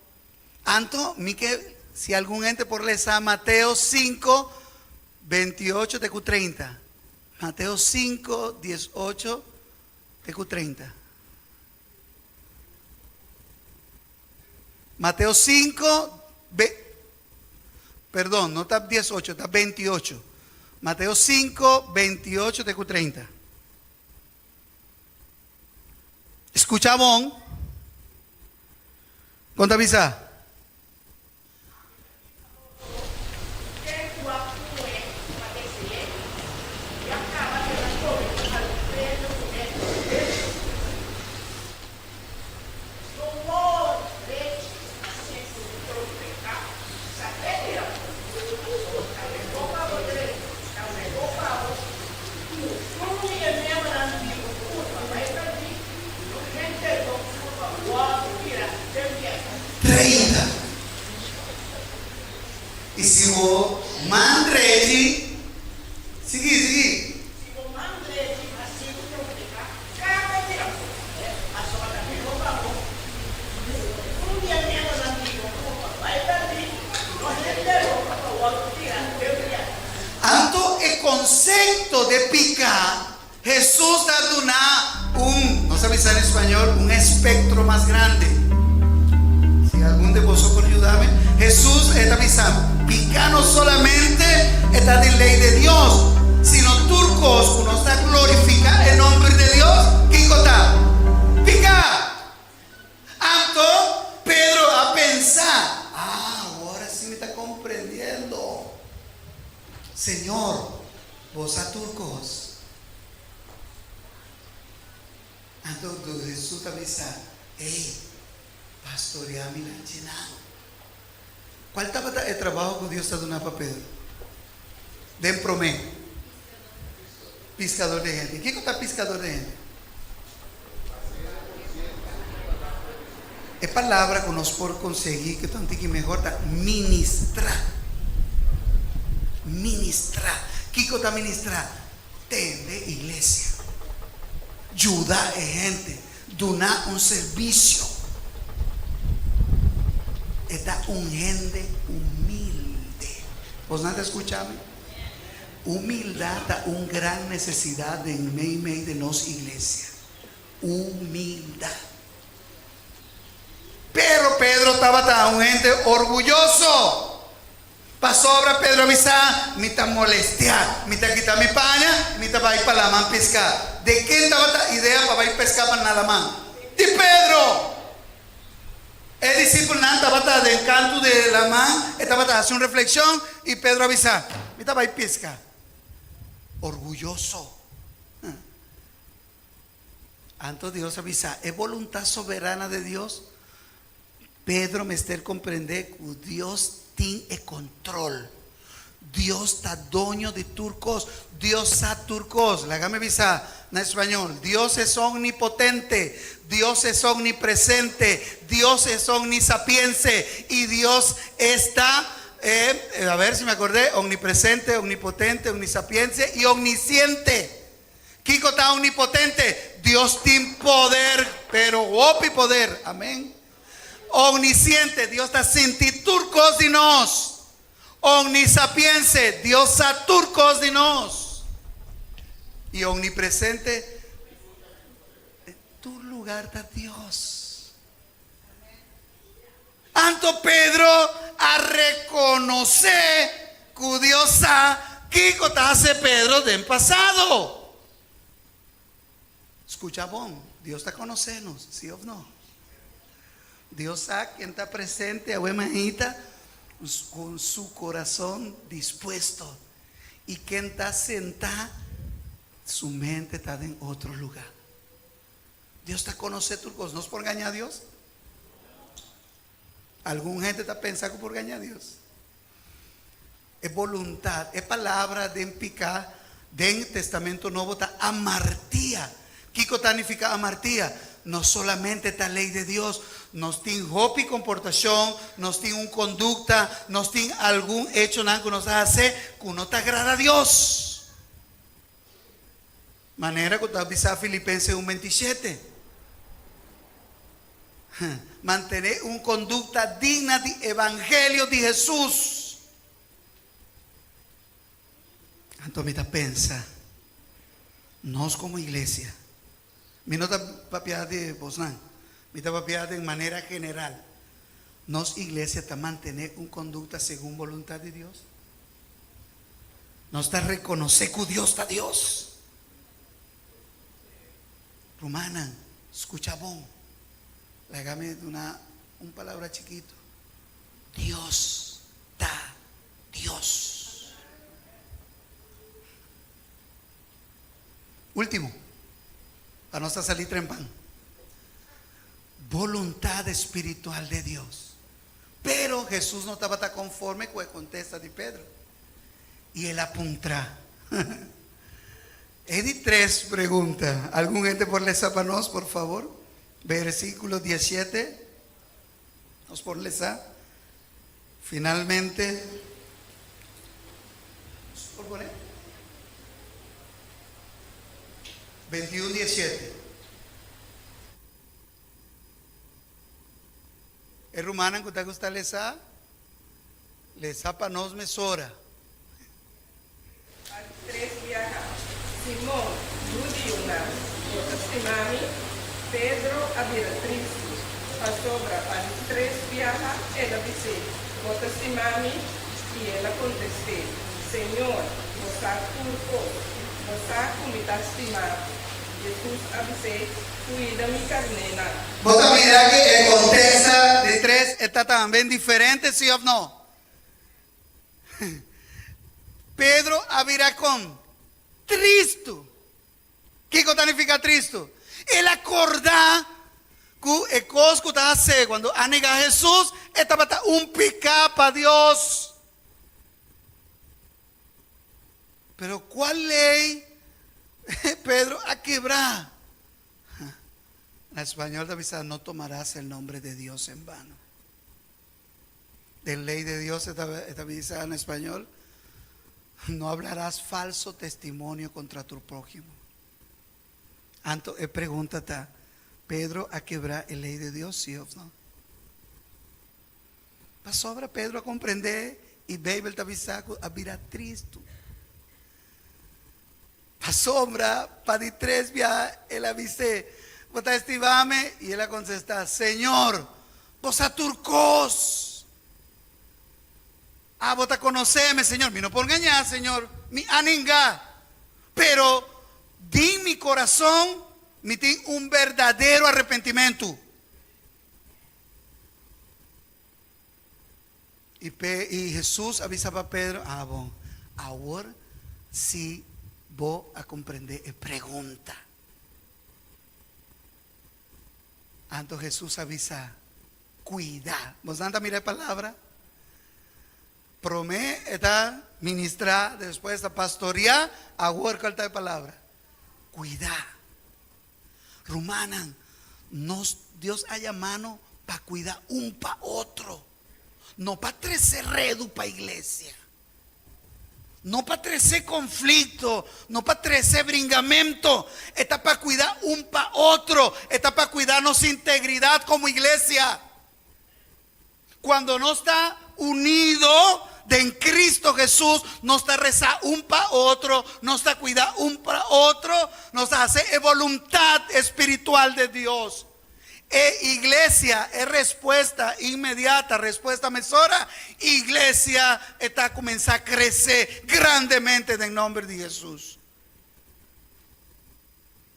Anto mi ke si algun hende por lesa Mateo 5, 28 te ku 30. Mateo 5, 18 te ku 30. Mateo 5, be, perdón, no ta 18, ta 28. Mateo 5, 28 te ku 30. Escucha bon. Kon ta bisa? 30. I si bo man drechi, sigui, sigui. Anto e konsepto de piká Hesus ta duna un, nos a bisa na español, un espectro mas grande. Si algun de boso por yuda mi. Hesus e ta bisa, pica no solamente e ta di ley de Dios, sino tur cos cu nos ta glorifica e nomber de Dios, kico ta? Pica! Anto Pedro a pensa, Ah, awor si mi ta comprendiendo. Señor, bo sa tur kos. Anto Hesus ta bisa, Ey, pastorea mi lanchinan. Kual tabata e trabou ku Dios ta duna pa Pedro? Den promé, piskador di hende. Kiko ta piskador di hende? E palabra ku nos por konsegui ku ta un tiki mehor ta ministrá. Ministrá. Kiko ta ministrá? Tende iglesia. Yuda e hende. Duna un servisio. E ta un hende humilde. Bosnan ta skucha mi? Humildat ta un gran nesesidat den meimei di nos iglesia. Humildat. Pero Pedro tabata un hende orguyoso. Pasobra Pedro a bisa, Mi ta molestiá, mi ta kita mi paña, mi ta bai pa laman piská. De ken tabata idea pa bai peská pa na laman? Di Pedro! E disipelnan tabata den kantu di laman, e tabata hasi un reflekshon i Pedro a bisa, Mi ta bai piska. Orguyoso. Anto Dios a bisa, E boluntat soberana de Dios, Pedro mester komprendé ku Dios tin e kontrol. Dios ta doño di tur kos. Dios sa tur kos. Laga mi bisa na español, Dios es omnipotente, Dios es omnipresente, Dios es omnisapiense y Dios esta, a ver si me acordé, omnipresente, omnipotente, omnisapiense y omnisciente. Kiko ta omnipotente? Dios tin poder, pero hopi poder. Amén. Omnisciente, Dios ta sinti tur kos di nos. Omnisapiense, Dios sa tur kos di nos. I omnipresente, den tur lugar ta Dios. Anto Pedro a rekonosé ku Dios sa kiko ta hasi Pedro den pasado. Skucha bon, Dios ta konosé nos, sí òf no? Dios sa ken ta presente awe mainta ku su kurason dispuesto i ken ta sentá su mente ta den otro lugá. Dios ta konosé tur kos. Nos por gaña Dios? Algun hende ta pensa ku por gaña Dios. E boluntat, e palabra den piká den Testamento Nobo ta amartia. Kiko ta nifiká amartia? No solamente ta lei de Dios, nos tin hopi komportashon, nos tin un kondukta, nos tin algun echonan ku nos a hase ku no ta agrada Dios. Manera ku ta bisa Filipenses un 27. Mantené un kondukta digna di evangelio di Hesus. Anto mi ta pensa, nos komo iglesia, mi no ta papia di bosnan, mi ta papia den manera general, nos iglesia ta mantené un kondukta segun boluntat di Dios? Nos ta rekonosé ku Dios ta Dios? Rumannan, skucha bon. Laga mi duna un palabra chikitu. Dios ta Dios. Último, pa nos ta sali trempan. Boluntad espiritual de Dios. Pero Jesús no tabata konforme ku e kontesta di Pedro, i el a puntra. E di tres pregunta, algun hende por lesa pa nos, por favor? Versíkulo 17, nos por lesa? Finalmente, nos por pone? 21, 17. E rumannan ku ta gusta lesa, lesa pa nos mesora. Pa di tres biaha, Simon, yu di Jonas, bo ta stima mi? Pedro a bira tristu, pasobra pa di tres biaha el a bis'é, Bo ta stima mi? I el a kontest'é, Señor, bo sa tur kos, bo sa ku mi ta stima bo. Hesus a bis'é, Kuida mi karnénan. Bo ta mira ku e kontesta di tres e ta tambe diferente, sí òf no? Pedro a bira kon? Tristu. Kiko ta nifiká tristu? El a kordá ku e kos ku ta hase kuando a negá Hesus e tabata un piká pa Dios. Pero kua lei Pedro a kebra? Na español ta bisa no tomarás el nombre de Dios en vano. Den ley de Dios e ta bisa na español, no hablarás falso testimonio contra tu prójimo. Anto e pregunta ta, Pedro a kebra e ley de Dios, sí of no? Pasobra Pedro a comprende y Bijbel ta bisa cu a bira tristu. Pasobra pa di tres biaha el a bis'é, Bo ta estimá-me? I el a kontestá, Señor, bo sa tur kos. Abo ta konosé-me, Señor. Mi no por ngañá, Señor. Mi a ningá. Pero den mi kurason mi tin un berdadero arepentimentu. I pe i Hesus a bisa pa Pedro, Ah bon, awor si bo a komprendé e pregunta. Anto Hesus a bisa, Kuida. Bosnan ta mira e palabra? Promé e ta ministrá, despues ta pastoriá, awor kal ta e palabra? Kuida. Rumannan, nos Dios a yama nos pa kuida un pa otro. No pa trese redu pa iglesia. No pa trese konflikto, no pa trese bringamento. E ta pa kuida un pa otro. E ta pa kuida nos integridat komo iglesia. Cuando nos ta unido den Cristo Jesús, nos ta reza un pa otro, nos ta cuida un pa otro, nos ta hace e voluntad espiritual de Dios. E iglesia, e respuesta inmediata, respuesta mesora, iglesia ta kuminsá krese grandemente den nòmber di Hesus.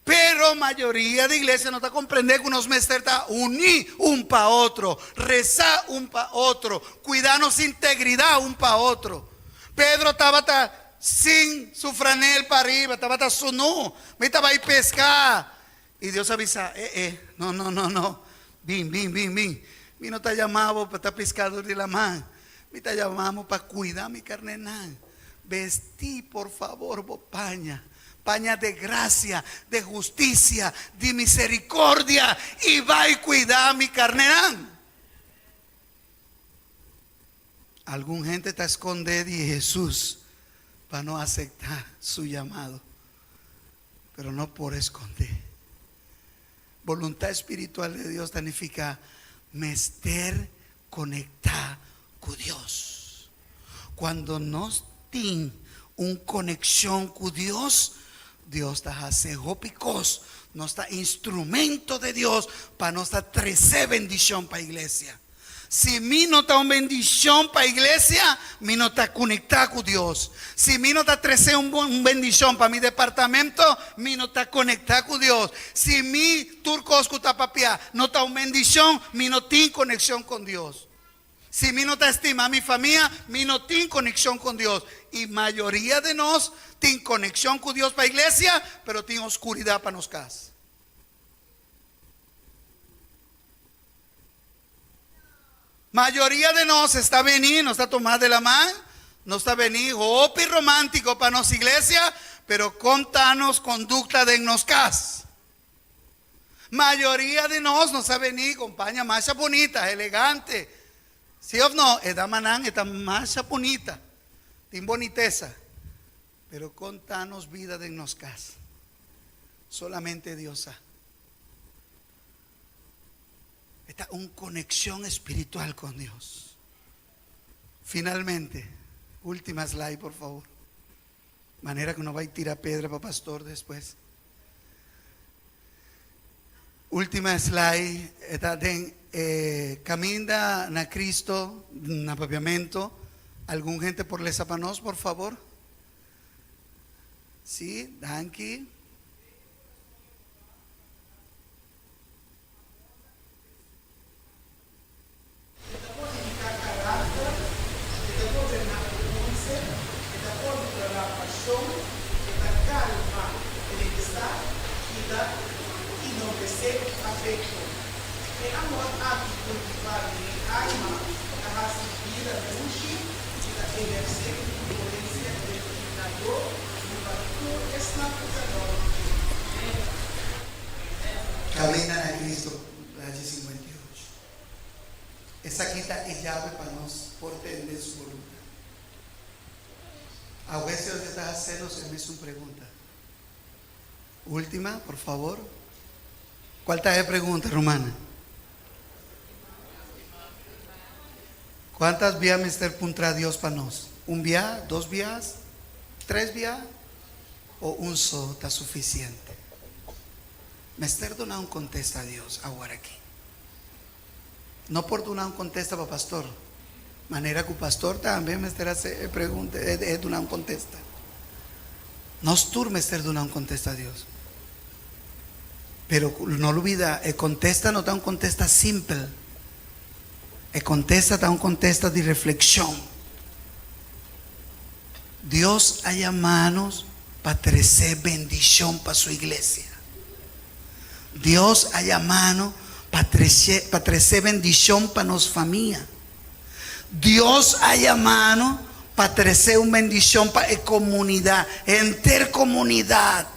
Pero mayoria di iglesia no ta komprendé ku nos mester ta uní un pa otro, resá un pa otro, kuida nos integridat un pa otro. Pedro tabata sin su franel pa ariba, tabata sunú, mi ta bai peská. I Dios a bisa, E e, no, no, no, no, bin, bin, bin, bin, mi no ta yama bo pa ta piskador di laman, mi ta yama bo pa kuida mi karnénan. Bestí por fabor bo paña, paña de gracia, de husticia, di misericordia, i bai cuida mi carnenan. Algun hende ta esconde di Jesus pa no acepta su llamado, pero no por esconde. Voluntad espiritual de Dios ta nifica mester conecta cu Dios. Cuando nos tin un conexion cu Dios, Dios ta hace hopi cos. Nos ta instrumento de Dios pa nos ta trece bendicion pa iglesia. Si mi no ta un bendicion pa iglesia, mi no ta conecta cu Dios. Si mi no ta trece un bendicion pa mi departamento, mi no ta conecta cu Dios. Si mi tur cos cu ta papia no ta un bendicion, mi no tin conexion con Dios. Si mi no ta estima mi famia, mi no tin conexion con Dios. Y mayoria de nos tin conexion cu Dios pa iglesia, pero tin oscuridad pa nos cas. Mayoria de nos esta beni, nos ta tuma de la man, nos ta beni hopi romantico pa nos iglesia, pero con ta nos conducta den nos cas? Mayoria di nos no sa beni con paña masha bunita, elegante. Si of no? E damanan e ta masha bunita, tin bonitesa. Pero con ta nos bida den nos cas? Solamente Dios sa. E ta un conexion espiritual con Dios. Finalmente, ultima slide por favor. Manera ku no bai tira pedra pa pastor despues. Ultima slide e ta den e kaminda na Cristo na papiamento. Algun hende por lesa pa nos por fabor? Si, danki. E ta fortifiká karakter, e ta goberná impulse, e ta kontrolá pashon, e ta kalma enemistad i ta enobresé afekto. E amor aki kultivá den e alma ta hasi bida dushi i ta ehersé un influensia refinadó riba tur esnan ku ta rònt di dje. Kaminda na Cristo, plachi 58. Esaki ta e yabe pa nos por tende su boluntat. Awe Señor ta hase nos e mesun pregunta. Ultima, por favor. Cual ta e pregunta, rumannan? Cuantas bia mester puntra Dios pa nos? Un bia, dos bias, tres bia o un so ta suficiente? Mester duna un contesta a Dios awor aki. No por duna un contesta pa pastor. Manera cu pastor tambe mester hace e pregunta, e duna un contesta. Nos tur mester duna un contesta a Dios. Pero no lubida, e contesta no ta un contesta simpel. E contesta ta un contesta di reflexion. Dios a yama nos pa trece bendicion pa su iglesia. Dios a yama nos pa trece pa trece bendicion pa nos famia. Dios a yama nos pa trece un bendicion pa e comunidad, henter comunidad.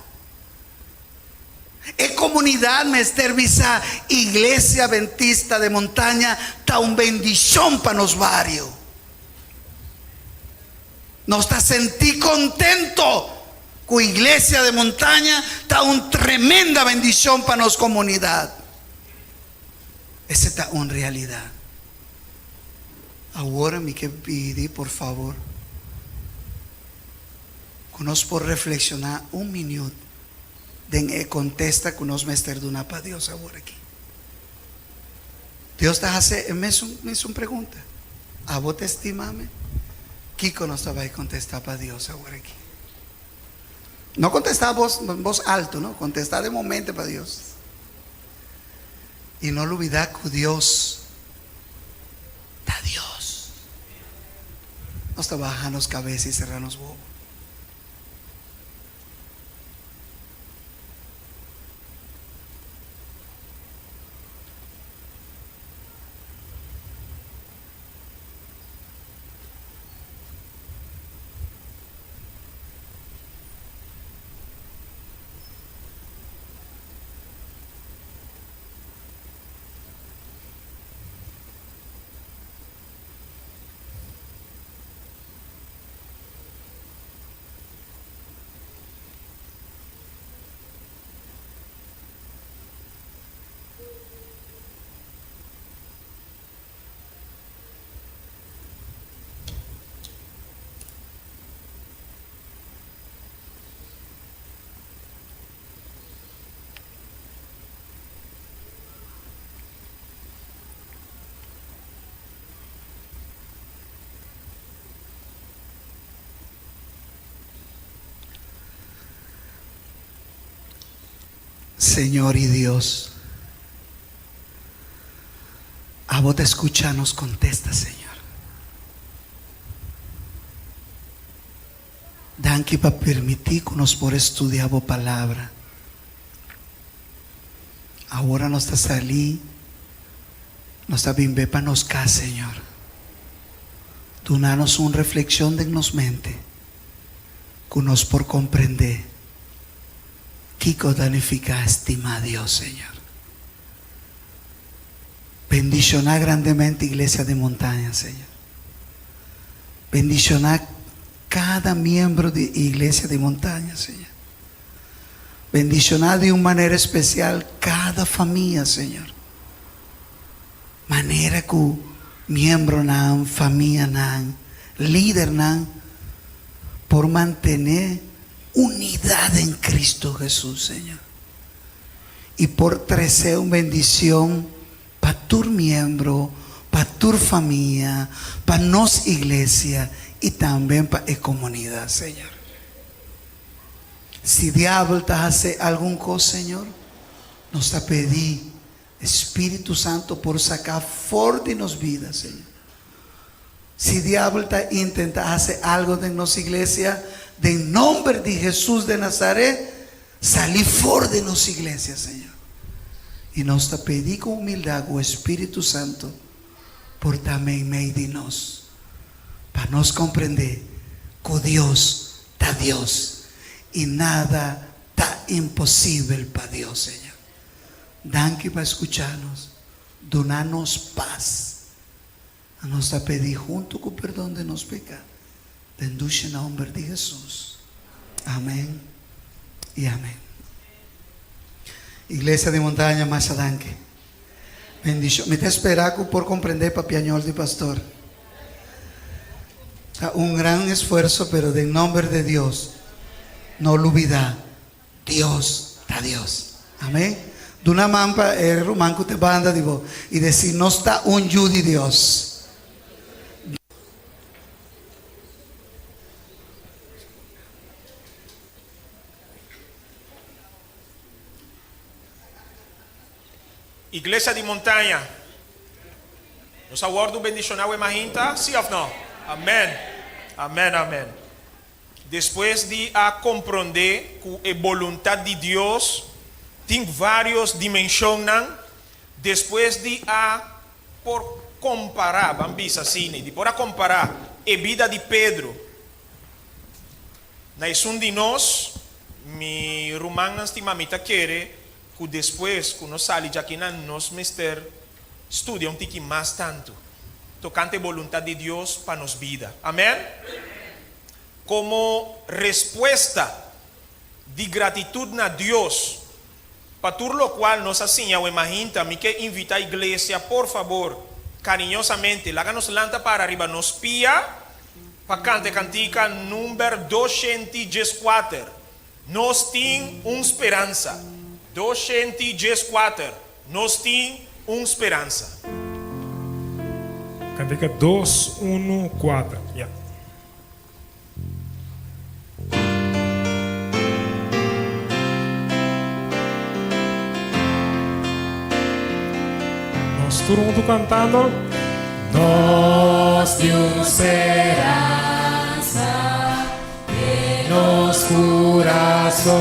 E comunidad mester bisa Iglesia Adventista de Montaña ta un bendicion pa nos bario. Nos ta sentí contento cu Iglesia de Montaña ta un tremenda bendicion pa nos comunidad. Ese ta un realidad. Awor mi ke pidi por favor cu nos por reflexiona un minuut den e contesta cu nos mester duna pa Dios awor aki. Dios ta hasi e mesun mesun pregunta, Abo ta stima mi? Kiko nos ta bai kontestá pa Dios awor aki? No kontestá bos bos altu, no, kontestá den momento pa Dios. I no lubidá ku Dios ta Dios. Nos ta baha nos kabes i sera nos wowo. Señor y Dios, abo ta escucha nos contesta, Señor. Danki pa permiti cu nos por estudia bo palabra. Awor nos ta sali, nos ta bin be pa nos cas, Señor. Duna nos un reflexion den nos mente cu nos por comprende kico ta nifica stima Dios, Señor. Bendiciona grandemente Iglesia di Montaña, Señor. Bendiciona cada miembro di Iglesia di Montaña, Señor. Bendiciona di un manera especial cada famia, Señor. Manera cu miembronan, famianan, lidernan por mantene unidad den Cristo Jesús, Señor. Y por trece un bendicion pa tur miembro, pa tur famia, pa nos iglesia y tambe pa e comunidad, Señor. Si diabel ta haci algun cos, Señor, nos ta pedi Spiritu Santo por saca for di nos bida, Señor. Si diabel ta intenta haci algo den nos iglesia, den nomber di Jesus de Nazaret, sali for di nos iglesia, Señor. Y nos ta pedi cu humildad cu Spiritu Santo por ta meimei di nos, pa nos comprende cu Dios ta Dios y nada ta imposibel pa Dios, Señor. Danki pa skucha nos. Duna nos pas. Nos ta pedi huntu ku perdon di nos peka den dushi nomber di Hesus. Amen i amen. Iglesia di Montaña masha danki. Bendishon. Mi ta espera ku por komprende papiañol di pastor. Ta un gran esfuerso pero den nomber de Dios no lubida Dios ta Dios. Amén. Duna man pa e ruman ku ta banda di bo i desi, Nos ta un yu di Dios. Iglesia di Montaña, nos a wòrdu bendishoná awe mahinta? Sí òf no? Amèn. Amèn, amèn. Despues di a komprondé ku e boluntat di Dios tin vários dimenshonnan, despues di a por kompará, ban bisa asina, di por a kompará e bida di Pedro na esun di nos, mi rumannan stimá, mi ta kere ku despues ku nos sali djakinan nos mester studia un tiki mas tantu tokante e boluntat di Dios pa nos bida. Amèn? Komo respuesta di gratitut na Dios pa tur lokual nos a siña awe mahinta, mi ke invitá iglesia, por fabor, kariñosamente, laga nos lanta para riba nos pia pa kanta e kantika number 214, Nos tin un speransa. 214, Nos tin un speransa. Kantika dos, unu, kuater. Ya. Nos tur huntu kantando. Nos tin un speransa den nos kurason,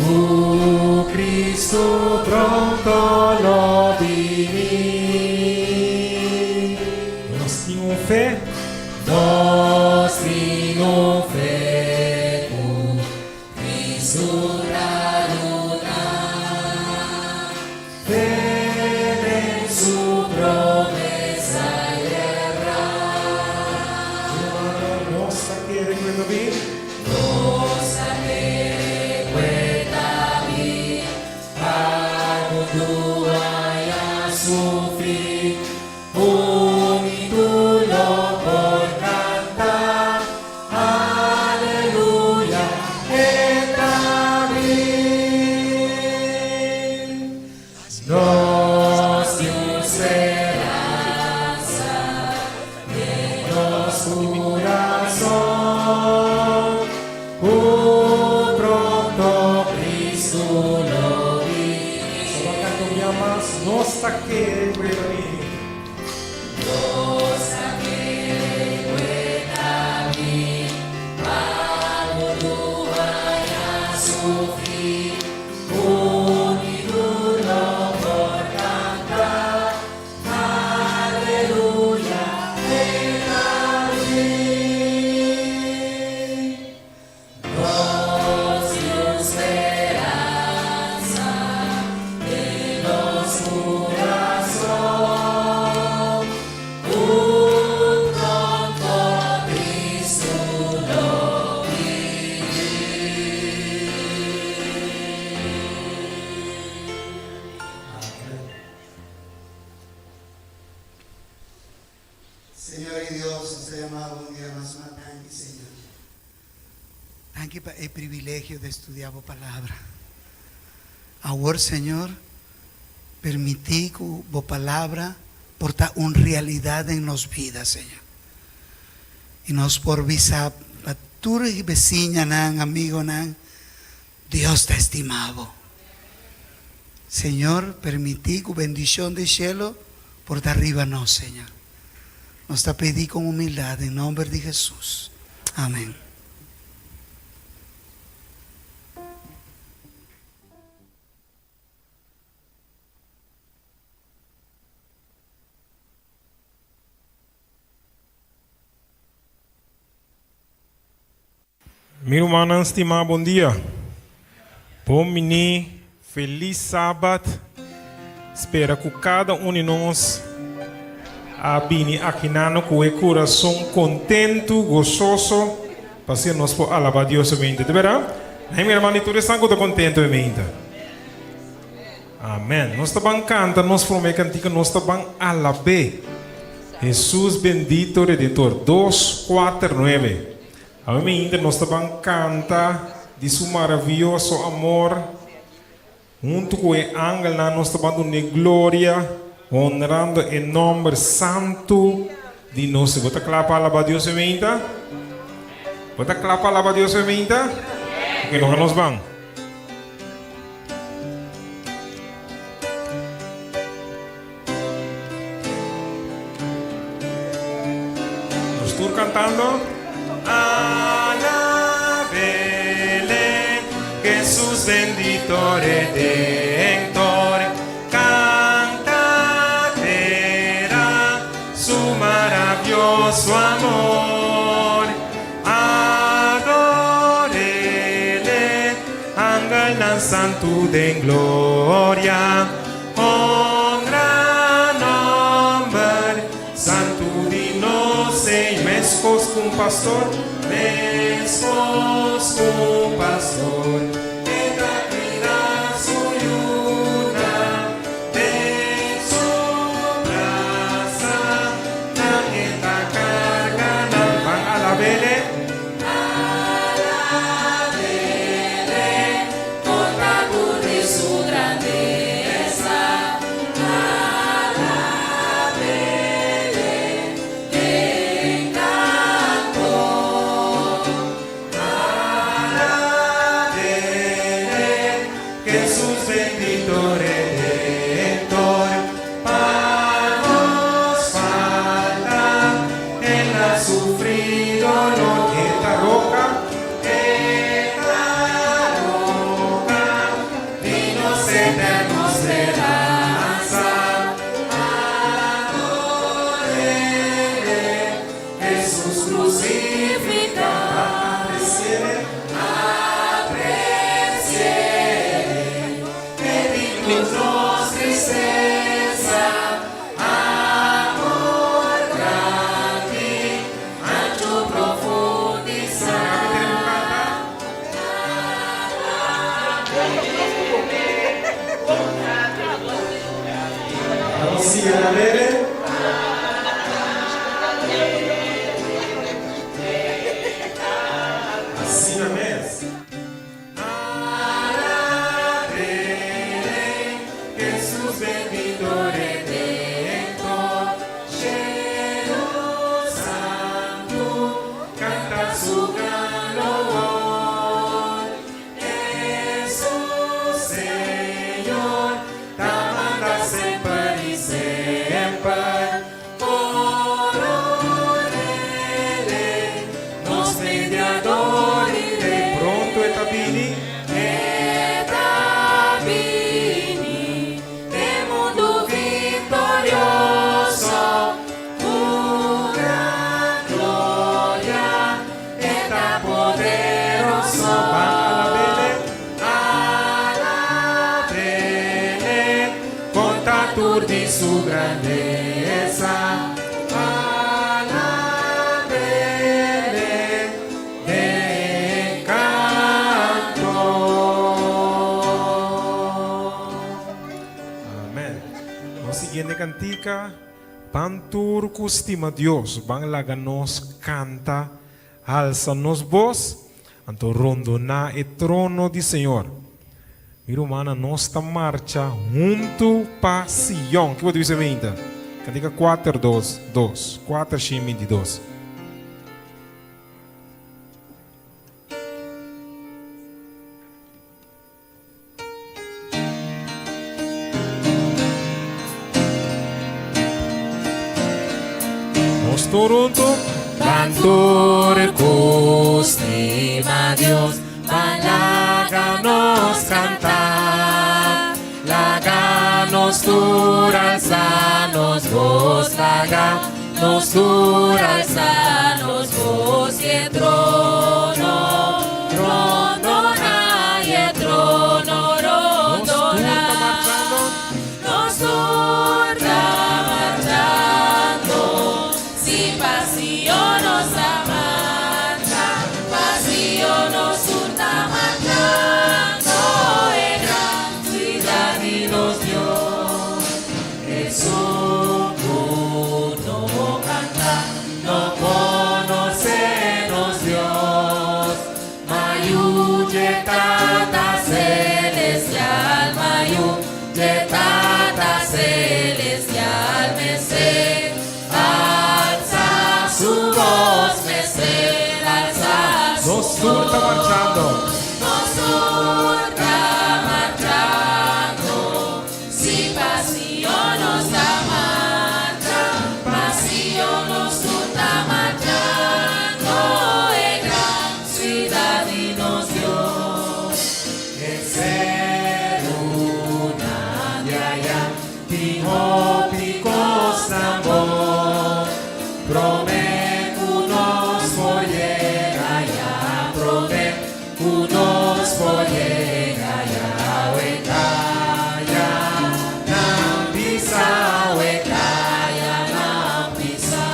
ku Kristu pronto lo bini. Nos tin un fe. Nos tin un fe ku Kristu ta duna. Fe den su promesa yerá. Rumannan, nos ta kere ku e ta bin. Nos ta kere ku e ta bin. Pa mundu haña su fin. Un i tur lo por kanta, Aleluya, e ta bin. Nos tin un speransa den nos kurason, ku pronto Kristu lo bin. Nos ta kanta un bia mas, Nos ta kere ku e ta bini. Nos ta kere ku e ta bin, pa mundu haña su fin. Un i tur lo por kanta, Aleluya, e ta bin. Nos tin un speransa den nos kurason, ku pronto Kristu lo bini. Señor y Dios, nos ta yama bo un dia mas mas danki, Señor. Danki pa e privilegio di studia bo Palabra. Awor, Señor, permiti cu bo Palabra por ta un realidad den nos bida, Señor. Y nos por bisa pa tur e beciñanan, amigonan, Dios ta estima bo. Señor, permiti cu bendicion di cielo por ta riba nos, Señor. Nos ta pidi con humildad den nomber di Jesus. Amen. Mi rumannan stimá bon dia. Bon bini, felis sabat. Spera ku kada un di nos a bini akinano ku e kurason kontentu, gososo, pasobra nos por alabá Dios e meinta. Ta bèrdat? Nan e mira man di tur esnan ku ta kontentu e meinta. Amen. Nos ta ban kanta nos promé kantika, nos ta ban alab'é. Hesus bendito Redentor. Dos, kuater, nuebe. Awe mainta nos ta ban canta di su maraviyoso amor. Hunto cu e angelnan nos ta ban dun'e gloria, honrando e nomber santo di nos. Bo ta cla pa alaba Dios awe mainta? Bo ta cla pa alaba Dios awe mainta? Ok, loke nos ban. Nos tur cantando. Alabele, Jesus bendito Redentor, canta tera su maravioso amor. Adorele, angelnan santu den gloria, Honra nomber santu di nos Señor. Meskos ku un pastor, meskos ku un pastor, e ta cuida su yunan den su brasa, nan e ta carga nan. Ban alabele. Alabele, konta tur di su grandesa. Alabele. Nos sigui alab'E. Asina mes. Alab'E, Jesus bendito Redentor, Shelu Santu, canta su gran loor. Hesus Señor ta manda semper i semper, Coronele, nos mediador i rey. Pronto e ta bini. E ta bini den mundu victorioso, cu gran gloria. E ta poderoso. Ban alab'Ele, alab'Ele, konta tur di su grandesa. Alab'Ele den kanto. Amen. Nos siguiente kantika. Ban tur ku stima Dios, ban laga nos kanta, halsa nos bos, anto rondoná e trono di Señor. Mi rumannan, nos ta marcha huntu pa Sion. Ki bo ta bisa meinta? Kantika kuater dos dos, kuater shin bintidos. Nos tur huntu. Ban tur ku stima Dios, ban laga nos kanta. Laga nos tur alsa nos bos, laga nos tur alsa nos bos i e trono rondona, i e trono rondona. Nos tur ta marchando, si pa Sion nos ta marcha, pa Sion nos tur ta marchando, e gran ciudad di nos Dios. Esun ku no kanta no konosé nos Dios. Ma yu dje Tata Selestial, ma yu dje Tata Selestial mester alsa su bos, mester alsa su Nos tur ta marchando. Nos tur ta marchando. Si pa Sion nos ta marcha, pa Sion nos tur ta marchando, e gran siudat di nos Dios. E serunan di aya tin hopi kosnan bon, promé ku nos por yega aya, promé Ku nos por yega Yahweh kaya nan bisa we kaya nan bisa.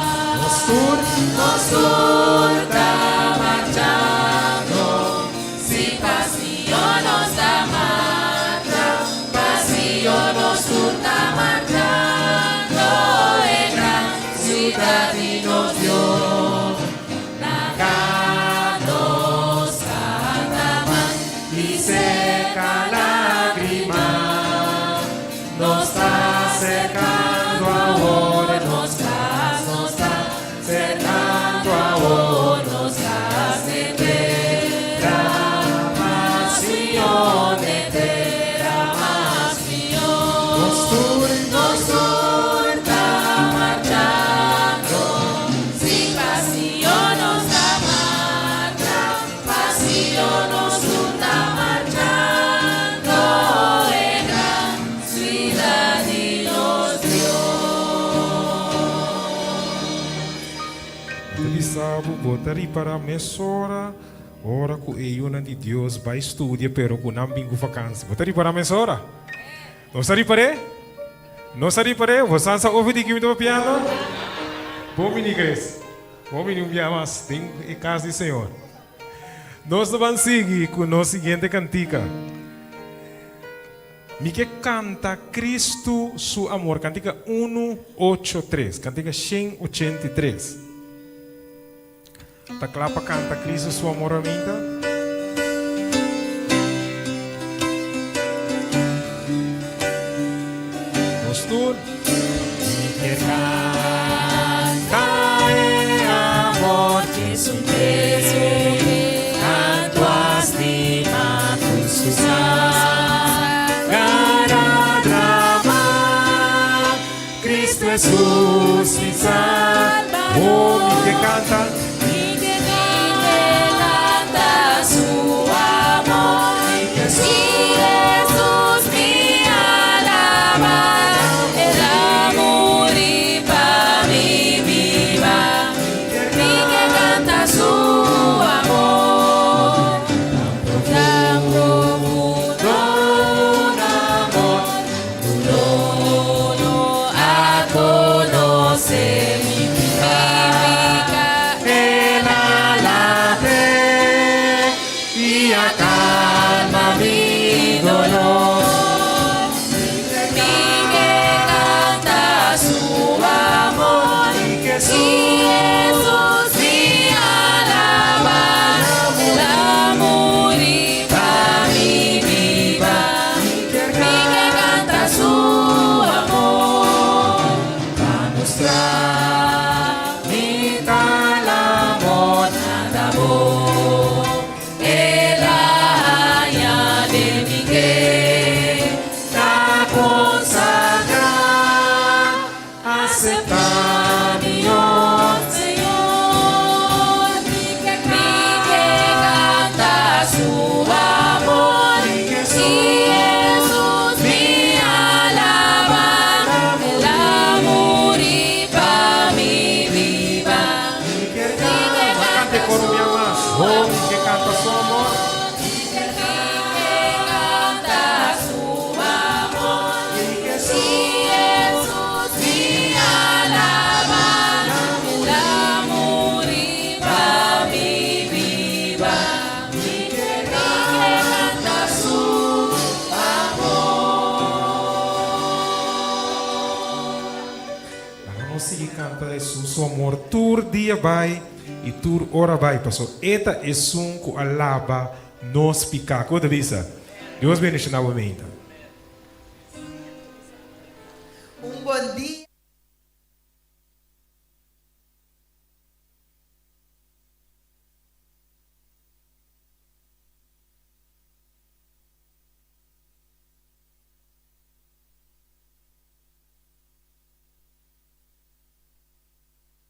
Nos tur, nos tur ta marchando Si pa Sion nos ta marcha Pa Sion nos tur ta marchando E gran siudat di nos Dios. Laga nos canta man y seca lagrima. Nos ta cercando awor nos cas, nos ta cercando awor nos cas den tera mas mihó, den tera mas mihó. Nos tur, nos tur ta marchando. Si pa Sion nos ta marcha, pa Sion nos tur ta marchando, e gran siudat di nos Dios. Mi ta bisa bo, bo ta ripará mesora ora ku e yunan di Dios bai studia pero ku nan bin ku vakansi. Bo ta ripará mesora? Nos ta ripar'é? Nos ta ripar'é? Bo sa sa ofi di ki mi ta papiando? Bon bini Grace. Bon bini un bia mas den e kas di Señor. Nos ta ban sigui ku nos siguiente kantika. Mi ke kanta Kristu su amor. Kantika unu, ocho, tres. Kantika 183. Ta kla pa kanta Kristu su amor aminta? Nos tur. Mi kier canta e amor Jesucristo tanto a stima cu su sanger a drama. Cristo Jesus mi Salbador. Oh, mi ke canta. Mi ke canta su amor. Jesus mi alaba, El a muri pa mi biba. Mi ke kanta su amor. Tan profundo un amor, ku no a konosé mi piká. El a lab'é i a kalma mi doló. Mi ke kanta su amor. Jesus mi alaba, El a muri pa mi biba. Mi ke kanta su amor. Pa mustra mi tal amor nada bon. El a haña den mi ke ta konsagrá, aseptá mi, oh Señor. Mi ke kanta su amor. Jesus mi alaba, El a muri pa mi biba. Mi ke Kanta koro mi mas. Oh, mi ke kanta su amor. Mi ke kanta su amor. Jesus mi alaba, El a muri pa mi biba. Mi ke kanta su amor. Laga nos sigui kanta Jesus su amor tur dia bai i tur ora bai. Paso e ta esun ku a laba nos piká. Ku ta bisa? Dios bendishoná bo meinta. Un bon dia.